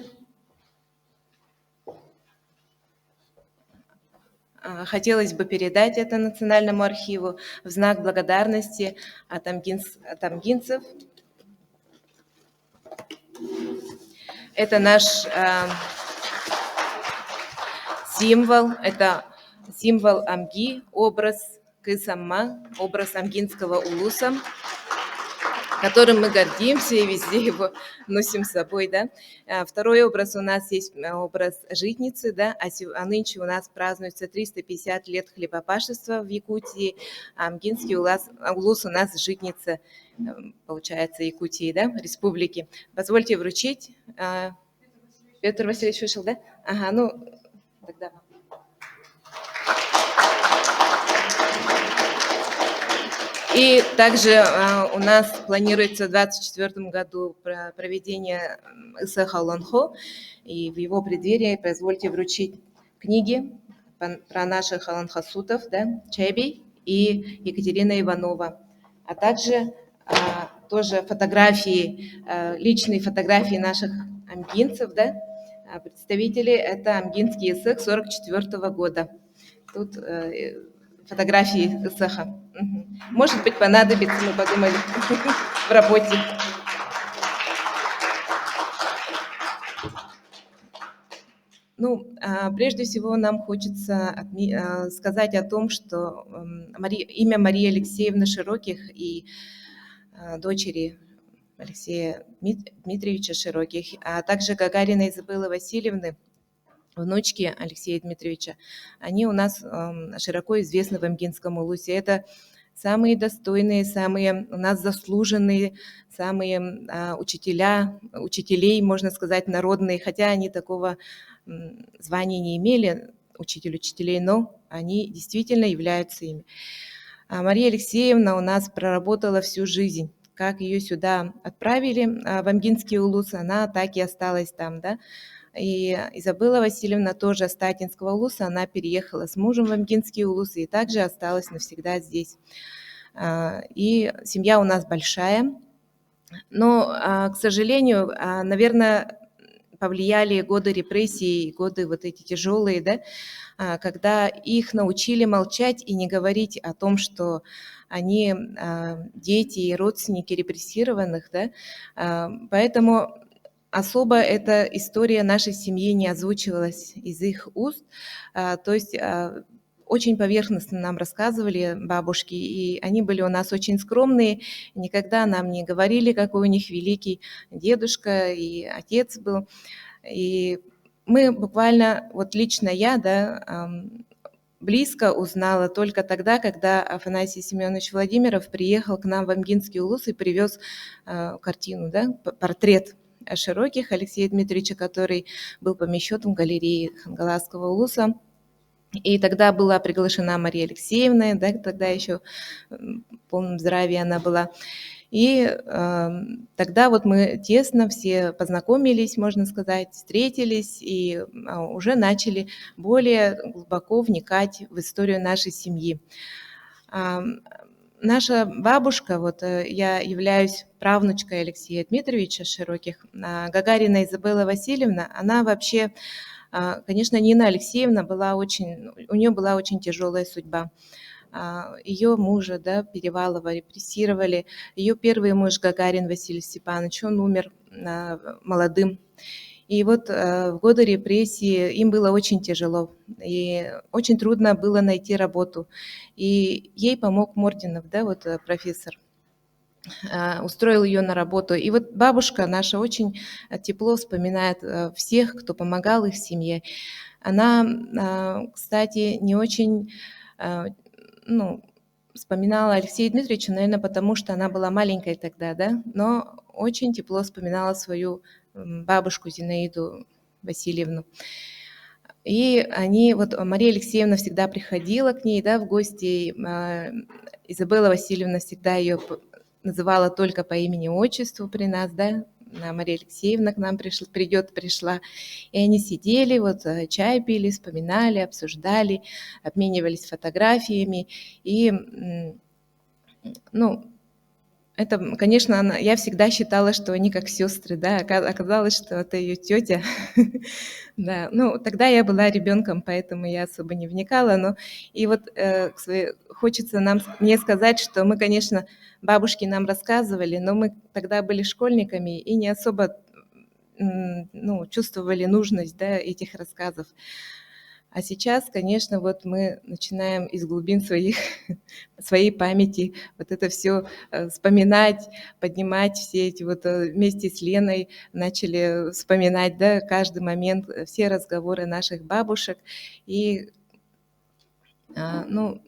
Хотелось бы передать это Национальному архиву в знак благодарности от амгинцев. Это наш символ, это символ Амги, образ Кысама, образ Амгинского улуса, которым мы гордимся и везде его носим с собой. Да? Второй образ у нас есть образ житницы, да? А нынче у нас празднуется 350 лет хлебопашества в Якутии, а Амгинский улус у нас житница, получается, Якутии, да, республики. Позвольте вручить. Петр Васильевич вышел, да? Ага, ну, тогда вам. И также у нас планируется в 2024 году проведение Ысыах Олонхо, и в его преддверии позвольте вручить книги про наших олонхосутов, да, Чайбей и Екатерина Иванова, а также тоже фотографии, личные фотографии наших амгинцев, да, представители, это Амгинский ысыах 44 года. Тут фотографии ысыаха. Может быть, понадобится, мы подумали, в работе. Ну, прежде всего, нам хочется сказать о том, что имя Марии Алексеевны Широких и дочери Алексея Дмитриевича Широких, а также Гагарина Изабеллы Васильевны, внучки Алексея Дмитриевича, они у нас широко известны в Амгинском улусе. Это самые достойные, самые у нас заслуженные, самые учителя, учителей, можно сказать, народные, хотя они такого звания не имели, учитель учителей, но они действительно являются ими. А Мария Алексеевна у нас проработала всю жизнь. Как ее сюда отправили, в Амгинский улус, она так и осталась там, да. И Изабелла Васильевна тоже с Татинского улуса, она переехала с мужем в Амгинский улус и также осталась навсегда здесь. И семья у нас большая, но, к сожалению, наверное, повлияли годы репрессий, годы вот эти тяжелые, да, когда их научили молчать и не говорить о том, что они дети и родственники репрессированных, да, поэтому особо эта история нашей семьи не озвучивалась из их уст, то есть очень поверхностно нам рассказывали бабушки, и они были у нас очень скромные, никогда нам не говорили, какой у них великий дедушка и отец был. И мы буквально, вот лично я, да, близко узнала только тогда, когда Афанасий Семенович Владимиров приехал к нам в Амгинский улус и привез картину, да, портрет Широких Алексея Дмитриевича, который был помещен в галерее Хангаласского улуса. И тогда была приглашена Мария Алексеевна, да, тогда еще в полном здравии она была. И тогда вот мы тесно все познакомились, можно сказать, встретились и уже начали более глубоко вникать в историю нашей семьи. Наша бабушка, вот я являюсь правнучкой Алексея Дмитриевича Широких, Гагарина Изабелла Васильевна, она вообще, конечно, Нина Алексеевна была очень, у нее была очень тяжелая судьба. Ее мужа, да, Перевалова, репрессировали. Ее первый муж Гагарин Василий Степанович, он умер молодым. И вот в годы репрессии им было очень тяжело, и очень трудно было найти работу. И ей помог Мординов, да, вот профессор, устроил ее на работу. И вот бабушка наша очень тепло вспоминает всех, кто помогал их семье. Она, кстати, не очень ну, вспоминала Алексея Дмитриевича, наверное, потому что она была маленькой тогда, да, но очень тепло вспоминала свою бабушку Зинаиду Васильевну. И они, вот Мария Алексеевна всегда приходила к ней, да, в гости, Изабелла Васильевна всегда ее называла только по имени-отчеству при нас, да, Мария Алексеевна к нам пришла, придет, пришла. И они сидели, вот чай пили, вспоминали, обсуждали, обменивались фотографиями. И, ну, это, конечно, она, я всегда считала, что они как сестры, да, оказалось, что это ее тетя. Да, ну, тогда я была ребенком, поэтому я особо не вникала, но и вот хочется нам, мне сказать, что мы, конечно, бабушки нам рассказывали, но мы тогда были школьниками и не особо, ну, чувствовали нужность, да, этих рассказов. А сейчас, конечно, вот мы начинаем из глубин своих, своей памяти вот это все вспоминать, поднимать все эти вот вместе с Леной начали вспоминать, да, каждый момент, все разговоры наших бабушек. И, ну,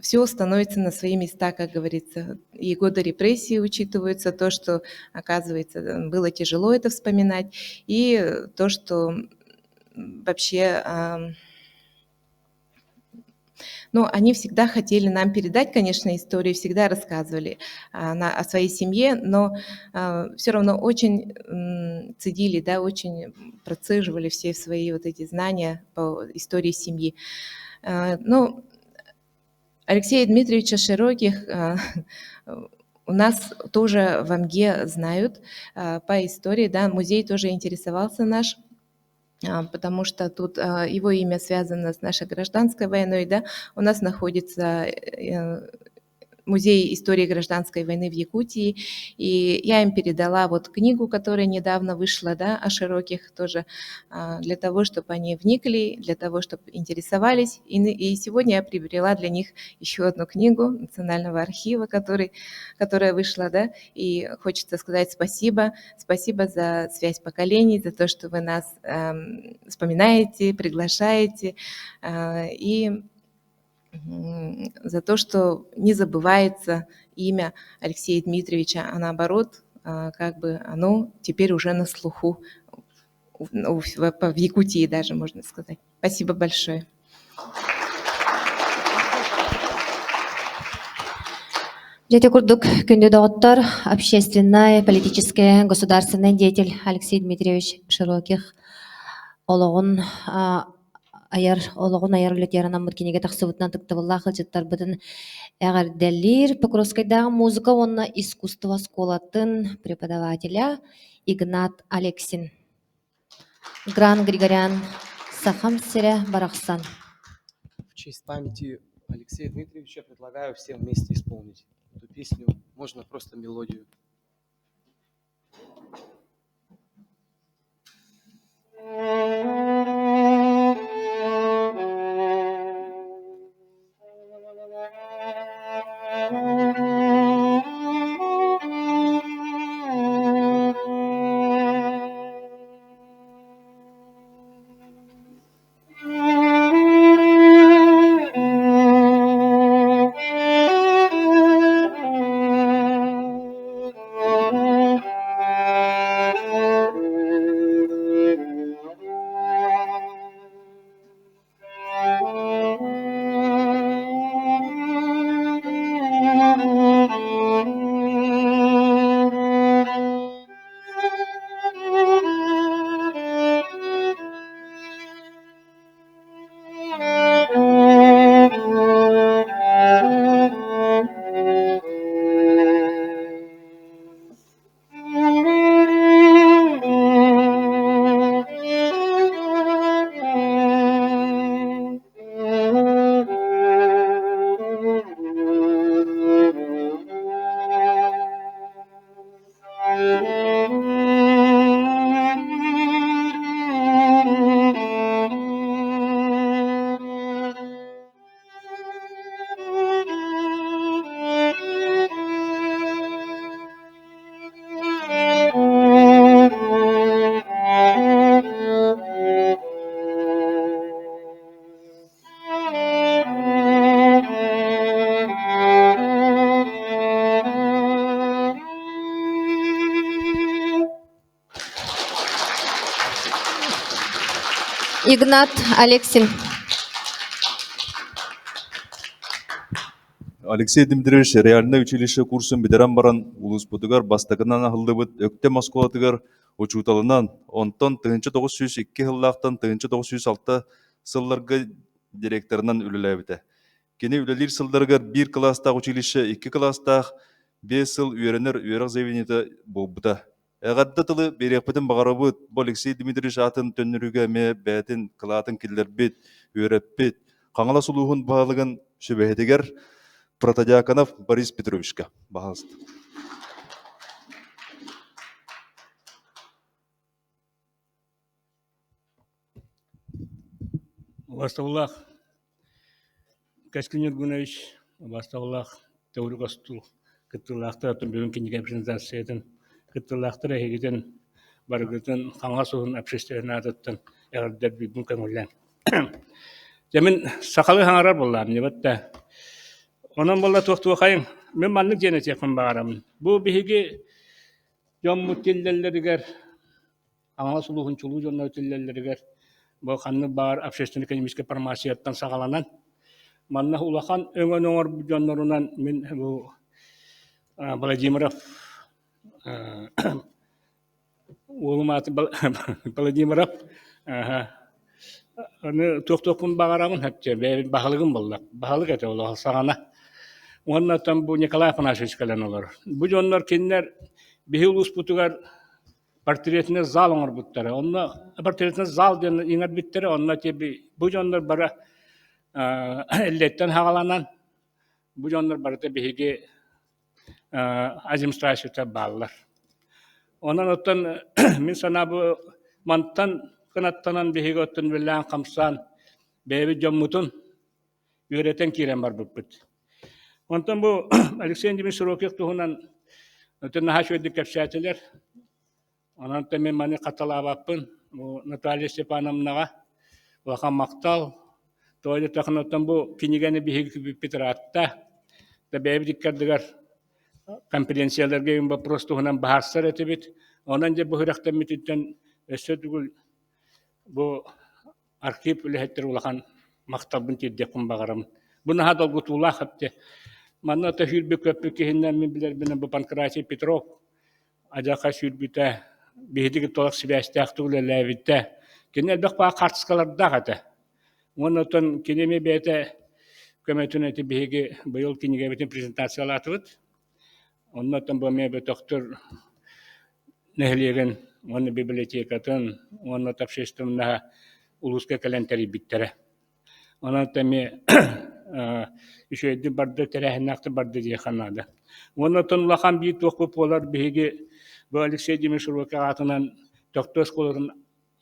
все становится на свои места, как говорится. И годы репрессий учитываются, то, что, оказывается, было тяжело это вспоминать, и то, что вообще, ну, они всегда хотели нам передать, конечно, историю, всегда рассказывали о своей семье, но все равно очень цедили, да, очень процеживали все свои вот эти знания по истории семьи. Ну, Алексея Дмитриевича Широких у нас тоже в Амге знают по истории, да, музей тоже интересовался наш, потому что тут его имя связано с нашей гражданской войной, да, у нас находится Музей истории гражданской войны в Якутии, и я им передала вот книгу, которая недавно вышла, да, о Широких тоже, для того, чтобы они вникли, для того, чтобы интересовались. И сегодня я приобрела для них еще одну книгу Национального архива, которая вышла, да, и хочется сказать спасибо, спасибо за связь поколений, за то, что вы нас вспоминаете, приглашаете, и за то, что не забывается имя Алексея Дмитриевича, а наоборот, как бы оно теперь уже на слуху в Якутии даже, можно сказать. Спасибо большое. Дьэ курдук күндү доҕоттор, общественный, политический, государственный деятель Алексей Дмитриевич Широких олоҕун айар олоҕун айар үлэтигэр анаммыт кинигэ тахсыбытынан тыктабыллаах ыалдьыттарбытын эҕэрдэлиир Покровскайдааҕы музыка уонна искусство оскуолатын преподавателя Игнат Алексин. Гран Григорян Сахам сирэ барахсан. В честь памяти Алексея Дмитриевича предлагаю всем вместе исполнить эту песню. Можно просто мелодию. Игнат Алексин. Алексей Дмитриевич реальнай училище курсун бүтэрэн баран улууспутугар бастакынан аһыллыбыт Өктөм оскуолатыгар учууталынан, онтон 1902 сыллаахтан 1906 сылларга директорынан үлэлээбитэ. Кини үлэлиир сылларыгар биир кылаастаах училище икки кылаастаах, биэс сыл үөрэнэр үөрэх заведениета буолбута. Эҕэрдэ тылы биэриэхпитин баҕарабыт. Бу Алексей Дмитриевич аатын төннөрүүгэ эмиэ бэйэтин кылаатын киллэрбит, үөрэппит Хаҥалас улууһун баһылыгын сүбэһитигэр Протодьяконов Борис Петровичка. Баһаалыста. Убастабыллаах Кэскил Ньургунович, убастабыллаах төгүрүк остуол кыттыылаахтар, оттон бүгүн кинигэ презентациятын кыттыылаахтар эһигитин барыгытын Хаҥалас улууһун общественнай аатыттан эҕэрдэлиибин көҥүллээн. Дьэ мин сахалыы саҥарар буоллаҕым дьэ да. Онон буолла туох-туохайыҥ, мин маннык диэн этиэхпин баҕарабын. Бу биһиги дьоммут тиллэллэригэр Хаҥалас улууһун чулуу дьонноро тиллэллэригэр бу ханнык баар общественно-экономическай формацияттан саҕаланан манна улахан өҥөнү оҥорбут дьоннорунан мин бу Владимиров уолум ааты Владимиров аны туох-туохпун баҕарабын бэйэбин баһылыгым буолла баһылык этэ ол саҕана уонна оттон бу Николай Афанасьевич кэлэн олорор бу дьоннор кинилэр биһи улууспутугар портретный зал оҥорбуттара. Онно портретный зал диэн иҥэрбиттэрэ. Онно бу дьоннор бары эллэттэн хаҕаланан бу дьоннор барыта биһиги администрацията бааллар. Онон оттон мин санаабы мантан кынаттанан биһиги оттон үлэлээн хамсаан бэйэбит дьоммутун үөрэтэн киирэн барбыппыт. Онтон бу Алексей Андреевич Широких туһунан өтө наһаа үчүгэйдик кэпсээтилэр. Онон мин маны хатылаабаппын. Бу Наталья Степановнаҕа улахан махтал. Тоҕо диэтэххинэ, оттон бу кинигэни биһиги күүппүт ыраатта. Да бэйэбит икки ардыгар конференцияларга им вопрос туһунан баһаарсар этибит. Онон дьэ бу сүрэхтэммититтэн өссө тугул бу архив үлэһиттэр улахан махталбын тиэрдиэхпин баҕарабын. Бу наһаа долгутуулаах эбит. Манна төһүүрбүт көппүт киһиннэн мин билэрбинэн бу Панкратий Петров адьаха сүүрбүтэ, биһиги толох сибээстээхтик үлэлээбитэ. Кини элбэх баа хаартыскалардаах этэ. Уонна оттон кини эмиэ бэйэтэ көмөтүн эти биһиги быйыл кинигэбитин презентациялаатыбыт. Онно оттон бу эмиэ бөтөхтөр нэһилиэгин уонна библиотекатын уонна общественноһа улууска кэлэн тэрийбиттэрэ. Онон эмиэ үчүгэйдик барда, тэрээһиннээхтик барда диэххэ наада. Уонна оттон улахан биир туохпут буолар биһиги бу Алексей Дмитриевич Широких аатынан Төхтүр оскуолатын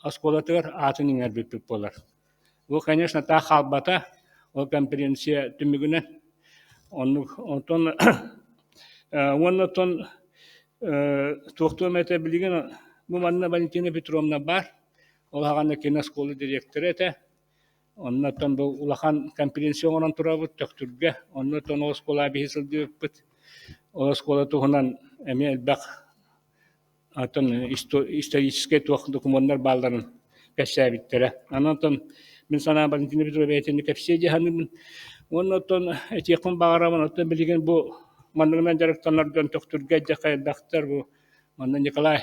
оскуолатыгар аатын иҥэрбиппит буолар. Бу, конечно, таах хаалбата, ол конференция түмүгүнэн. Оннук, онтон уонна оттон туохтуом этэ билигин бу манна Валентина Петровна баар. Ол аҕана кини оскуола дириэктэрэ этэ. Онно оттон бу улахан конференция оҥорон турабыт Төхтүргэ. Онно оттон ол оскуолаҕа биһи сылдьыбыппыт. Ол оскуола туһунан эмиэ элбэх Оттон историческай туох докумуоннар баалларын кэпсээбиттэрэ. Онон оттон мин санаам Валентина Петровна бэйэтин кэпсиэ дии саныыбын. Уонна оттон этиэхпин баҕарабын, оттон билигин бу манныгынан дьарыктанар дьон Төхтүргэ дьэ элбэхтэр бу манна Николай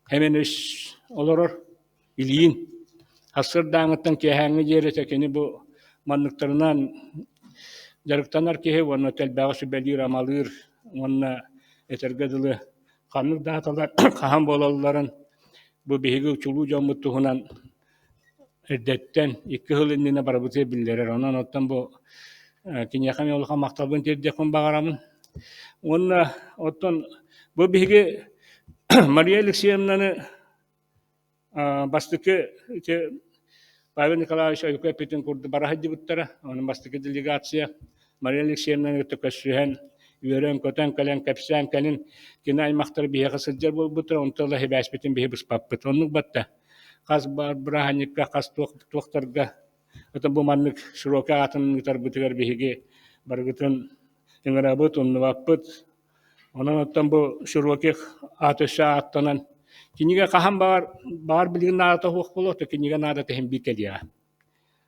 Семенович олорор Ильин. Сарсыардааҥыттан киэһээҥҥи диэри этэ кини бу манныктарынан дьарыктанар киһи уонна элбэҕи сүбэлиир-амалыыр уонна этэргэ дылы ханнык дааталар хаһан буолалларын бу биһиги чулуу дьоммут туһунан эрдэттэн икки сыл иннинэ барыбытыгар биллэрэр. Онон оттон бу киниэхэ эмиэ улахан махталбын тиэрдиэхпин баҕарабын. Уонна оттон бу биһиги Мария Алексеевнаны Бастакы ити Павел Николаевич Ойуку эппитин курдук бара сылдьыбыттара. Онон бастакы делегация Мария Алексеевнаны кытта көрсүһэн, үөрэн-көтөн кэлэн, кэпсээн кэлин кини аймахтара биһиэхэ сылдьар буолбуттара. Онтон ыла сибээспитин биһи быспаппыт. Оннук батта. Хас баар бырааһынньыкка, хас туох туохтарга это бу маннык широкий аатын ыытарбытыгар биһиги барыгытын ыҥырабыт, умнубаппыт. Онон оттон бу Широких аат өссө ааттанан. Кинигэ хаһан баҕар, баҕар билигин наадата суох буолуо, то кинигэ наадата иһин биир кэлиэҕэ.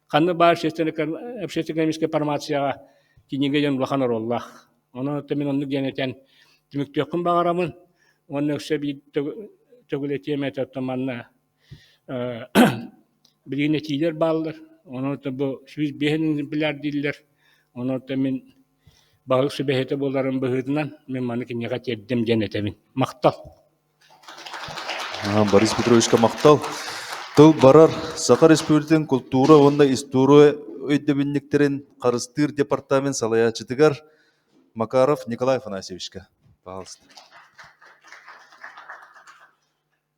Ханна баар общественно-экономическай формацияҕа кинигэ диэн улахан оруоллаах. Онон мин оннук диэн этэн түмүктүөхпүн баҕарабын. Уонна өссө биир төгүл этиэм этэ, оттон манна билигин этиилэр бааллар. Онон бу 105 экземпляр дииллэр. Онон мин баһылык сүбэһитэ буоларым быһыытынан мин маны киниэхэ тиэрдим диэн этэбин. Махтал. Борис Петровичка махтал. Тыл барар Саха Республикатын култуура уонна история өйдөбүнньүктэрин харыстыыр департамент салайааччытыгар Макаров Николай Афанасьевичка. Пожалуйста.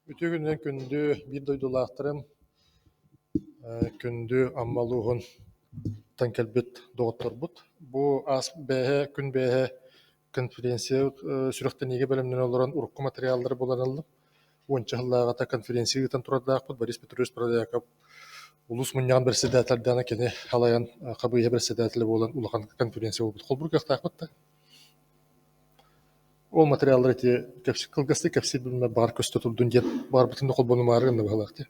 Үтүө күнүнэн күндү биир дойдулаахтарым, күндү Амма улууһун тан кэлбит доҕотторбут. Бу аас бээһэ күн бээһэ конференция сүрэхтэниигэ бэлэмнэнэ олорон урукку материаллары булан ыллым. Уонча сыллааҕыта конференция ыытан турардаахпыт Борис Петрович Продояков улуус мунньаҕын председателдээнэ кини халайан хабыыһа председателэ буолан улахан конференция буолбут. Холбур кыахтаахпыт да. Ол материаллар ити кэпсик кылгастык кэпсиир билиммэр баҕар көстө турдун диэн баҕарбытын да холбонумаары гынна быһыылаах дии.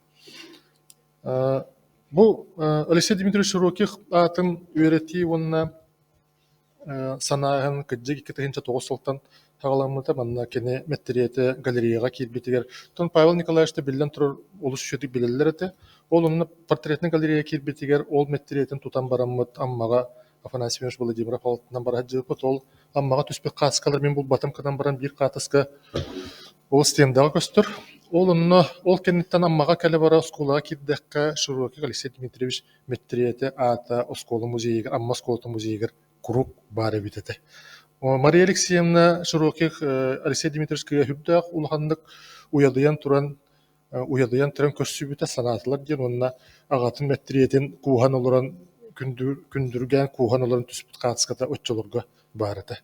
Бу Алексей Дмитриевич Широких аатын үөрэтии уонна санааһын кырдьык 2009 сылтан саҕаламмыта. Манна кини мэтириэтэ галереяҕа киирбитигэр, оттон Павел Николаевич биллэн турар олус үчүгэйдик билэллэр этэ. Ол онно портретнай галерея киирбитигэр ол мэтириэтин тутан бараммыт Аммаҕа Афанасий Иванович Владимиров алтынан бара сылдьыбыппыт. Ол Аммаҕа түспүт хааскалар мин булбатым гынан баран биир хаатыска ол стендаҕа көстөр. Ол онно ол кэнниттэн Аммаҕа кэлэ бара оскуолаҕа киирдэххэ Широких Алексей Дмитриевич мэтириэтэ аата оскуола музейыгар Амма оскуолатын музейыгар куруук баар эбит этэ. Мария Алексеевна Широких Алексей Дмитриевич кыыһа сүрдээх улаханнык уйадыйан туран уйадыйан туран көрсүбүтэ санаатылар диэн уонна аҕатын мэтириэтин кууһан олорон күндүргээн кууһан олорон түспүт хаацката оччолорго баар этэ.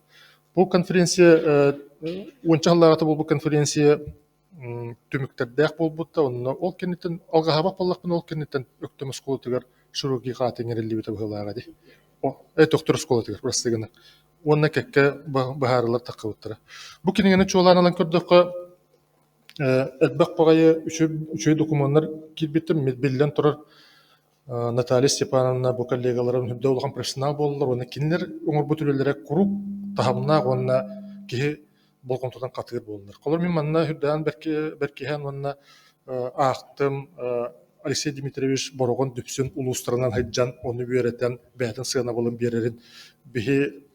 Бу конференция уонча сыллааҕыта буолбут конференция түмүктэрдээх буолбута онно ол кэнниттэн алҕаһаабат буоллахпына ол кэнниттэн Өктөм оскуолатыгар широкий хаат иҥэриллибитэ быһыылааҕа дии. Төхтүр оскуолатыгар прости гына. Уонна кэккэ быһаарыылар таххыбыттара. Бу кинигэни чуолаан ылан көрдөххө Элбэх баҕайы үчүгэй докумуоннар киирбиттэр. Биллэн турар, Наталья Степановна бу коллегаларым үрдэ улахан профессионал буоллулар уонна кинилэр оҥорбут үлэлэрэ куруук таһымнаах уонна киһи болҕомтотун хатыыр буоллулар. Холобур, мин манна үрдээн бэркиһээн уонна аахтым Алексей Дмитриевич Бороҕон Дүпсүн улуустарынан сылдьан ону үөрэтэн бэйэтин сыанабылын биэрэрин биһи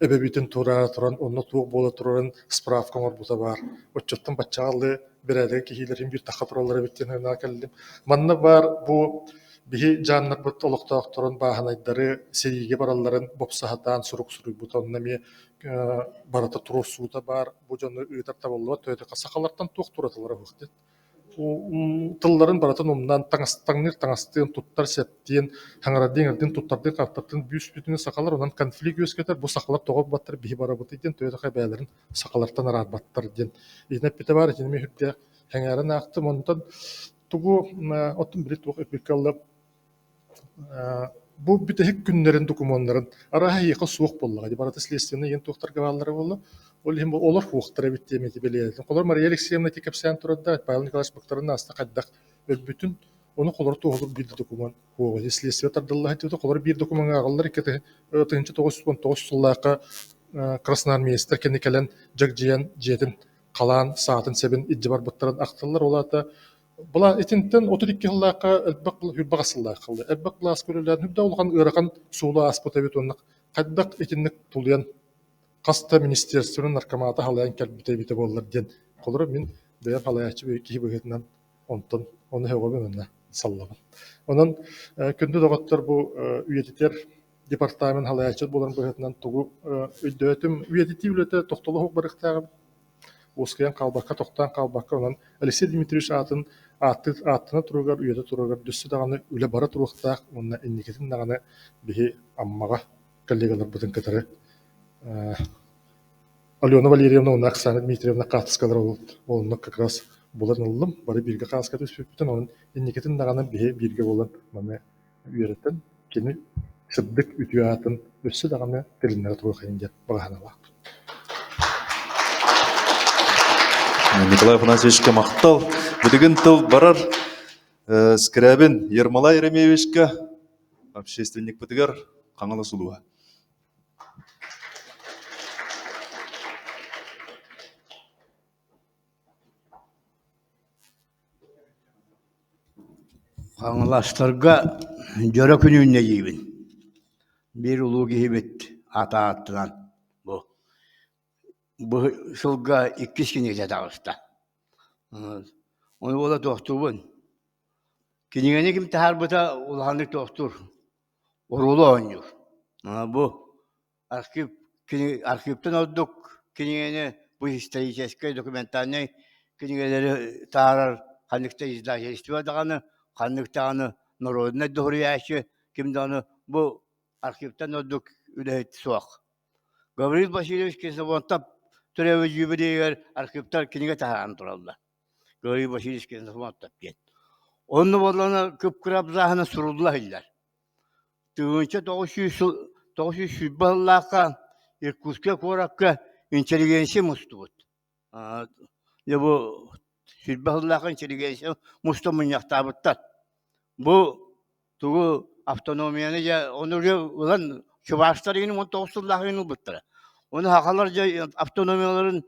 эбэбитин тура туран онно туох буола турарын справка оҥорбута баар. Оччоттон баччаҕа бэрээдэги киһилэрин биир тахха тураллар эбит диэн санаа кэллим. Манна баар бу биһи дьааннарбыт олохтоохторун бааһынайдары сэриигэ баралларын бопсо сатаан сурук суруйбута онно эмиэ барыта туруорсуута баар. Бу дьону ыытар табыллыбат төһөтө сахалартан туох туратылара уһук диэн. Тылларын барытын умнан, таҥныыр таҥастыын, туттар сэптиин, хаҥарадыын туттардыын хаптартыын бүүс-бүтүнү сахалар онон конфликт үөскэтэр, бу сахалар тоҕо барбаттар, биһи барабытый диэн төһө бэйэлэрин сахалартан араарбаттар диэн итини эппитэ баар, итини эмиэ сүрдээх сэҥээрэн аахтым. Онтон тугу оттон били туох эппиккэ ылла Бу бүтэһик күннэрин докумуоннарын арааһа эһиэхэ суох буоллаҕа дии, барыта следственнай иһин туохтарга бааллара буолла. Ол иһин олор суохтар эбит диэн ити бэлиэтээтим. Холобур, Мария Алексеевна ити кэпсээн турарда Павел Николаевич Быктарын ааста хайдах өлбүтүн, ону холобур туоһулуур биир да докумуон суоҕа. Ити следствие тардылла сылдьыбыта. Холобур, биир докумуоҥҥа ааҕыллар 1919 сыллаахха красноармеецтар кини кэлэн дьагдьайан дьиэтин халаан саатын сэбин илдьэ барбыттарын ахталлар. Ол аата Была итинтэн 32 сыллаахха элбэх хүрбэҕэ сыллаах элбэх былааска үлэлээн үрдэ улахан ыарахан суолу ааспыт эбит уонна хайдах итинник тулуйан хас да министерствоны наркомата халайан кэлбитэ эбитэ буоллар диэн холобура мин бэйэм халайааччы киһи быһыытынан онтон ону сөҕөбүн уонна саллабын. Онон күндү доҕоттор бу үйэтитэр департамент халайааччы буоларын быһыытынан тугу өйдөөтүм үйэтитии үлэтэ тохтоло суох барыахтааҕым уоскуйан хаалбакка, тохтоон хаалбакка, онон Алексей Дмитриевич аатын ааттыы ааттана туругар, үйэтэ туругар өссө даҕаны үлэ бара туруохтаах уонна инникитин даҕаны биһи Аммаҕа коллегаларбытын кытары Алена Валерьевна уонна Оксана Дмитриевна хаартыскалара онно как раз булан ыллым. Бары бииргэ хааска түспүппүтүн, онон инникитин даҕаны биһи бииргэ буолан маны үөрэтэн, кини сырдык үтүө аатын өссө даҕаны тилиннэрэ туруохайын диэн баҕа санаалаахпын. Николай Афанасьевичка махтал. Билигин тыл барар Скрябин Ермолай Еремеевичка общественникпытыгар Хаҥалас улууһа. Хаҥаластарга дьоро күнүннэ диибин. Биир улуу киһибит аата ааттанан бу бу сылга иккис кинигэтэ таҕыста. Ону буола туохтуубун. Кинигэни ким таһаарбыта улаханнык туохтуур, уруулу оонньуур. Бу Архив архивтан ордук кинигэни бу историческай документальнай кинигэлэри таһаарар ханнык да издательство даҕаны, ханнык даҕаны норуодунай дуһуруйааччы ким даҕаны бу архивтан ордук үлэһит суох. Гаврил Васильевич Ксенофонтов төрөөбүт юбилейыгар архивтар кинигэ таһааран тураллар. Гаврил Васильевич Ксенофонтов диэн. Онно буоллаҕына кып-кыра абзааһына сурулла иһиллэр. 1920 сыллаахха Иркутскай куоракка интеллигенция мустубут. Дьэ бу сүүрбэ сыллаахха интеллигенция муста мунньахтаабыттар. Бу тугу автономияны дьэ ону ылан чуваштар игин 19 сыллаах игин ылбыттара. Ону сахалар дьэ автономияларын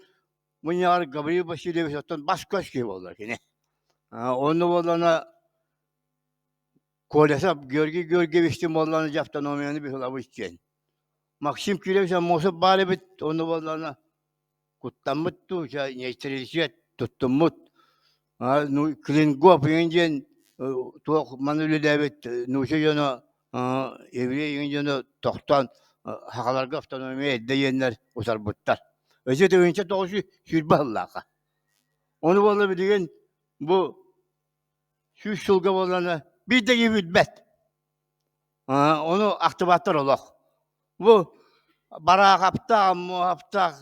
мунньаҕар Гаврил Васильевич оттон бас-көс киһи буолла кини. Онно буоллаҕына Колесов Георгий Георгиевичтыын буоллаҕына дьэ автономияны быһылабыт диэн. Максим Кирович Аммосов баар эбит, ону буоллаҕына куттаммыт дуу, дьэ нейтралитет туттуммут. Ну, Клингоп игин диэн туох маны үлэлээбит нууча дьоно, еврей игин дьоно тохтоон сахаларга автономия эрдэ диэннэр утарбыттар. Өссө 1920 сыллаахха. Ону буолла билигин бу сүүс сылга буоллаҕына биир да киһи билбэт. Ону ахтыбаттар олох. Бу Бараахаптаах, Аммуоһаптаах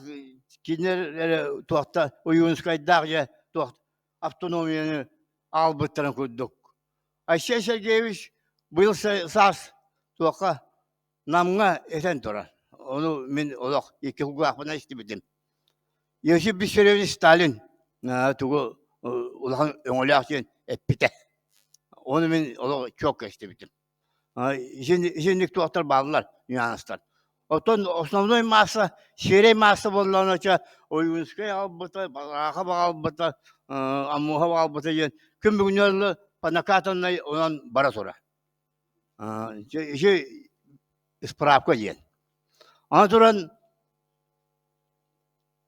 кинилэр эрэ туохта Ойуунускайдаах дьэ туох автономияны аҕалбыттарын курдук. Айсен Сергеевич быйыл саас туохха Намҥа этэн турар. Ону мин олох икки кулгаахпынан истибитим. Иосиф Виссарионович Сталин тугу улахан өҥөлөөх диэн эппитэ. Ону мин олох чуокка истибитим. Итинник туохтар бааллар нюанстар. Оттон основной масса, сиэрэй масса буоллаҕына чэ Ойуунскай аҕалбыта, Бараахап аҕалбыта, Аммуоһап аҕалбыта диэн күн бүгүнү по накатанной онон бара турар. Ити справка диэн. Аны туран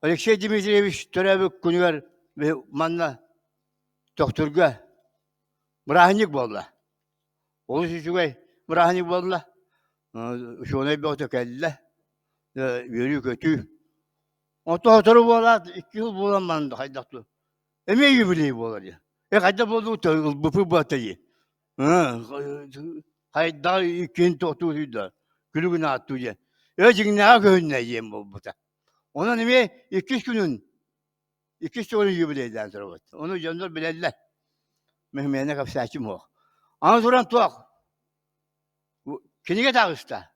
Алексей Дмитриевич төрөөбүт күнүгэр манна Төхтүргэ бырааһынньык буолла. Олус үчүгэй бырааһынньык буолла. Учуонай бөҕөтө кэллэ. Үөрүү-көтүү. Онтон сотору буолаат, икки сыл буолан баран хайдах дуу. Эмиэ юбилей буолар дии. Э хайдах буоллугут ылбыппыт буолта дии. Хайдах иккиэн тохтуу күлүгүн ааттуу диэн. Ээ дьиҥнээҕэ көһүннэ диэн буолбута. Онон эмиэ иккис күнүн иккис күнүн юбилейдаан турабыт. Ону дьоннор билэллэр. Мин кэпсээччим суох. Аны туран туох кинигэ таҕыста.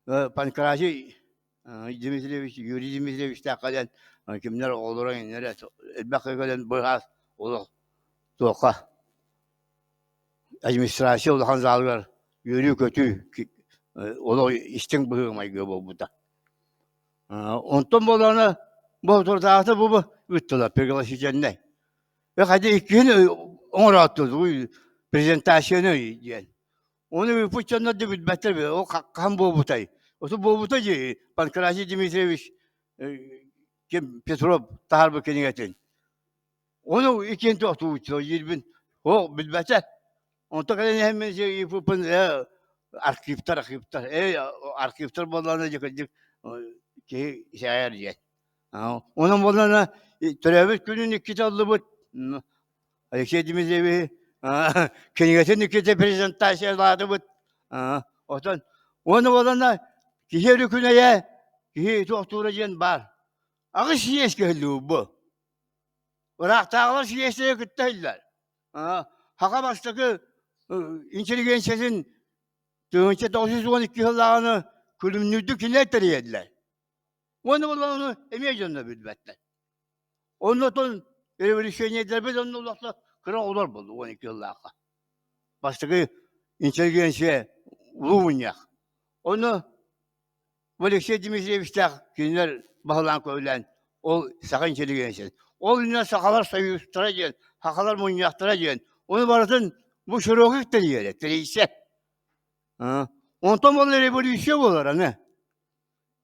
Панкратий Дмитриевич, Юрий Дмитриевичтаах кэлэн кимнэр оҕолоро иннэрэ элбэх кэлэн быһаас олох туохха администрация улахан залыгар үөрүү-көтүү олох истиҥ быһыы-майгы буолбута. Онтон буоллаҕына бу соторутааҕыта бу ыыттылар пригласительнай. Хайда иккиһин оҥороотто презентацияны диэн. Ону ыыппыт дьоннор да билбэттэр били, ол хаһан буолбутай? Оту буолбута дии, Панкратий Дмитриевич ким Петров таһаарбыт кинигэтин. Ону иккиэн тохтууччу диирбин, ол билбэтэ. Онтон кэлэн иһэн мин ыыппыппын архивтар, архивтар, э архивтар буоллаҕына дьэ кырдьык киһи итэҕэйэр диэн. Онон буоллаҕына төрөөбүт күнүн иккитэ ыллыбыт. Алексей Дмитриевич кинигэтин иккитэ презентациялаатыбыт. Оттон уонна буоллаҕына киһи өрүкүнэйэ, киһи туохтуура диэн баар. Аҕыс сийиэс кыһыллыбыт бу. Ыраахтааҕылар сийиэстэрэ кытта иһиллэр. Саха бастакы интеллигенциятын 1912 сыллааҕыны күлүмнүүрдүк кинилэр тэрийэллэр. Уонна буоллаҕына эмиэ дьонно билбэттэр. Оннотон революционердарбыт онно олохто кыра оҕолор буолла 12 сыллаахха. Бастакы интеллигенция улуу мунньах. Ону Алексей Дмитриевичтээх кинилэр баһылаан көбүлээн ол саха интеллигенциятын. Ол иннинэ сахалар союзтара диэн, сахалар мунньахтара диэн, ону барытын бу Широких тэрийэрэ, тэрийсэ. Онтон ол революция буолар аны.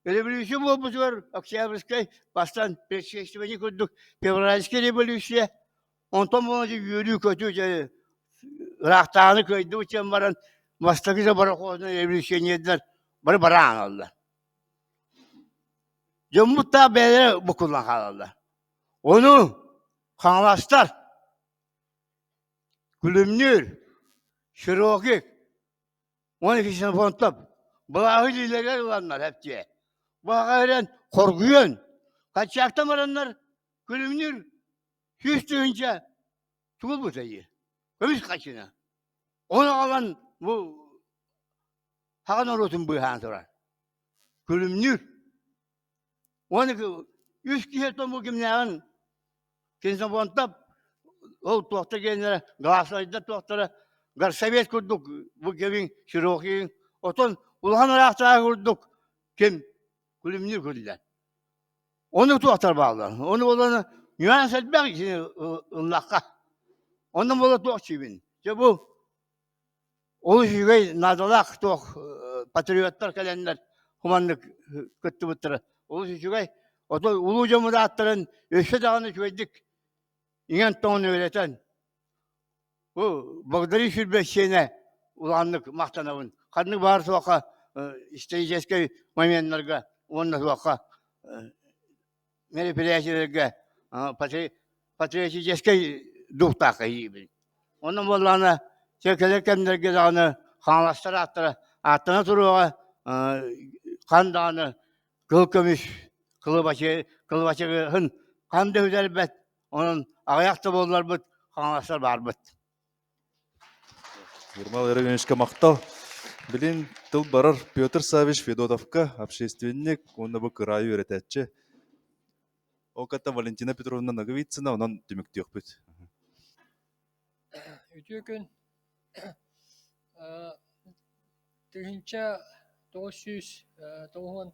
Революция буолбутугар Октябрьскай бастаан предшественник курдук февральская революция, онтон буолан үөрүү-көтүү дьэ ыраахтааҕыны кыайдыбыт диэн баран бастакы да борохуотунай революционердар бары бараан аллар. Дьоммут да бэйэлэрэ буккуллан хаалаллар. Ону хаҥаластар Күлүмнүүр, Широких, уонна Ксенофонтов былааһы илиилэригэр ыланнар эптиэ. Баҕа эрэн хоргуйан, Колчактан бараннар Күлүмнүүр 100 000 тугу ылбытай? Көмүс хаччына. Ону аҕалан бу саха норуотун быыһаан турар. Күлүмнүүр. Уонна үс киһи бу кимнээҕин Ксенофонтов ол туохта диэннэрэ гласайдар туохтара горсовет курдук бу кэмин Широкийын отон улахан ыраахтааҕы курдук ким күлүмнүүр күллэр. Ону туохтар бааллар. Ону буолан нюанс элбэх ыллахха. Онно буола туох чиибин. Дьэ бу Олус үчүгэй наадалаах туох патриоттар кэлэннэр хуманнык кыттыбыттара олус үчүгэй. Ото улуу дьоммут ааттарын өссө даҕаны үчүгэйдик иҥэн-тоҥон үөрэтэн бу Багдарыын Сүлбэ сиэнэ улаханнык махтанабын. Ханнык баар суохха историческай моменнарга уонна суохха мероприятиелэргэ патриотическай духтаах киһибин. Онон буоллаҕына, чэ кэлэр кэмнэргэ даҕаны хаҥаластар ааттара ааттана туруоҕа, хан даҕаны кыһыл көмүс кылыбачы кылыбачыгын хан да сүтэрбэт, онон аҕыйах да буолларбыт хаҥаластар баарбыт. Ермал Яровичка махтал. Билин тыл барар Петр Савич Федотовка, общественник, уонна бу кыраайы үөрэтээччи. Ол кытта Валентина Петровна Ноговицына, онон түмүктүөхпүт. Үтүө күн. 1999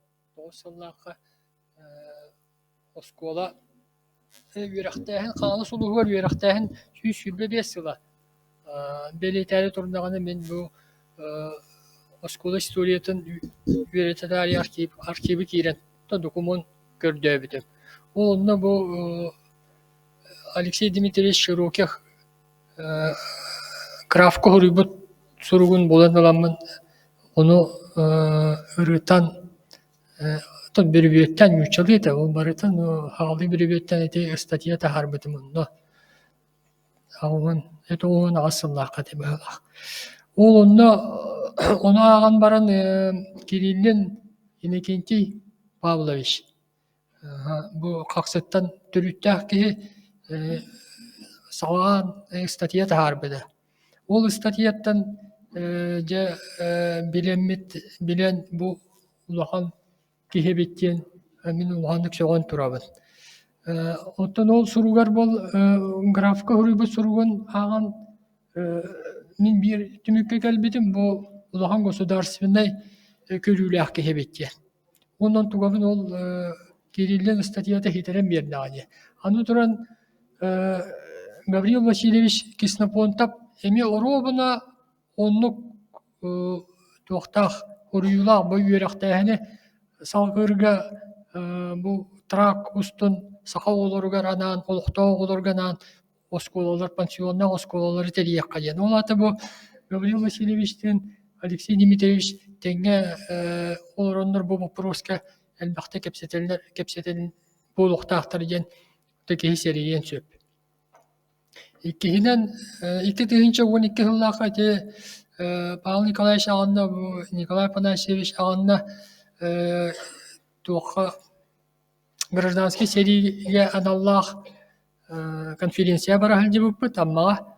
сыллаахха оскуола үөрэхтээһин Хаҥалас улууһугар үөрэхтээһин 125 сыла бэлиэтээри турдаҕына мин бу оскуола историятын үөрэтэ таарыйа архивы киирэн докумуон көрдөөбүтүм. Ол онно бу Алексей Дмитриевич Широких Кравка суруйбут суругун булан ыламмын, ону ырытан, оттон бүрүбүөттээн нууччалыы этэ, ол барытын аҕалыы бүрүбүөттээн ити ыстатыйа таһаарбытым онно. 98 сыллаахха этэ быһыылаах. Ол онно ону ааҕан баран Кириллин Иннокентий Павлович Бу хахсыттан төрүттээх киһи саҕалаан ыстатыйа таһаарбыта. Ол ыстатыйаттан дьэ билэммит билэн бу улахан киһи эбит диэн мин улаханнык сөҕөн турабын. Оттон ол суругар бол графика суруйбут суругун ааҕан мин биир түмүккэ кэлбитим бу улахан государственнай көрүүлээх киһи эбит диэн. Онон тугабын ол Кириллин ыстатыйата хитэрэн биэрдэҕэ дии. Аны туран Гаврил Васильевич Ксенофонтов эмиэ оруобуна оннук туохтаах уруйуулаах бу үөрэхтээһини салгыырга бу трак устун саха оҕолоругар анаан, олохтоох оҕолорго анаан оскуолалар, пансионнаах оскуолалары тэрийиэххэ диэн. Ол аата бу Гаврил Васильевичтыын Алексей Дмитриевич тэҥҥэ олороннор бу боппуруоска элбэхтэ кэпсэтэллэр, кэпсэтэн буолуохтаахтар диэн киһи сэрэйиэн сөп. Иккиһинэн, 2012 сыллаахха ити Павел Николаевич аҕынна, бу Николай Афанасьевич аҕынна туохха гражданскай сэриигэ аналлаах конференция бара сылдьыбыппыт Аммаҕа.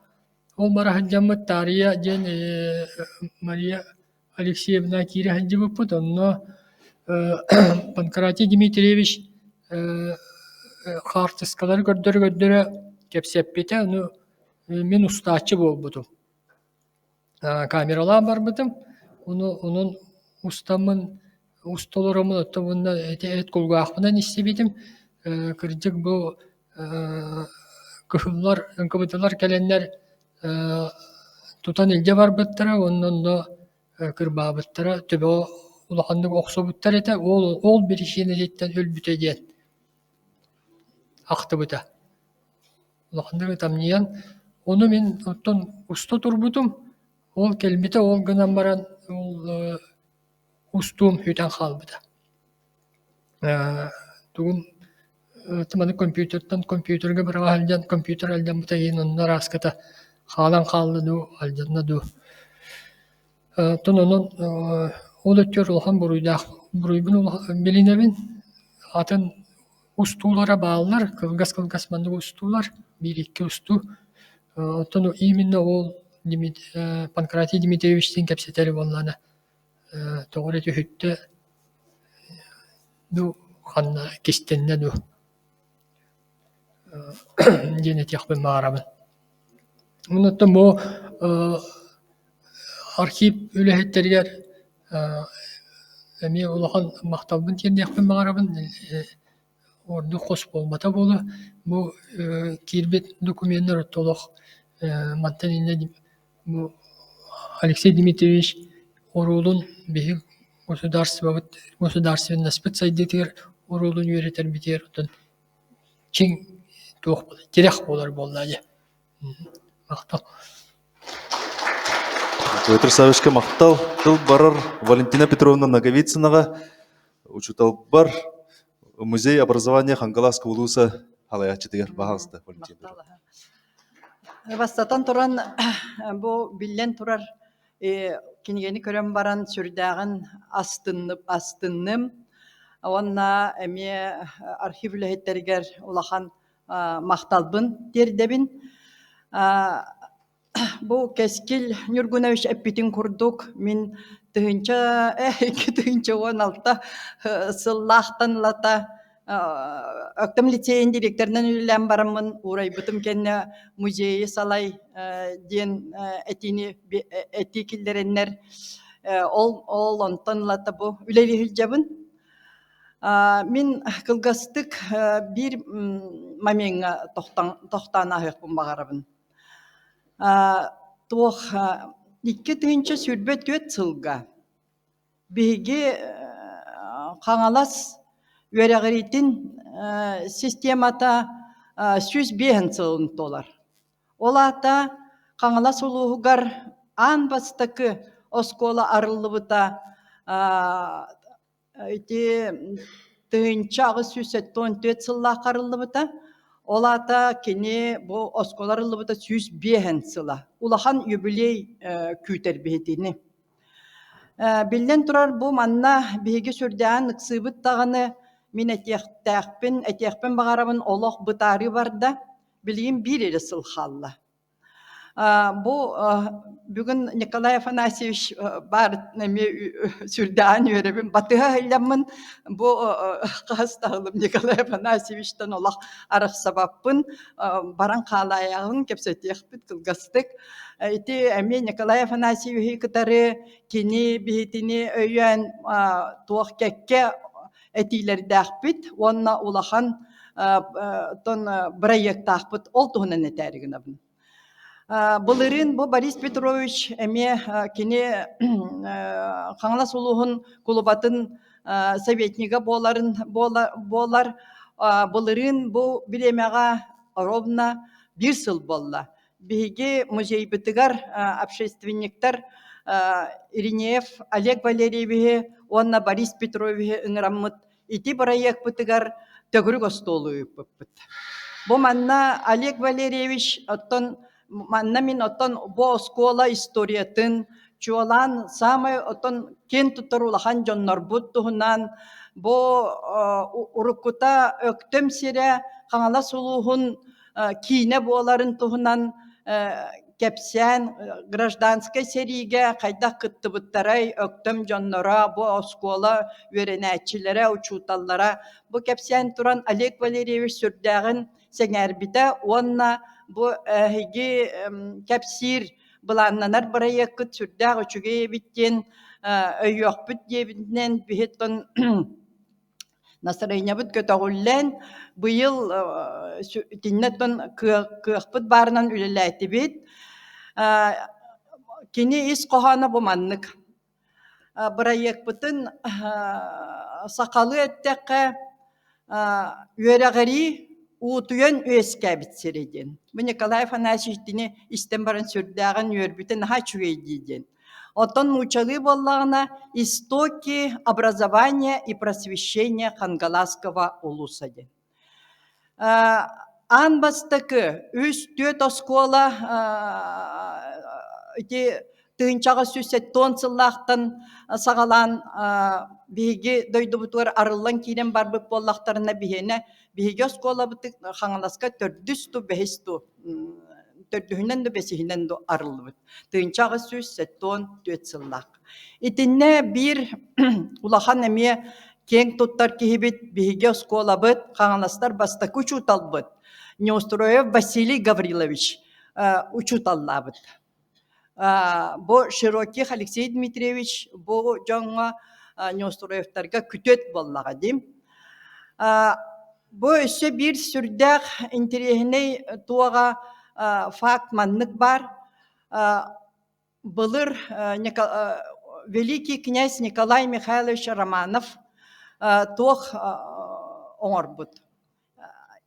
Ол бара сылдьаммыт таарыйа диэн Мария Алексеевна киирэ сылдьыбыппыт. Онно Панкратий Дмитриевич хаартыскалары көрдөрө-көрдөрө кэпсэппитэ, ону мин устааччы буолбутум. Камералаан барбытым, ону онон устаммын уста олороммун оттон уонна ити эт кулгаахпынан истибитим. Кырдьык бу кыһыллар НКВД-лар кэлэннэр тутан илдьэ барбыттара уонна онно кырбаабыттара, төбөҕө улаханнык охсубуттар этэ, ол ол биричиинэтиттэн өлбүтэ диэн ахтыбыта. Улаханнык ытамньыйан, ону мин оттон уста турбутум, ол кэлбитэ, ол гынан баран ол устуум сүтэн хаалбыта. Тугум маны компьютертан компьютерга быраҕа сылдьан компьютер алдьаммыта иһин онно арааската хаалан хаалла дуу, алдьанна дуу. Оттон онон ол өттүгэр улахан буруйдаах буруйбун билинэбин. Атын устуулара бааллар, кылгас-кылгас маннык устуулар, биир-икки устуу. Оттон именно ол Панкратий Дмитриевичтиин кэпсэтэр буоллаҕына тоҕо эрэ түһүттэ дуу, ханна кистэннэ дуу диэн этиэхпин баҕарабын. Онон бу архив үлэһиттэригэр эмиэ улахан махталбын тиэрдиэхпин баҕарабын. Ордук хос буолбата буолуо. Бу киирбит докуменнар олох мантан инньэ бу Алексей Дмитриевич оруолун биһиги государствобыт государственноспыт сайдыытыгар оруолун үөрэтэрбитигэр оттон чиҥ туох тирэх буолар буолла дии. Махтал. Петр Саввичка махтал. Тыл барар Валентина Петровна Ноговицынаҕа учууталбар музей образования Хангаласского улууса халайааччытыгар баһаалыста Валентина Петровна. Бастатан туран, бу биллэн турар кинигэни көрөн баран сүрдээҕин астынным. Уонна эмиэ архив үлэһиттэригэр улахан махталбын тиэрдэбин. Бу Кэскил Ньургунович эппитин курдук, мин тыһыынча 2016 сыллаахтан ылата Өктөм лицейин директорынан үлэлээн бараммын уурайбытым кэннэ музейы салай диэн этиини этии киллэрэннэр ол ол онтон ылата бу үлэлии сылдьабын. Мин кылгастык биир момеҥҥа тохтоон ааһыахпын баҕарабын. Туох 2024 сылга биһиги Хаҥалас үөрэҕириитин системата 105 сылын туолар. Ол аата Хаҥалас улууһугар аан бастакы оскуола арыллыбыта Ити 1874 сыллаахха арыллыбыта. Ол аата кини бу оскуола арыллыбыта 105 сыла. Улахан юбилей күүтэр биһитини. Биллэн турар, бу манна биһиги сүрдээҕин ыксыыбыт даҕаны мин этиэхтээхпин, этиэхпин баҕарабын олох бытаарыы барда. Билигин биир эрэ сыл хаалла. Бу бүгүн Николай Афанасьевич баар эмиэ сүрдээҕин үөрэбин батыһа сылдьаммын бу хаһыс таһылым Николай Афанасьевичтан олох арахсабаппын баран хаалаайаҕын кэпсэтиэхпит кылгастык. Ити эмиэ Николай Афанасьевиһы кытары кини биһитини өйөөн туох кэккэ этиилэрдээхпит уонна улахан бырайыактаахпыт ол туһунан этээри гынабын. Былырыын бу Борис Петрович эмиэ кини Хаҥалас улууһун кулубатын советнига буоларын буолар. Былырыын бу бириэмэҕэ ровно биир сыл буолла. Биһиги музейбытыгар общественниктар Иринеев Олег Валерьевиһы уонна Борис Петровиһы ыҥыраммыт ити бырайыакпытыгар төгүрүк остуолу ыыппыппыт. Бу манна Олег Валерьевич оттон манна мин оттон бу оскуола историятын чуолаан саамай оттон киэн туттар улахан дьоннорбут туһунан бу уруккута Өктөм сирэ Хаҥалас улууһун киинэ буоларын туһунан кэпсээн гражданскай сэриигэ хайдах кыттыбыттарай, Өктөм дьонноро, бу оскуола үөрэнээччилэрэ, учууталлара бу кэпсээн туран Олег Валерьевич сүрдээҕин сэҥээрбитэ уонна бу эһиги кэпсиир былааннанар бырайыаккыт сүрдээх үчүгэй эбит диэн өйүөхпүт диэбитинэн биһиттэн настроениебыт көтөҕүллэн быйыл итиннэ кыахпыт баарынан үлэлээтибит. Кини ис хоһооно бу маннык. Бырайыакпытын сахалыы эттэххэ үөрэҕирии уутуйан үөскээбит сирэ диэн. Бу Николай Афанасьевич итини истэн баран сүрдээҕин үөрбүтэ наһаа үчүгэй дии диэн. Оттон нууччалыы буоллаҕына «Истоки образования и просвещения Хангаласского улуса» диэн. Аан бастакы үс-түөрт оскуола ити тыһыынчаҕа 170 сыллаахтан саҕалаан биһиги дойдубутугар арыллан киирэн барбыт буоллахтарына биһиэнэ биһиги оскуолабыт Хаҥаласка төрдүс ту бэһис ту төрдүһүнэн да бэсиһинэн да арыллыбыт 1874 сыллаах. Итиннэ биир улахан эмиэ киэҥ туттар киһибит биһиги оскуолабыт Хаҥаластар бастакы учууталбыт Неустроев Василий Гаврилович учууталлаабыт. Бу Широких Алексей Дмитриевич бу дьоҥҥо Неустроевтарга күтүөт буоллаҕа дии. Бу өссө биир сүрдээх интэриэһинэй туоҕа факт маннык баар. Былыр великий князь Николай Михайлович Романов туох оҥорбут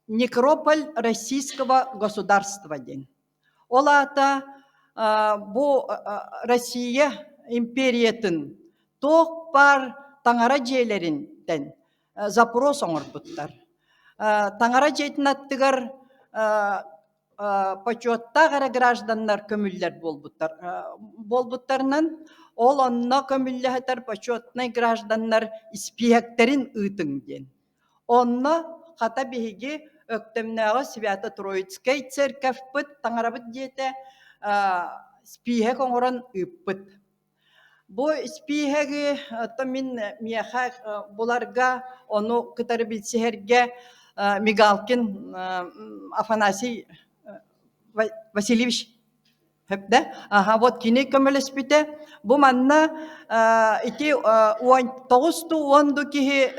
Некрополь российского государства диэн. Ол аата бу Россия империятын туох баар таҥара дьиэлэриттэн запрос оҥорбуттар. Таҥара дьиэтин аттыгар почеттаах эрэ гражданнар көмүллэр буолбуттар буолбуттарынан ол онно көмүллэ сытар почетнай гражданнар испииһэктэрин ыытыҥ диэн. Онно хата биһиги Өктөмнөөҕү Свято-Троицкай церковьпыт таҥарабыт диэтэ испииһэк оҥорон ыыппыт. Бу испииһэги оттон мин миэхэ буларга, ону кытары билсиһэргэ Мигалкин Афанасий Васильевич да? Аха, вот кини көмөлөспүтэ. Бу манна ити тоҕус уон киһи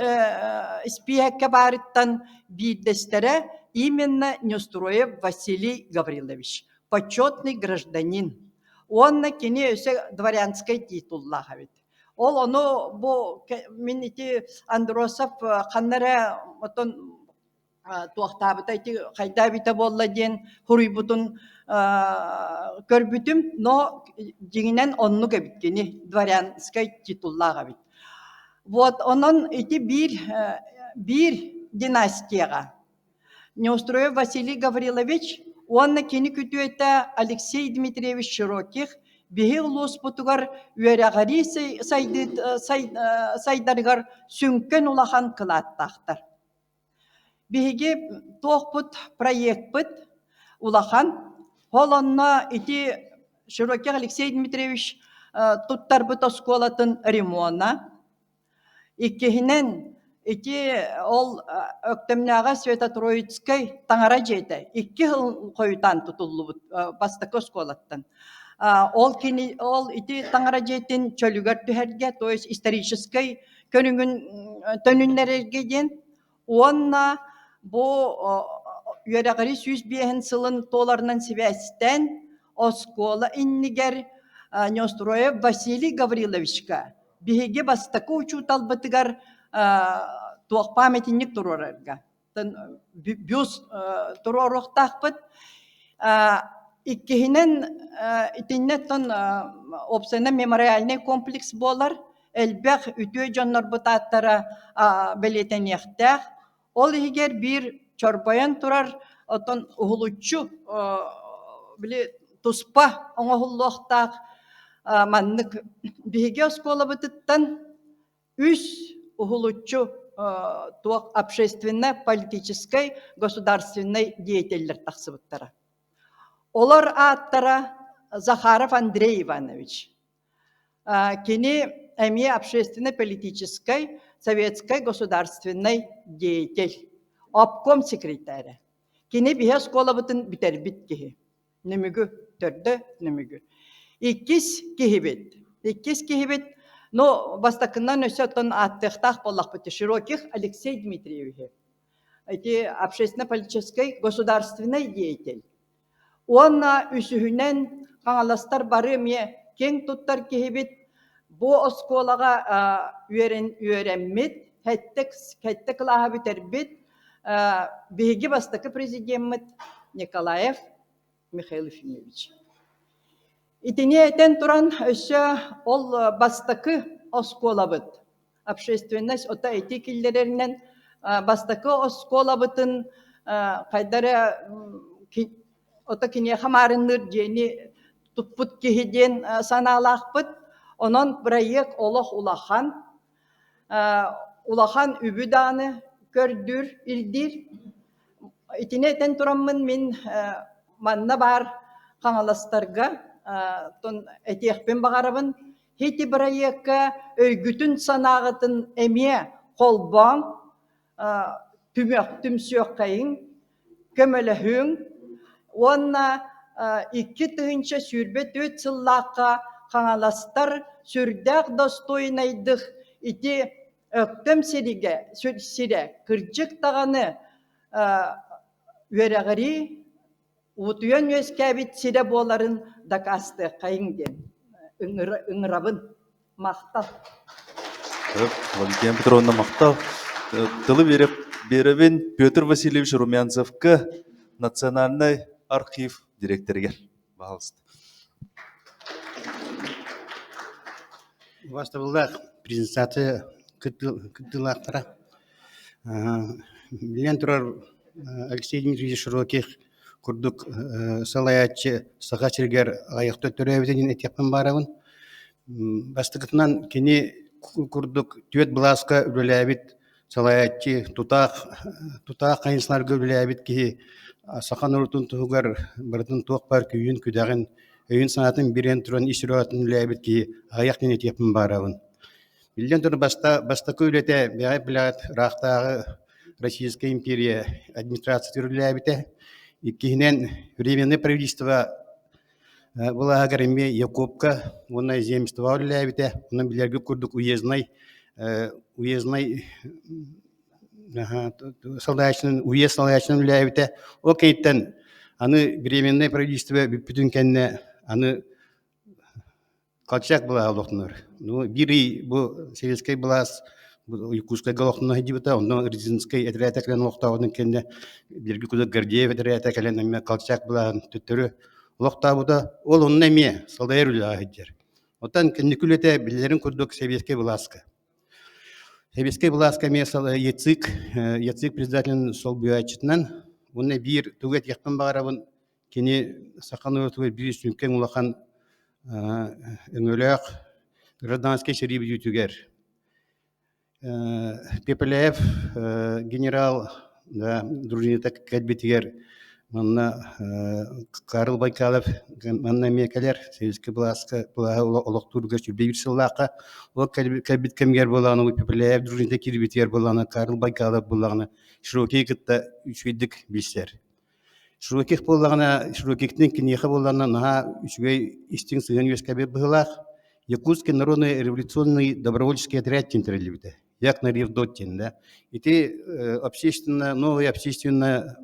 испииһэккэ баарыттан биирдэстэрэ именно Неустроев Василий Гаврилович, почетный гражданин. Уонна кини өссө дворянскай титуллаах эбит. Ол ону бу мин ити Андросов ханна эрэ оттон туохтаабыта ити хайда эбитэ буолла диэн суруйбутун көрбүтүм, но дьиҥинэн оннук эбит кини дворянскай титуллаах эбит. Вот онон ити биир биир династияҕа Неустроев Василий Гаврилович уонна кини күтүөтэ Алексей Дмитриевич Широких биһи улууспутугар үөрэҕирии сайдарыгар сүҥкэн улахан кылааттаахтар. Биһиги туохпут проекпыт улахан. Ол онно ити Широких Алексей Дмитриевич туттарбыт оскуолатын ремона, Иккиһинэн, ити ол Өктөмнөөҕө Свято-Троицкай таҥара дьиэтэ икки сыл хойутаан тутуллубут бастакы оскуолаттан. Ол кини ол ити таҥара дьиэтин чөлүгэр түһэргэ, то есть историческай көрүҥүн төнүннэрэргэ диэн уонна бу үөрэҕирии 105 сылын туоларынан сибээстээн оскуола иннигэр Неустроев Василий Гавриловичка биһиги бастакы учууталбытыгар туох памятник туруорарга бюст туруоруохтаахпыт. Иккиһинэн итиннэ оттон уопсайынан мемориальнай комплекс буолар. Элбэх үтүө дьоннорбут ааттара бэлиэтэниэхтээх. Ол иһигэр биир чорбойон турар оттон уһулуччу били туспа оҥоһуллуохтаах маннык биһиги оскуолабытыттан үс уһулуччу туох общественно-политическай государственнай деятеллэр тахсыбыттара. Олор ааттара Захаров Андрей Иванович. Кини эмиэ общественно-политическай, советскай государственнай деятель, обком секретаря. Кини биһи оскуолабытын бүтэрбит киһи. Нөмүгү, төрдө Нөмүгү. Иккис киһибит. Иккис киһибит, ну, бастакынан өссө оттон ааттыахтаах буоллахпыт Широких Алексей Дмитриевиһи. Ити общественно-политическай государственный деятель. Уонна үсүһүнэн Хаҥаластар бары эмиэ киэҥ туттар киһибит бу оскуолаҕа үөрэн үөрэммит, сэттэ сэттэ кылааһы бүтэрбит биһиги бастакы президеммит Николаев Михаил Ефимович. Итини этэн туран өссө ол бастакы оскуолабыт общественность ото ити киллэрэринэн бастакы оскуолабытын хайда эрэ ото киниэхэ маарынныыр дьиэни туппут киһи диэн санаалаахпыт. Онон бырайыак олох улахан, улахан үбү даҕаны көрдүүр, ирдиир. Итини этэн тураммын мин манна баар Хаҥаластарга этиэхпин баҕарабын. Ити бырайыакка өйгүтүн-санааҕытын эмиэ холбооҥ, түмүөх түмсүөххэйиҥ, көмөлөһүҥ уонна 2024 сыллаахха Хаҥаластар сүрдээх достойнайдык ити Өктөм сиригэ сирэ кырдьык даҕаны үөрэҕирии Утуйан үөскээбит сирэ буоларын дакаастыаххайыҥ диэн ыҥырабын. Махтал. Валентина Петровна махтал. Тылы биэрэбин Петр Васильевич Румянцевка, Национальный архив директорыгар. Пожалуйста. Убастабыллаах презентация кыттыылаахтара. Билэн турар Алексей Дмитриевич Широких курдук салайааччы Саха сиригэр аҕыйахта төрөөбүтүн этиэхпин баарабын. Бастакытынан кини курдук түөрт былааска үлэлээбит салайааччы тутаах тутаах хайысхаларга үлэлээбит киһи саха норуотун туһугар барытын туох баар күүһүн-күдэҕин, өйүн-санаатын биэрэн туран ис сүрэҕиттэн үлэлээбит киһи аҕыйах диэн этиэхпин баарабын. Биллэн турар, бастакы үлэтэ бэҕэ билэҕит ыраахтааҕы Российская империя администрациятыгар үлэлээбитэ. Иккиһинэн, Временное правительство былааһыгар эмиэ Якубка уонна земствоҕа үлэлээбитэ. Онон билэргит курдук уезднай уезднай салайааччынан уезд салайааччынан үлэлээбитэ. Ол кэнниттэн аны Временное правительство бүппүтүн кэннэ аны Колчак былааһа олохтонор. Ну, биир ый бу советскай былаас Якутскайга олохтоно сылдьыбыта, онно Рязанскай этэрээт кэлэн олохтообутун кэннэ бииргэ кудук Гордеев этэрээтэ кэлэн эмиэ Колчак былааһын төттөрү олохтообута. Ол онно эмиэ салайар үлэҕэ сылдьар. Оттон кэнники үлэтэ биллэрин курдук советскай былааска. Советскай былааска эмиэ ЯЦИК, ЯЦИК председателин солбуйааччытынан уонна биир тугу этиэхпин баҕарабын Кини саха норуотугар биир сүҥкэн улахан өҥөлөөх гражданскай сэрии бүтүүтүгэр Пепеляев генерал да дружината кэлбитигэр манна Карл Байкалов манна эмиэ кэлэр советскай былааска былааһы олохтуурга сүүрбэ биир сыллаахха ол кэлбит кэмигэр буоллаҕына Пепеляев дружината киирбитигэр буоллаҕына Карл Байкалов буоллаҕына Широкий кытта үчүгэйдик билсэр. Широких буоллаҕына, Широкихтыын киниэхэ буоллаҕына наһаа үчүгэй истиҥ сыһыан үөскээбит быһыылаах. Якутский народный революционный добровольческий отряд диэн тэриллибитэ. Як на Ревдот диэн да. Ити общественно, новая общественная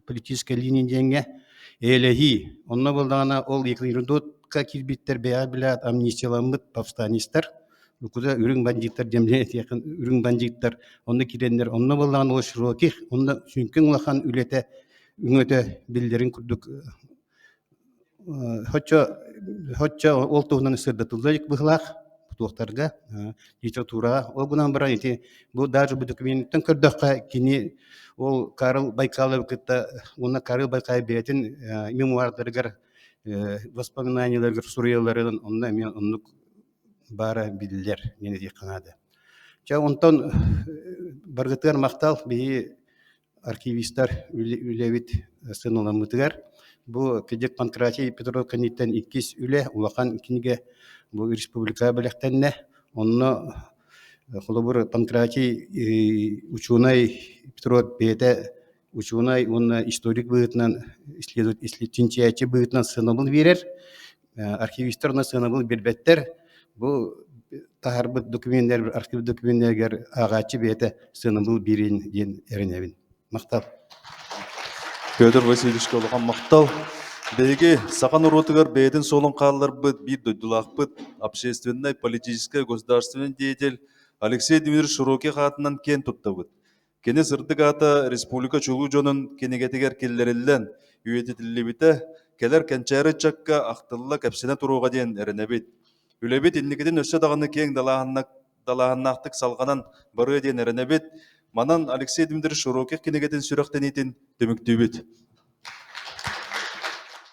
политическая линия диэҥҥэ эйэлэһии. Онно буоллаҕына ол Екатеринодотка киирбиттэр бэйэҕэ билээт амнистияламмыт повстанецтар Куда үрүҥ бандьыыттар диэн этиэххин үрүҥ бандьыыттар онно киирэннэр онно буоллаҕына ол Широких онно сүҥкэн улахан үлэтэ өҥөтө биллэрин курдук хоччо хоччо ол туһунан сырдатылла илик быһыылаах туохтарга литератураҕа ол гынан баран ити бу даже бу документтан көрдөххө кини ол Карл Байкаловы кытта уонна Карл Байкалов бэйэтин мемуардарыгар воспоминаниеларыгар суруйалларын онно эмиэ оннук баара биллэр диэн этиэххэ наада. Чэ, онтон баргытыгар махтал биһи архивистар үлэбит сыаналаммытыгар. Бу кыдьык Панкратий Петров кэнниттэн иккис үлэ, улахан кинигэ бу республикаҕа бэлэхтэннэ. Онно холобур Панкратий учуонай Петров бэйэтэ учуонай уонна историк быһыытынан чинчийээччи быһыытынан сыанабыл биэрэр. Архивистар онно сыанабыл биэрбэттэр. Бу таһаарбыт документар архив документарыгар ааҕааччы бэйэтэ сыанабыл биэриэн диэн эрэнэбин. Махтал. Петр Васильевичка улахан махтал. Биһиги саха норуотугар бэйэтин суолун хаалларбыт биир дойдулаахпыт, общественнай, политическай, государственный деятель Алексей Дмитриевич Широких аатынан киэн туттабыт. Кини сырдык аата республика чулуу дьонун кинигэтигэр киллэриллэн, үйэтитиллибитэ, кэлэр кэнчээри ыччакка ахтылла кэпсэнэ туруоҕа диэн эрэнэбит. Үлэбит инникитин өссө даҕаны киэҥ далааһыннаахтык салҕанан барыа диэн эрэнэбит. Манан Алексей Дмитриевич Широких кинигэтин сүрэхтэниитин түмүктүүбүт.